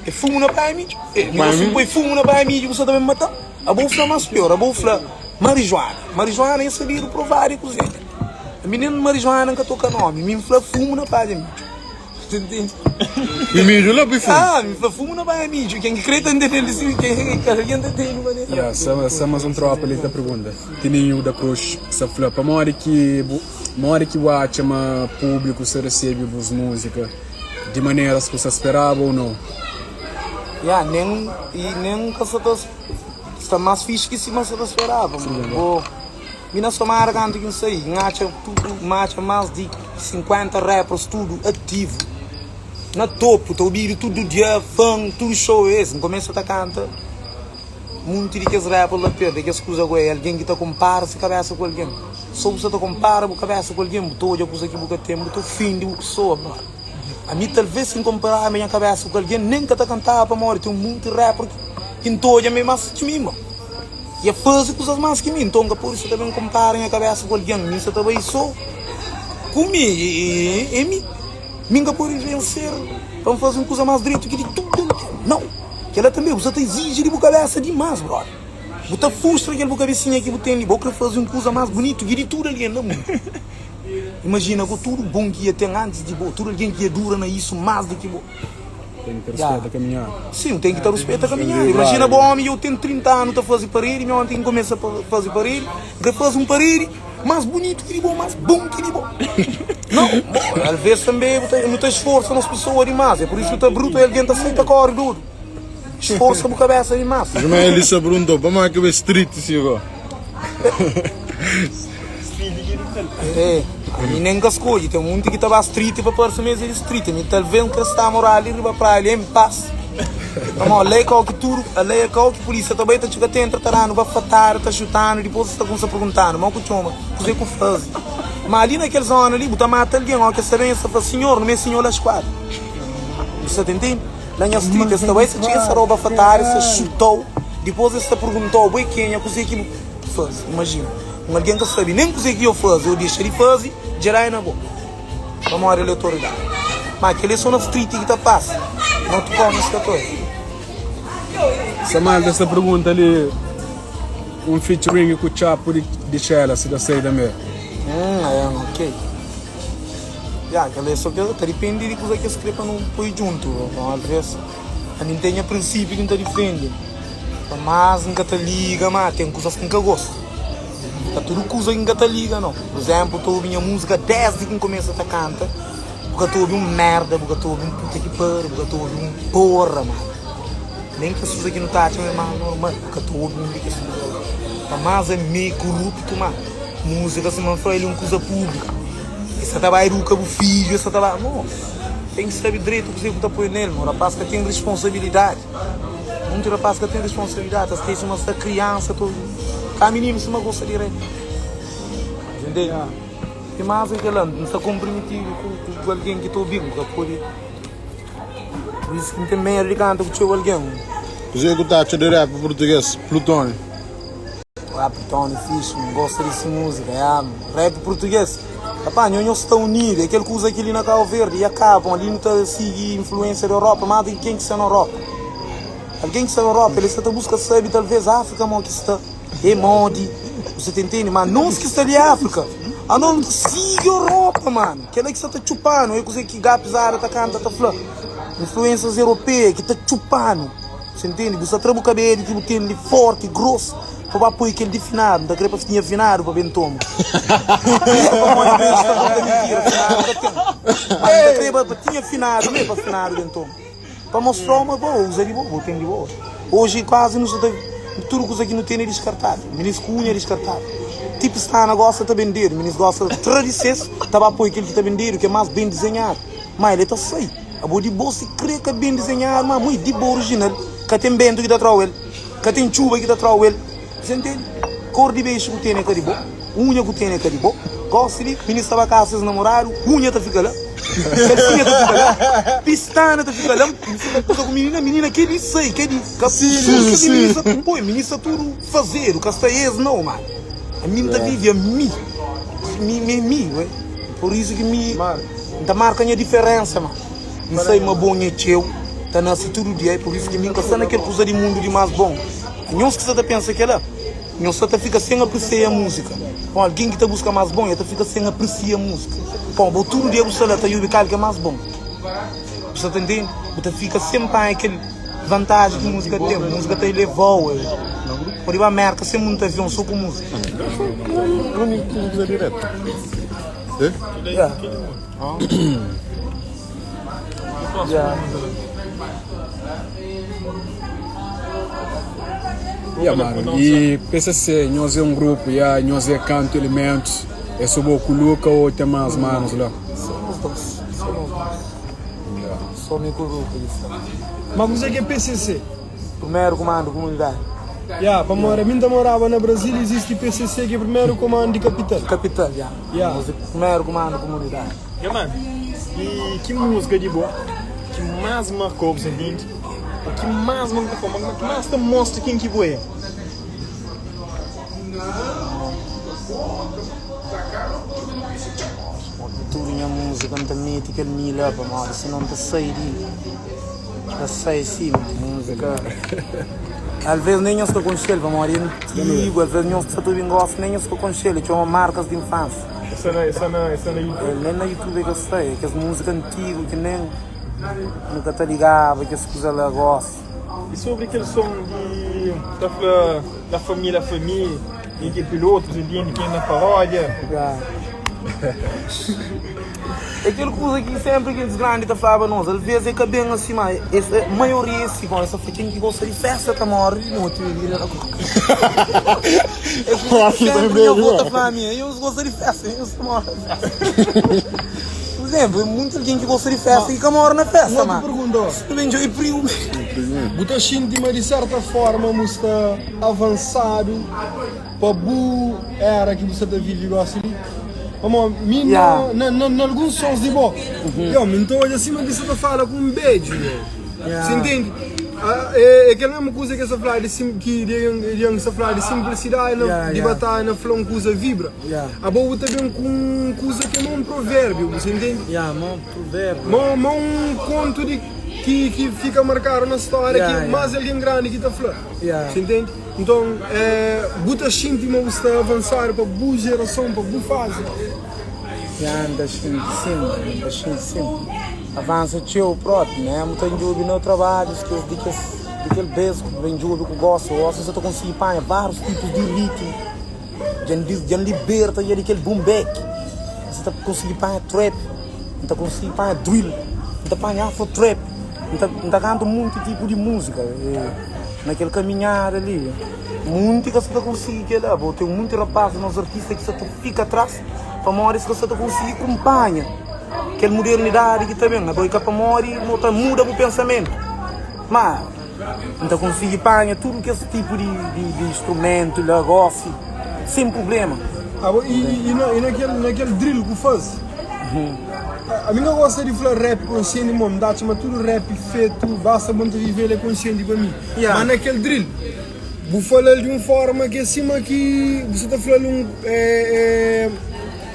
É fumu na praia midju? É, mi gosi poi fumu na praia midju, bu sa ta ben mata-m? Abo bu fla más pior, abo bu fla marijuana. Marijuana é sabidu, provadu e kuzê. Ami nen marijuana N ka toka nomi, mi N fla fumu na padja midju. Você entende? E midju la poi fumu? Ah, mi fla fumu na padja midju. Ken ki kre ta ntende-l di si, ken ki algen ta ntende manera. Ya, sa, sa más un tropa li ta pergunta. Tininhu da Cruz sa fla, pamodi ki bu, modi ki bu atxa ma públiku sa resebe bus múzika? Di maneras ku sa speraba ou nau? Ya, nen i nen ka sa ta sta mas fixi ki sima sa ta speraba. Bo, mi na Somada kantu ki N sai, N atxa tudu, N atxa mas di 50 rappers tudu ativu, na topu, ta obidu tudu dia, fan, tudu show es. N kumesa ta kanta munti di kes rappers la perde kes kuza ku e algen ki ta konpara se kabesa ku algen. So bu sa ta konpara bu kabesa ku algen, bu ta odja kuza ki bu ka ten, bu ta ofende bu pesoa, brother. Ami talvês si N konparaba nha kabesa ku algen, nen N ka ta kantaba pamodi ten munti rapper ki N ta odja ma é más ki mi, ma i e faze kuzas más ki mi. Nton N ka pode sa ta ben konpara nha kabesa ku algen. Mi N sa ta bai so ku mi, é mi. Mi N ka pode venser pa N faze un kuza más dretu ki di tudu algen. Nau! Kel-la tanbê bu sa ta iziji di bu kabesa dimás, brother. Bu ta frustra kel bu kabesinha ki bu ten li. Bo kre faze un kuza más bunitu ki di tudu algen na mundu. Imajina ku tudu bon ki ia ten antis di bo, tudu algen ki ia dura na isu más di ki bo. Ten ki ta ruspeta kaminhada. Sin, ten ki ta ruspeta kaminhada. Imajina bo omi, eu ten 30 anu ta faze paredi, mi onti ki N kumesa faze paredi, N kre faze un paredi más bunitu ki di bo, más bon ki di bo. Nau, bo, alvês tanbe bu ta, nu ta sforsa nos pesoa dimás, é pur isu ki ta brutu, algen ta sai ta kóre dodu. Sforsa bu kabesa dimás. Irmã Elisa perguntou, Pamodi ki bu é street si go? É, ami nen ka skodje. Ten munti ki ta ba street pa parse ma es é di street. Mi talvês N kre sta moral li riba praia li en pas. Pamodi la é kau ki tudu, la é kau ki pulísia ta bai ta txiga ta entra ta da-nu bafatada, ta xuta-nu, dipôs es ta kumsa pergunta-nu, Mau ku txoma, kuzê ku faze? Má li na kel zóna li bu ta mata algen, óki es ta ben es ta fla, Sinhor, nu meste nho la skuadra. Bu sta ta intende? La nha street es ta bai, es ta txiga es ta da-u bafatada, es ta xuta-u, dipôs es ta pergunta-u, Bo é kenha? Kuzê ki bu faze? Imajina. Un algen ka sabe nen kuzê ki yo faze ô dexa di faze, dja da-i na bo, pamodi el é otoridadi. Má kel-li é sô na street ki ta pasa, na otu kau nhos ka ta obi. Samuel ta sta pergunta li un featuring ku Txapu di Txela si ta sai tanbe. Hum, é, ok. Ya, kel-li é sô kel, ta dipende di kuza ki es kre pa nu poi djuntu. Alvês, ami N ten nha prinsípiu ki N ta difende. Pa más N ka ta liga, má ten kuzas ki N ka gosta. Ka tudu kuza ki N ka ta liga, nau. Pur izénplu, ta obi nha múzika désdi ki N kumesa ta kanta, bu ka ta obi un mérda, bu ka ta obi un puta ki pariu, bu ka ta obi un porra, má nen kes kuza ki nu ta atxa ma é más normal, bu ka ta obi un di kes kuza la. Pa más ami é koruptu, má múzika, sima N fla, el é un kuza públiku. Es sa ta ba iduka bu fidju, es sa ta ba. Mo, ten ki sabe dretu kuzê ku ta poi nel, mo. Rapaz ka ten responsabilidadi. Munti rapaz ka ten responsabilidadi, ta skese ma sta kriansa, ta ka mininu sima gosta di rap. Entende? E mas é kel-la, N sta konprometidu ku, ku algen ki ta obi-m, N ka pode. Por isu ki N ten medu di kanta ku txeu algen. Kuzê ku ta atxa di rap purtugês, Plutónio? Ah, Plutónio fixe, N gosta di si múzika. Ya, rap purtugês, rapaz, nho nhos sta unidu, é kel kuza ki li na Kau Verdi ya ka, bon, li nu ta sigi influênsia di Europa, más di ki ken ki sta na Europa. Algen ki sta na Europa, el sta ta buska sabe talvês Áfrika mo ki sta, é modi, bu sta ta intende? Má nos ki sta li Áfrika, anos nu ta sigi Europa, mano, kel-la ki sta ta txupa-nu, é kuzê ki Gapi Zara ta kanta ta fla, influênsias europeia ki ta txupa-nu. Você ntende? Bu sta tra bu kabelu ki bu ten li forti, gros, pa ba poi kel di finadu. N ta kre pa tinha finadu pa ben toma. Pamodi igreja sta konta mintira, finadu ka ten. Ma N ta kre pa tinha finadu me pa finadu ben toma. Pa mostrau ma bo uza di bo, bo ten di bo. Oji kuazi nu sta ta tudu kuza ki nu ten é diskartável. Minis ku unha é diskartável. Ti pistana gosta ta bendedu, minis gosta ta tra di ses ta ba poi kel ki ta bendedu, ki é mas ben dizenhadu. Ma el é ta sai. Abo di bo si kre ka ben dizenhadu ma mui di bo orijinal ka ten bentu ki ta trau el ka ten txuba ki ta trau el Você ntende? Kor di bexu ku tene ka di bo unha ku tene ka di bo Gosi li minis ta ba kasa ses namoradu unha ta fika la kalsinha ta fika la pistana ta fika la N kuza ku minina minina ke di sai ke di ka susu ki minis ta poi minis ta tudu fazedu ka sta es nau ma ami N ta vivi ami mi mi mi Pur isu ki mi N ta marka nha diferensa ma. N sai ma bo nha txeu ta nase tudu dia É pur isu ki mi N ka sta na kel kuza di mundu di más bon Nhos ki sa ta pensa kela Nhos sa ta fika sen apresia múzika Pon algen ki ta buska más bon El ta fika sen apresia múzika Pon bo tudu dia bu sta la ta jubi kal ki é más bon Bu sa ta ntende? Bu ta fika sen panha kel vantaji ki múzika ten Múzika ta eleva-u Pode ba Mérka sen munta avion so ku múzika Yeah. Yeah. Yeah, mano. E PCC, nhos é um grupo, yeah, nhos é canto elementos. É só bo ku Luca ou tem mais manos lá? Só nós dois. Só nós dois. Só mi ku Luca isso. Mas kuzê ki é PCC? Primeiro Comando Comunidade. Ya, pamodi ami N ta moraba na Brasil, izisti PCC ki é Primeiro Comando di Kapital. Kapital, ya. Ya. Nos é Primeiro Comando Comunidade. Ya man, i ki múzika di bo ki más marka-u, bu sa ntende? Ô ki más marka-u, ma ki más ta mostra ken ki bo é? Tudu nha múzika N ta mete kel mi la, pamodi sinon N ta sai di. Ta sai si múzika Alvês nen nhos ka konxe-l pamodi é antigu Alvês nhos ki sa ta obi gosi nen nhos ka konxe-l E txoma Markas di Infánsia El nen na YouTube é ka sai É kes múzika antigu ki nen nu ka ta ligaba kes kuza la gosi. E sobri kel son di ta fla la famille la famille e ki pilotos e di ki na paródia. É kel kuza ki senpri gentis grandi ta flaba nos, alvês é ka ben asi, má es maioria é si. Bom, es ta fla ken ki gosta di festa ta móre di noti. É kuza ki senpri nha avó ta fla mi, nhos gosta di festa, nhos ta móre na festa. Pur izénplu, ten monti algen ki gosta di festa ki ka móre na festa, má si nu ben djobe prigu. Bu ta xinti ma di serta forma bu sta avansadu pa bu era ki bu sta ta vive gosi li? Pamodi mi Yeah. na, na, na alguns sons di bo, yo, mi nta odja sima ki sta ta fala ku un bedju, yo. Yeah. Si ntende? Ah, é, é kel mesmu kuza ki sta fla di sim, ki di, di sta fla di simplisidadi na, Yeah, di yeah. batalha na fla un kuza vibra. Yeah. Abo bu ta ben ku un kuza ki é ma un provérbiu, bu sa ntende? Yeah, ma un provérbiu. Ma, ma un kontu di ki, ki fika markadu na stória Yeah, ki yeah. más algen grandi ki ta fla. Yeah. Si ntende? Nton, bu ta xinti ma bu sta avansadu pa bu jerason, pa bu fazi? Ya, N ta xinti sin, N ta xinti sin. Avansa txeu propi, né? Bu ta djobe na trabadjus kes di kes di kel bes ku ben djobe ku gosta, gosi N sa ta konsigi panha várius tipus di ritmu. Dja N dja N liberta dja di kel boom bap. N sa ta konsigi panha trap, N ta konsigi panha drill, N ta panha afro trap, N ta N ta kanta monti tipu di múzika. Na kel kaminhada li, munti ka sa ta konsigi kel-la. Bo ten munti rapaz, nos artista ki sa ta fika tras pamodi es ka sa ta konsigi kunpanha kel mudernidadi ki ta ben. Abo i ka pamodi bo ta muda bu pensamentu, ma N ta konsigi panha tudu kes tipu di instrumentu la gosi sen prubléma. Abo i na kel drill ku faze? Ami ka gosta di fla rap konsienti mo, N ta atxa ma tudu rap fetu basta bo N ta vive el é konsienti pa mi. Ma na kel drill bu fala-l di un forma ki é sima ki bu sa ta fla-l un é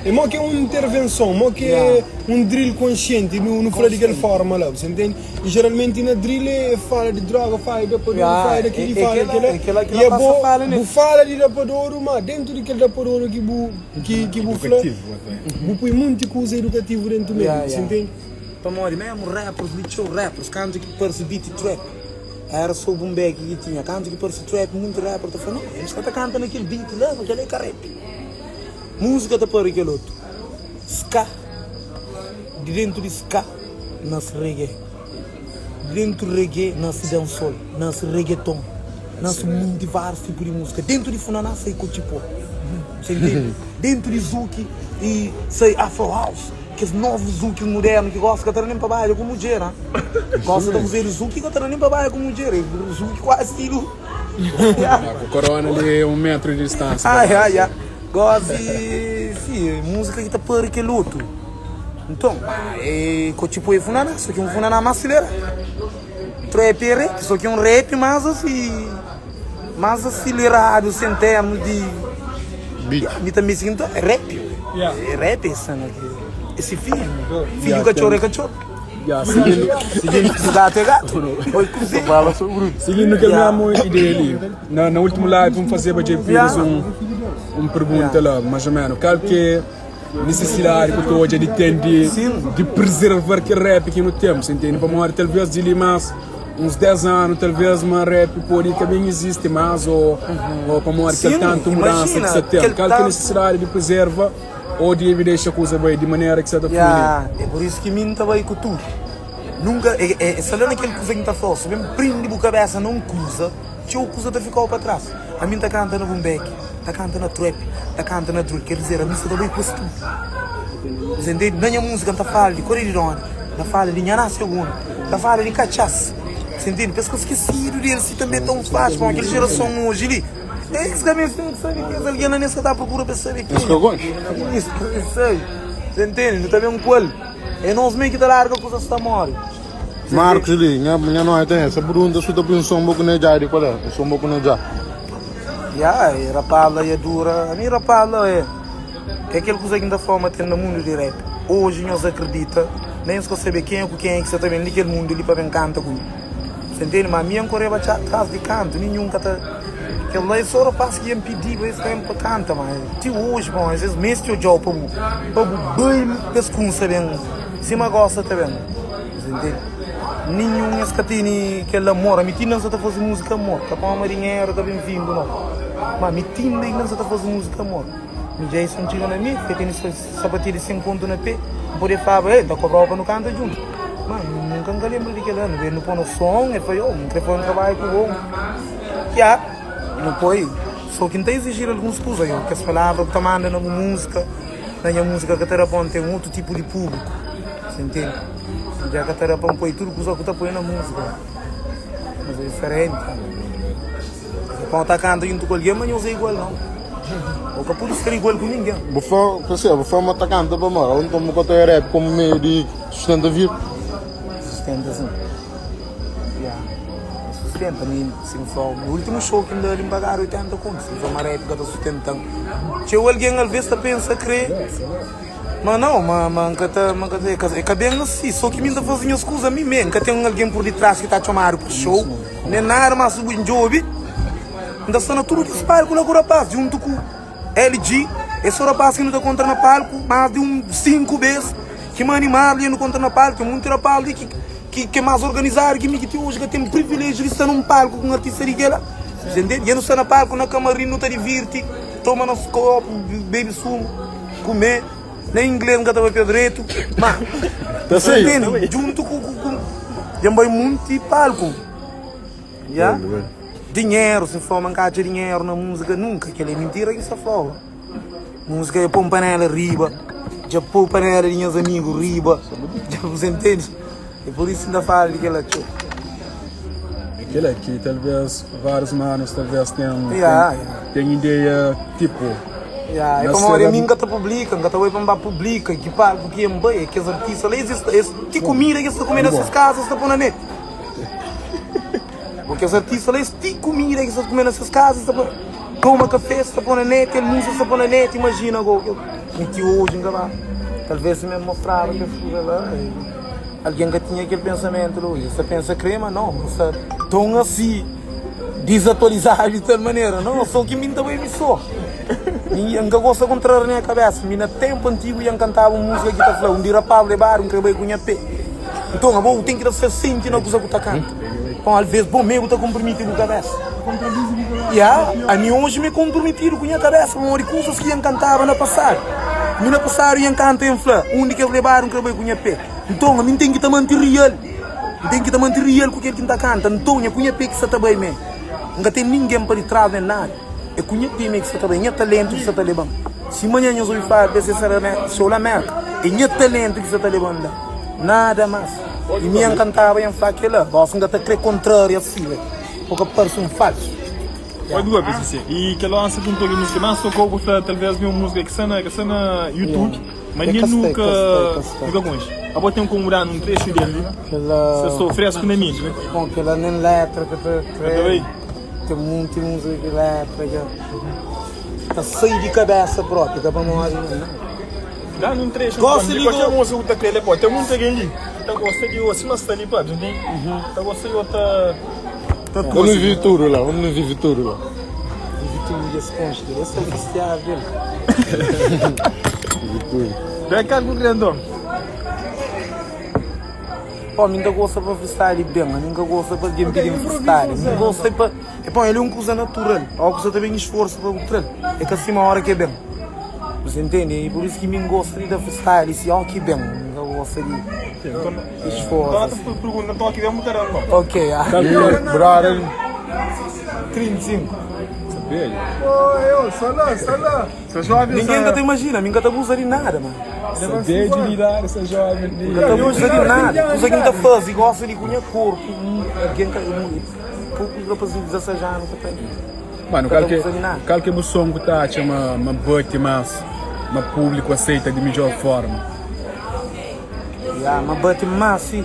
é mo ki é un intervenson, mo ki é un drill konsienti, nu fla di kel forma la, bu sa ntende? E geralmenti na drill é fala di droga, fala di rapadura, fala di kili, fala di kila e abo bu fala di rapadura ma dentu di kel rapadura ki bu ki ki bu fla bu pui munti kuza edukativu dentu mel, bu sa ntende? Pamodi mesmu rappers li txeu rappers kantu ki parsi beat trap era so boom bap ki tinha kantu ki parsi trap munti rapper ta fla no nos ka ta kanta na kel beat la kel la é ka rap musika ta pari kel otu ska di dentu di ska Nasi reggae Dentu reggae nasi dancehall Nasi reggaeton Nasi munti várius tipu di múzika Dentu di funaná sai kotxipó Sa intende? Dentu di zuki i sai afro house Kes novu zuki mudernu ki gosi ka ta da nen pa baila ku mudjer ha Gosi ta fazedu zuki ka ta da nen pa baila ku mudjer Zuki kuazi stilu Ku korona li un metru di distánsia Ai ai ai Gosi si múzika ki ta pari kel otu Nton, e ko tipo e funaná, so ki un funaná más sileradu. Trap é rap, so ki un rap más asi, más asileradu sen termus di Beat. Mi ta meste ki nton é rap. Yeah. É rap esse cena ki esse filho, filho cachorro é cachorro. Ya, sigindu, sigindu, Se gato é gato. Oi, kuze. Fala sobre bruto. sigindu kel mesmu ideia li. Na, na últimu live N fazeba Djey Pires un, un pergunta la, mais ou menos, kal ki é nesesidadi ku ta odja di ten di, di preservar kel rap ki nu tem, sa intende? Pamodi talvez di li mas uns 10 anu talvez ma rap podi ka ben izisti mas o, o pamodi kel Sim, tantu mudansa ki imajina, sa tem. kel Kal ki é tantu. nesesidadi di preserva o debe dexa kuza bai di manera ki sa ta flui li? Ya, é por isso ki mi N ta bai ku tudu. Nunka, é, é, é sta la na kel kuza ki N ta fla-u, si ben prende bu kabesa na un kuza, txeu kuza ta fika-u pa tras. Ami N ta kanta na boom-bap, ta kanta na trap, ta kanta na drill, ker dizer, ami sta ta bai ku es tudu. Você entende? Na nha múzika N ta fala di Kore di Dona, N ta fala di Nhaná Segunda, N ta fala di Katxas. Você entende? Pa es ka skesidu di el si tanbe tãu faxi, pamodi kel jerason oji li, es ka meste sabe kes algen la, nes ka ta prokura pa es sabe Es ka kenha. konxe. Es ka sabe. Você entende? Nu ta ben ku el. É nos mê ki ta larga kuzas ta móre. Marcos li, nha, nha noia tem essa pergunta su ta pui un som bo ku ne dja di qual é? Un som bo ku ne dja. Ya, e rapaz la e dura. Ami rapaz la é é kel kuza ki N ta fla ma ten na mundu di rap. Oji nhos akredita, nen nhos ka sabe kenha ku kenha ki sa ta ben li kel mundu li pa ben kanta ku mi. Sa ntende? Ma ami N koreba txa tras di kantu, ninhun ka ta. Kel la é so rapaz ki N pidiba es tempu pa kanta, ma ti oji, bon, es meste odjau pa bu pa bu bai pa es kunsa ben sima gosta ta ben. Sa ntende? Ninhun es ka tene kel amor. Ami ti inda N sa ta faze múzika amor, ka pamodi dinheru ka ben vindu nau, ma ami ti inda N sa ta faze múzika amor. Mi Jason txiga na mi, el tene sapatilha di 100 kontu na pé, N pode flaba el, N ta kobraba pa nu kanta djuntu. Ma nunka N ka lenbra di kel-la. Nu ben nu pô na son, el fla, Yo, N kre faze un trabadju ku bo. Ya, nu poi. So ki N ta izijil alguns kuza, yo, kes palavra ku ta manda na bu múzika, na nha múzika ka ta da pa N ten otu tipu di públiku. Sa ntende? Dja ka ta da pa N poi tudu kuza ku ta poi na múzika. Mas é diferenti. Pau ta kanta juntu ku algen, ma nhos é igual nau. Bo ka pudi ser igual ku ningen. Bu fla, ka ser, bu fla ma ta kanta pa mora, ou nton bu ka ta oia rap komu meio di sustenta vida? Sustenta sin. Ya. Sustenta mi, si N fla, mi ultimu show ki N da li N pagadu 80 kontu, si N fla ma rap ka ta sustentan. Txeu algen alves ta pensa kre. Ma nau, ma ma N ka ta, ma N ka ta, é ka ben asi, so ki mi N ta faze nhas kuza mi mê, N ka ten algen pur ditras ki ta txomadu pa show, nen nada, má si bu djobe, N ta sta na tudu kes palku la ku rapaz, djuntu ku LG, é so rapaz ki nu ta kontra na palku, más di un 5 bês ki Mani Marley nu kontra na palku, ten monti rapaz li ki ki é más organizadu ki mi, ki ti oji ka ten priviléjiu di sta na un palku ku un artista di kel-la, entende? I nu sta na palku, na kamarin, nu ta divirti, toma nos kopu, bebe sumu. Kume, nem inglês nka ta papia dretu, ma Ta sei. Entende? Djuntu ku, ku, ku dja N bai munti palku. Ya? Dinheru, si N fla ma N ka atxa dinheru na múzika nunka, kel é mintira ki N sta fla-u. Múzika dja pô-m panela riba, dja pô panela di nhas amigu riba, dja bu entende? É pur isu ki N ta fala di kel-la txeu. É kel-la ki talvês várius manus talvês ten, Ya, ten, ya. ten ideia tipo. Ya, é Na pamodi sera ami N ka ta publika, N ka ta bai pa N ba publika ki palku ki N bai, é kes artista la, es es ti kumida ki es ta kume na ses kaza es ta pô na net. Bo kes artista la es ti kumida ki es ta kume na ses kaza es ta pô, toma kafé es ta pô na net, almusu es ta pô na net, imajina go kel mi ti oji N ka ba, talvês si mi mostraba kes kuza la. Algen ka tinha kel pensamentu la oji. Es ta pensa kre ma no, N sta ton asi dizatualizadu di tal manera. No, so ki mi N ta bai mi so. Mi N ka gosta kontrari nha kabesa. Mi na tenpu antigu dja N kantaba un musika ki ta fla, Un di rapaz lebadu N kre bai ku nha pe. Nton abo bu ten ki ta ser senti na kuza ku ta kanta. Nton alves bo me bu ta konpromiti bu kabesa. Ya, ami oji mi konpromitidu ku nha kabesa pamodi kuzas ki dja N kantaba na pasadu. Mi na pasadu dja N kanta i N fla, Un di kes lebadu N kre bai ku nha pe. Nton, ami N ten ki ta mante rial. N ten ki ta mante rial ku kel ki N ta kanta. Nton, é ku nha pé ki sa ta bai mé. N ka ten ningen pa di tras nen nada. É ku nha pé mé ki sa ta bai. Nha talentu ki sa ta leba-m. Si manhan nhos obi fla pa es show la Merka, é nha talentu ki sa ta leba-m la. Nada más. I mi N kantaba i N fla kel-la. Gosi N ka ta kre kontraria si, pa ka parse un falsu. Pode dua PCC. I kel óra nsa perguntou ki múzika más tocou, bu fla talvez mi un múzika ki sta na, ki sta na YouTube, ma nen nunka nunka konxe. Abo ten komu da-nu un trexu del li? Kel-la. Sa sta fresku na menti, ne? Bon, kel-la nen letra ka ta Ka ta bai? Ten munti múzika ki letra dja ta sai di kabesa propi, ka pamodi. Da-nu un trexu Gosi di li kualker go. múzika ku ta kre le. Pode ten munti algen li. ki ta gosta di osi, mas sta li pabia ntende? Ta gosta di ota ta Eu não tosi. vivi tudo lá, eu não vivi tudo lá. Vivi tudo e esse conche dele. Esse é o vestiário dele. Vivi tudo. Vem cá com o grandão. Pô, mim nunca gosta para freestyle bem, eu nunca gosta para alguém pedir freestyle. Não gosta para. É pô, ele é uma coisa natural. A coisa também esforço para o trem. É que assim uma hora que é bem. Você entende? E por isso que mim gosta de dar freestyle, se ó que bem. Nunca gosta de Então, esforço. tu pergunta, então aqui vem muito grandão. Ok, ah, E, brother, 35. Sabia? Oh, eu, só lá, só lá. Você jovem, Ninguém nunca te imagina, ninguém te abusa de nada, mano. Saber de lidar essa jovem. de- Nunca te abusa de nada. Coisa que não te faz e gosta de cunha corpo. Alguém que. Poucos rapazes de 16 anos que tem. Mano, Nunca qual que, abusa de nada. qual que é o som que tá acha uma, uma bate mais, uma público aceita de melhor forma? Yeah, mas bate mais, sim.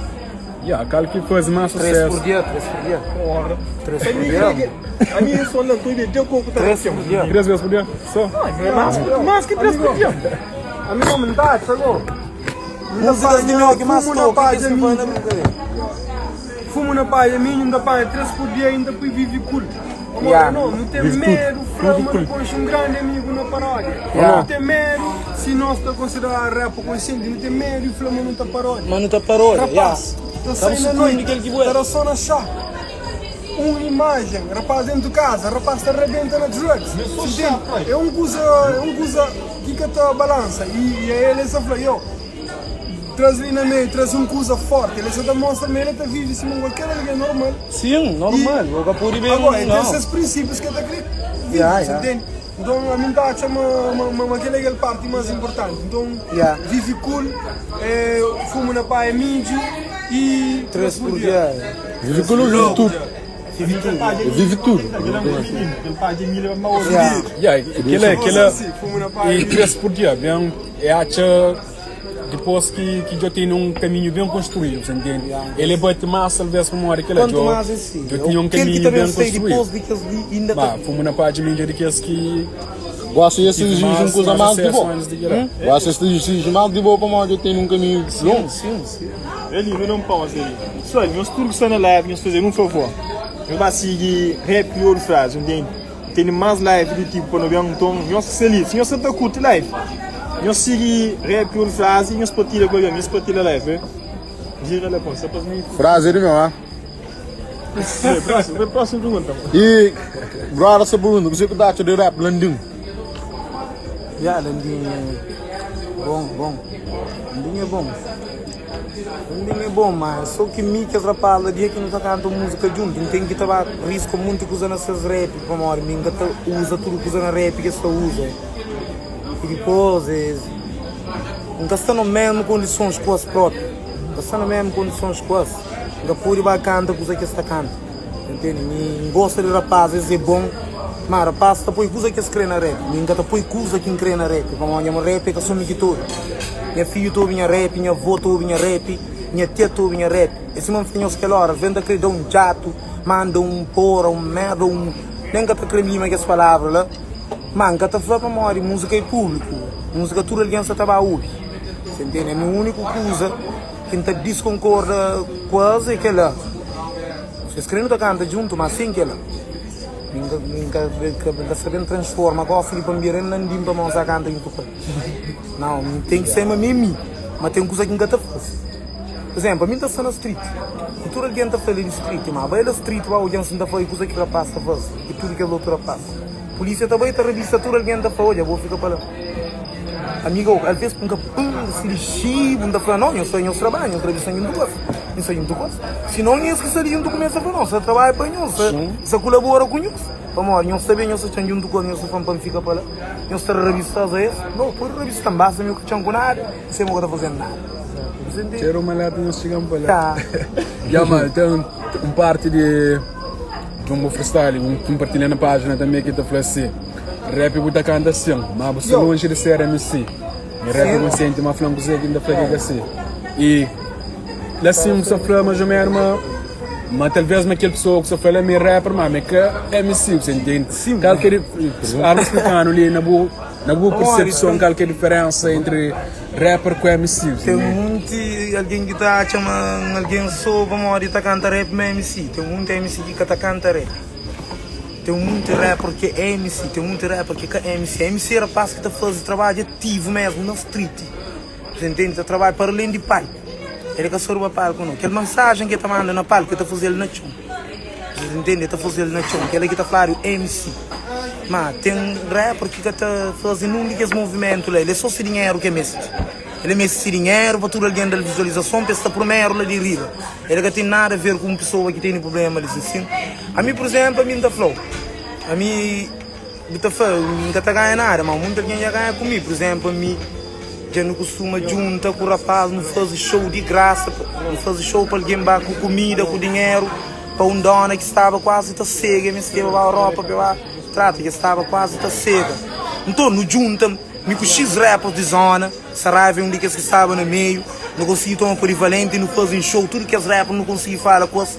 Yeah, qual que faz mais 3 sucesso? por dia, 3 por dia. Porra. 3 por dia. A minha só não, tu deu corpo tá 3 por dia. Três vezes por dia? Só? Mais, mais que 3 por dia. A minha não dá, chegou. Músicas de meu que mais Fumo na toca, que paz, esse vai na amigo. brincadeira. Fumo na palha, minha ainda paga 3 por dia, ainda para viver cool. Amor, Yeah. não, não tem Vive tudo. medo, Tudo Flama, cool. não conheço um grande amigo na paródia. Yeah. Não tem medo, se nós está considerar rap consciente, não tem medo e Flama não está paródia. Mas não tá paródia, Rapaz, yeah. tá saindo à sucumbindo noite, aquele que voa. tá só na chá. Uma imagem, rapaz dentro de casa, rapaz tá arrebenta na drugs. Entende? É um coisa, é um coisa que que tá balança. E, e aí ele só falou, eu, traz ali na meio, traz um coisa forte. Ele só tá mostra ele tá vive assim, qualquer alguém normal. Sim, normal. E- O Capuri bem Agora, tem não. esses princípios que tá querendo vive, Yeah, você yeah. entende? Então, a mim tá achando uma, uma, uma, aquela é a parte mais importante. Então, Yeah. vive cool, é, fumo na paia mídio e... 3 por dia. vive com vive tudo. Vive tudo. Vive tudo. Aquele pai de milho é uma outra. Yeah. Yeah, aquele, aquele, Fumo na paia e três por dia, bem, é acha depois que, que já tem um caminho bem construído, você entende? Ele bate mais talvez por uma hora que ele Quanto já, mais assim. já tinha um Aquele que caminho também bem sei depois construído. de que eles ainda Bah, tá. fumo na parte de mídia de que esse que Gosto de tive exigir mais, um coisa mais mais de sucesso boa. antes de que lá. Gosto de exigir mais de boa para onde eu tenho um caminho longo. Sim, sim. Ele não dá um pau assim. Pessoal, meus turcos estão na live, meus fazer um favor. Eu vou seguir rap e outra frase, entende? Tem mais live do tipo quando vem então, nós se ali, se nós tá curte live. Nós seguir rap e outra frase, nós partilha com alguém, nós partilha live, eh? Gira lá, pô, só para mim. Frase de meu, ah. Próximo, próxima pergunta. E, brother, essa pergunta, você que dá de rap Landim? Yeah, Landinho é bom, bom. Landinho é bom. Landinho é bom, mas só que mim que as rapazes, dia que não tá cantando música junto, não tem que tabar risco muito que usa nessas rap, como hora, mim que tá- usa tudo que usa na rap que só usa. E depois, é, não está nas mesmas condições com as próprias. Não está nas mesmas condições com as. Não pode vai canta coisa que está canta. Entende? Me gosta de rapazes, é bom. Mas rapaz, tá põe coisa que se crê na rap. Me tá põe coisa que crê na rap. Como minha rap é que assume que tudo. Minha filho todo minha rap, minha avó todo minha rap, minha tia todo minha rap. Esse mano tem que hora, vem da crer um jato, manda um porra, um merda, um. Nem que tá crê que as palavras lá. Mano, que tá falando para morrer, música é público. Música tudo alguém só tá ouvir. Você entende? É o único coisa que não desconcorda quase é que ela. Vocês querem que canta junto, mas sim que ela. Nunca, nunca, nunca sabendo transforma, gosto de pambira, não limpa mão, só canta junto com Não, tem que ser uma mimi, mas tem coisa que nunca te faz. Por exemplo, a mim está na street. E tudo alguém está falando de street, mas vai na street, vai alguém está falando coisa que o rapaz está fazendo, e tudo que o outro rapaz. Polícia também está revista, tudo alguém está falando, olha, vou ficar para lá. Amigo, às vezes nunca pum, se lixi, não tá falando, não, eu sou eu trabalho, eu trabalho sem duas, eu sou duas. Se não, eu esqueci de um começa a falar, não, você trabalha para nós, você você colabora com nós. Vamos lá, nós sabemos, nós estamos junto com nós, fomos para ficar para lá. Nós estamos revistados a esse, não, por revista basta, meu que tinha com nada, você não está fazendo nada. Você entende? Quero uma lata e nós chegamos para lá. Tá. Yeah, mano, tem um, um parte de, de um freestyle, um compartilha na página também que tá falando assim, rap buta canta assim, mas você longe de ser MC. E rap Sim. consciente, mas falando com você que ainda fala que é assim. E lá assim, você fala mais ou menos, mas, mas talvez naquela pessoa que você fala é meio rapper, mas é que é MC, você entende? Sim. Qualquer, arma explicando ali na boa. Na bu persepson kal ki é diferensa entri rapper ku MC? Ten munti algen ki ta atxa ma un algen so pamodi ta kanta rap ma é MC. Ten munti MC ki ka ta kanta rap. Ten munti rapper ki é MC, ten munti rapper ki ka é MC. MC é rapaz ki ta faze trabadju ativu mesmu na street. Você entende? Ta trabadja para além di palku. El ka so riba palku no. Kel mensajen ki el ta manda na palku, el ta faze-l na txon. Você entende? El ta faze-l na txon. Kel-la ki ta fladu MC. Ma ten rapper ki ka ta faze nun di kes movimentu la. El é so se dinheru ki el meste. El meste se dinheru pa tudu algen da-l vizualizason pa el sta primeru la di riba. El ka ten nada a ver ku un pesoa ki tene prubléma li sin. Ami, pur izénplu, ami N ta fla-u, ami. Bu ta fla, N ka ta ganha nada, má monti algen dja ganha ku mi. Pur izénplu, ami dja nu kustuma djunta ku rapás, nu faze xou di grasa, nu faze xou pa algen ba ku kumida, ku dinheru, pa un dóna ki staba kuazi ta sega, e mesteba ba Europa pa e ba trata, ki e staba kuazi ta sega. Nton, nu djunta, mi ku xis rappers di zóna, Saraiva é un di kes ki staba na meiu, nu konsigi toma Polivalenti, nu faze un xou, tudu kes rappers nu konsigi fala ku es,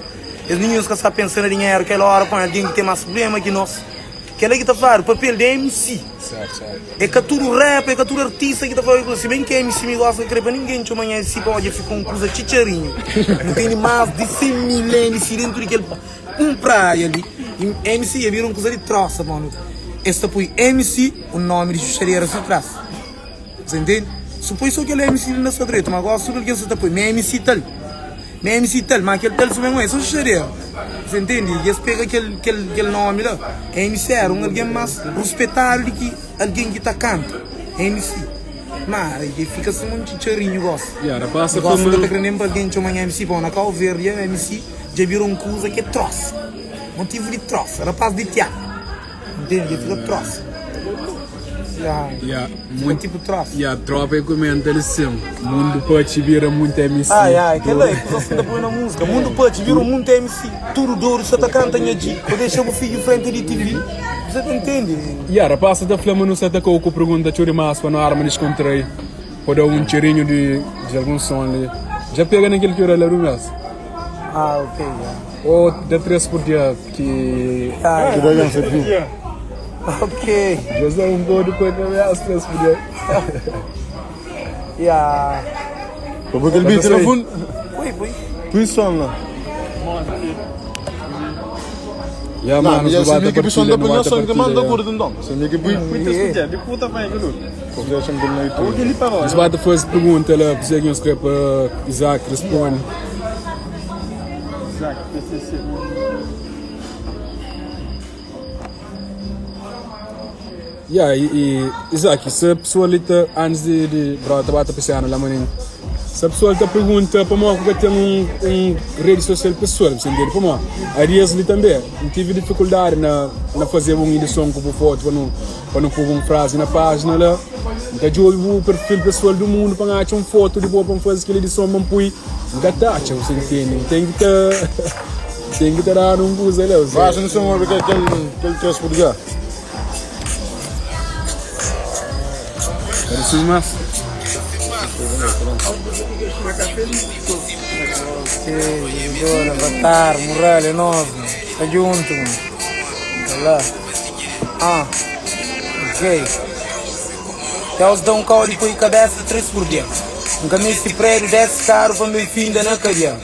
es ninhun es ka sta pensa na dinheru kel óra, pamodi algen ki ten más prubléma ki nos. Kela ki ta fladu papel di MC. É ka tudu rapper, é ka tudu artista ki ta fla kula. Si ben ki MC mi gosta ka kre pa ninguém txoma nha MC pamodi dja fika un kuza txitxarinhu. Nu teni mas di 100 mil MC dentu di kel un praia li. I MC dja bira un kuza di trosa pamodi es ta poi MC un nomi di xuxadera si tras. Você entende? Su poi so kel MC li na sta dretu, ma gosi tudu algen sa ta poi mi é MC tal. Mi é MC tal, ma kel tal su ben é so xuxadera. Você entende? I es pega kel, kel, kel nomi la. MC era un algen mas ruspetadu di ki algen ki ta kanta. MC. Ma e fika sima un txitxarinhu gosi. Yeah, rapaz ta Gosi fla nka ma ta kre nen pa algen txoma nha MC, pamodi na Kau Verdi nha MC dja bira un kuza ki é trosa. Motivu di trosa. Rapaz di tiatru. Entende? Dja fika trosa. Yeah. Yeah, Fica muito, tipo trosa. yeah, tropa e comenta ali sim. Mundo pode vira muito MC. Ah, yeah, aquela é coisa assim da põe na música. Mundo pode vira muito MC. Tudo douro só tá canta nha G. Vou deixar o filho frente de TV. Você tá entende? Yeah, rapaz, ta fla ma nu sa ta kau ku pergunta txeu dimas pa nu arma descontrai. Pa da um cheirinho de, de algum som ali. Já pega naquele que era lá do mês. Ah, ok, yeah. Ou da 3 por dia que. Ah, Que daí você viu? ok. Já só um gol depois da mês, 3 por dia. Yeah. Vou pôr aquele beat lá fundo. Põe, põe. Põe som lá. Yeah, Não, mano, mas nu se bata mi que som partilha, da nu põe bata som que manda partilha. curto então. Se mi que põe. Di puta mãe, que Porque chama de no YouTube. Nós bata fazer pergunta lá, precisa que nós quer para Isaac responde. Isaac, PCC. Yeah, e, e Isaac, se a pessoa ali tá, antes de, de brota bata piscina lá, maninho, se a pessoa tá pergunta para mim que tem um, um rede social pessoal, você entende? Para mim, a dias ali também, eu tive dificuldade na, na fazer uma edição com foto para não para não pôr uma frase na página lá. Então, eu o perfil pessoal do mundo para achar uma foto de boa para fazer aquela edição, mas pui, nunca taxa, você entende? Tem que tá, tem que tá dando um bus ali, você. Vai, não sei o que aquele aquele 3 por dia. Quero subir mais. Ok, agora, Avatar, Muralha, nós, mano. Tá junto, mano. Tá lá. Ah, ok. Deus dá um caldo e põe cabeça 3 por dentro. Nunca mexi prédio, desce caro pa meu fim da na cadeia.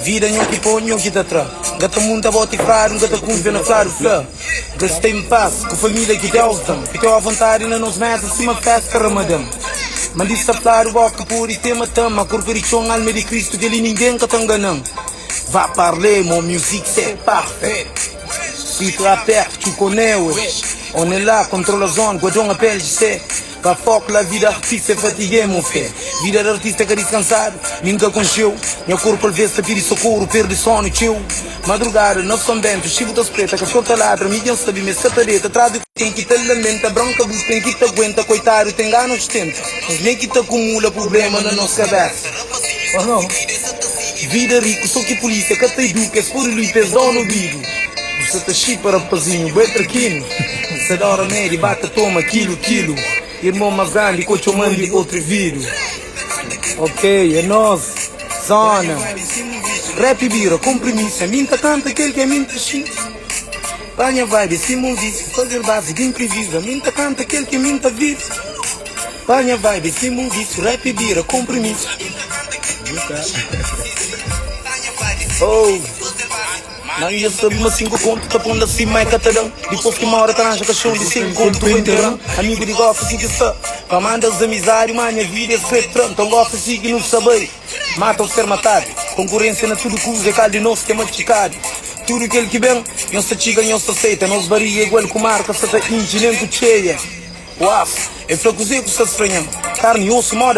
Vida nho que põe, nho que tá tra. Nunca tá munta bota e frado, nunca tá confia na flado flá. Nunca está em paz com família que Deus dá. Que teu à vontade na nos mesa, cima festa ramadã. Mandista flado, boca pura e tema tama. Corpo de chão, alma de Cristo, que ali ninguém que tá enganando. Va parler, mon musique c'est parfait. Street rapper, tu connais, wesh. On est là, contrôle la zone, guadon a PLGC. Pa foco la vida artista é fatigué, mon frère. Vida de artista é que descansado, nunca concheu. Meu corpo às vezes tá pedi socorro, perde sono, tcheu. Madrugada, na São Bento, chibo tá espreta, cachorro tá ladra, ninguém sabe, mas catadeta, atrás de tem que te lamenta, bronca bu tem que te aguenta, coitado, tem gana ostenta. Mas nem que te acumula problema na nossa cabeça. Ou não? Vida rico, só que polícia, que te educa, es por lui, pesão no ouvido. Você tá chipa, rapazinho, bem traquino. Se adora média, bata, toma, quilo, quilo. Irmão mais grande, coach mande outro vídeo. Ok, é nós, zona. Rap bira, compromisso. A mim tá canta aquele que a mim tá xinga. Panha vibe sima un vísiu Faze-l bazi di inprivizu Ami N ta kanta kel ki mi N ta vive Panha vibe sima un vísiu Rap bira konprimisu Oh Nan dja sabe ma 5 kontu ta pon la sima e ka ta dan Dipos ki more ta ranja kaxon di 100 kontu pa interan Amigu di gosi si ki sta pa manda-s amizadi Ma nha vida es kre tra Nton gosi si ki nu sa bai Mata ou ser matadu Konkurensia na tudu kuza é kal di nos ki é matxikadu Tudu kel ki ben, nhos ta txiga nhos ta seita Nos bariga é igual ku mar ka sa ta intxi nen ku txeia Uaf! E fla kuzê ku sta stranha-m Karni i osu moda.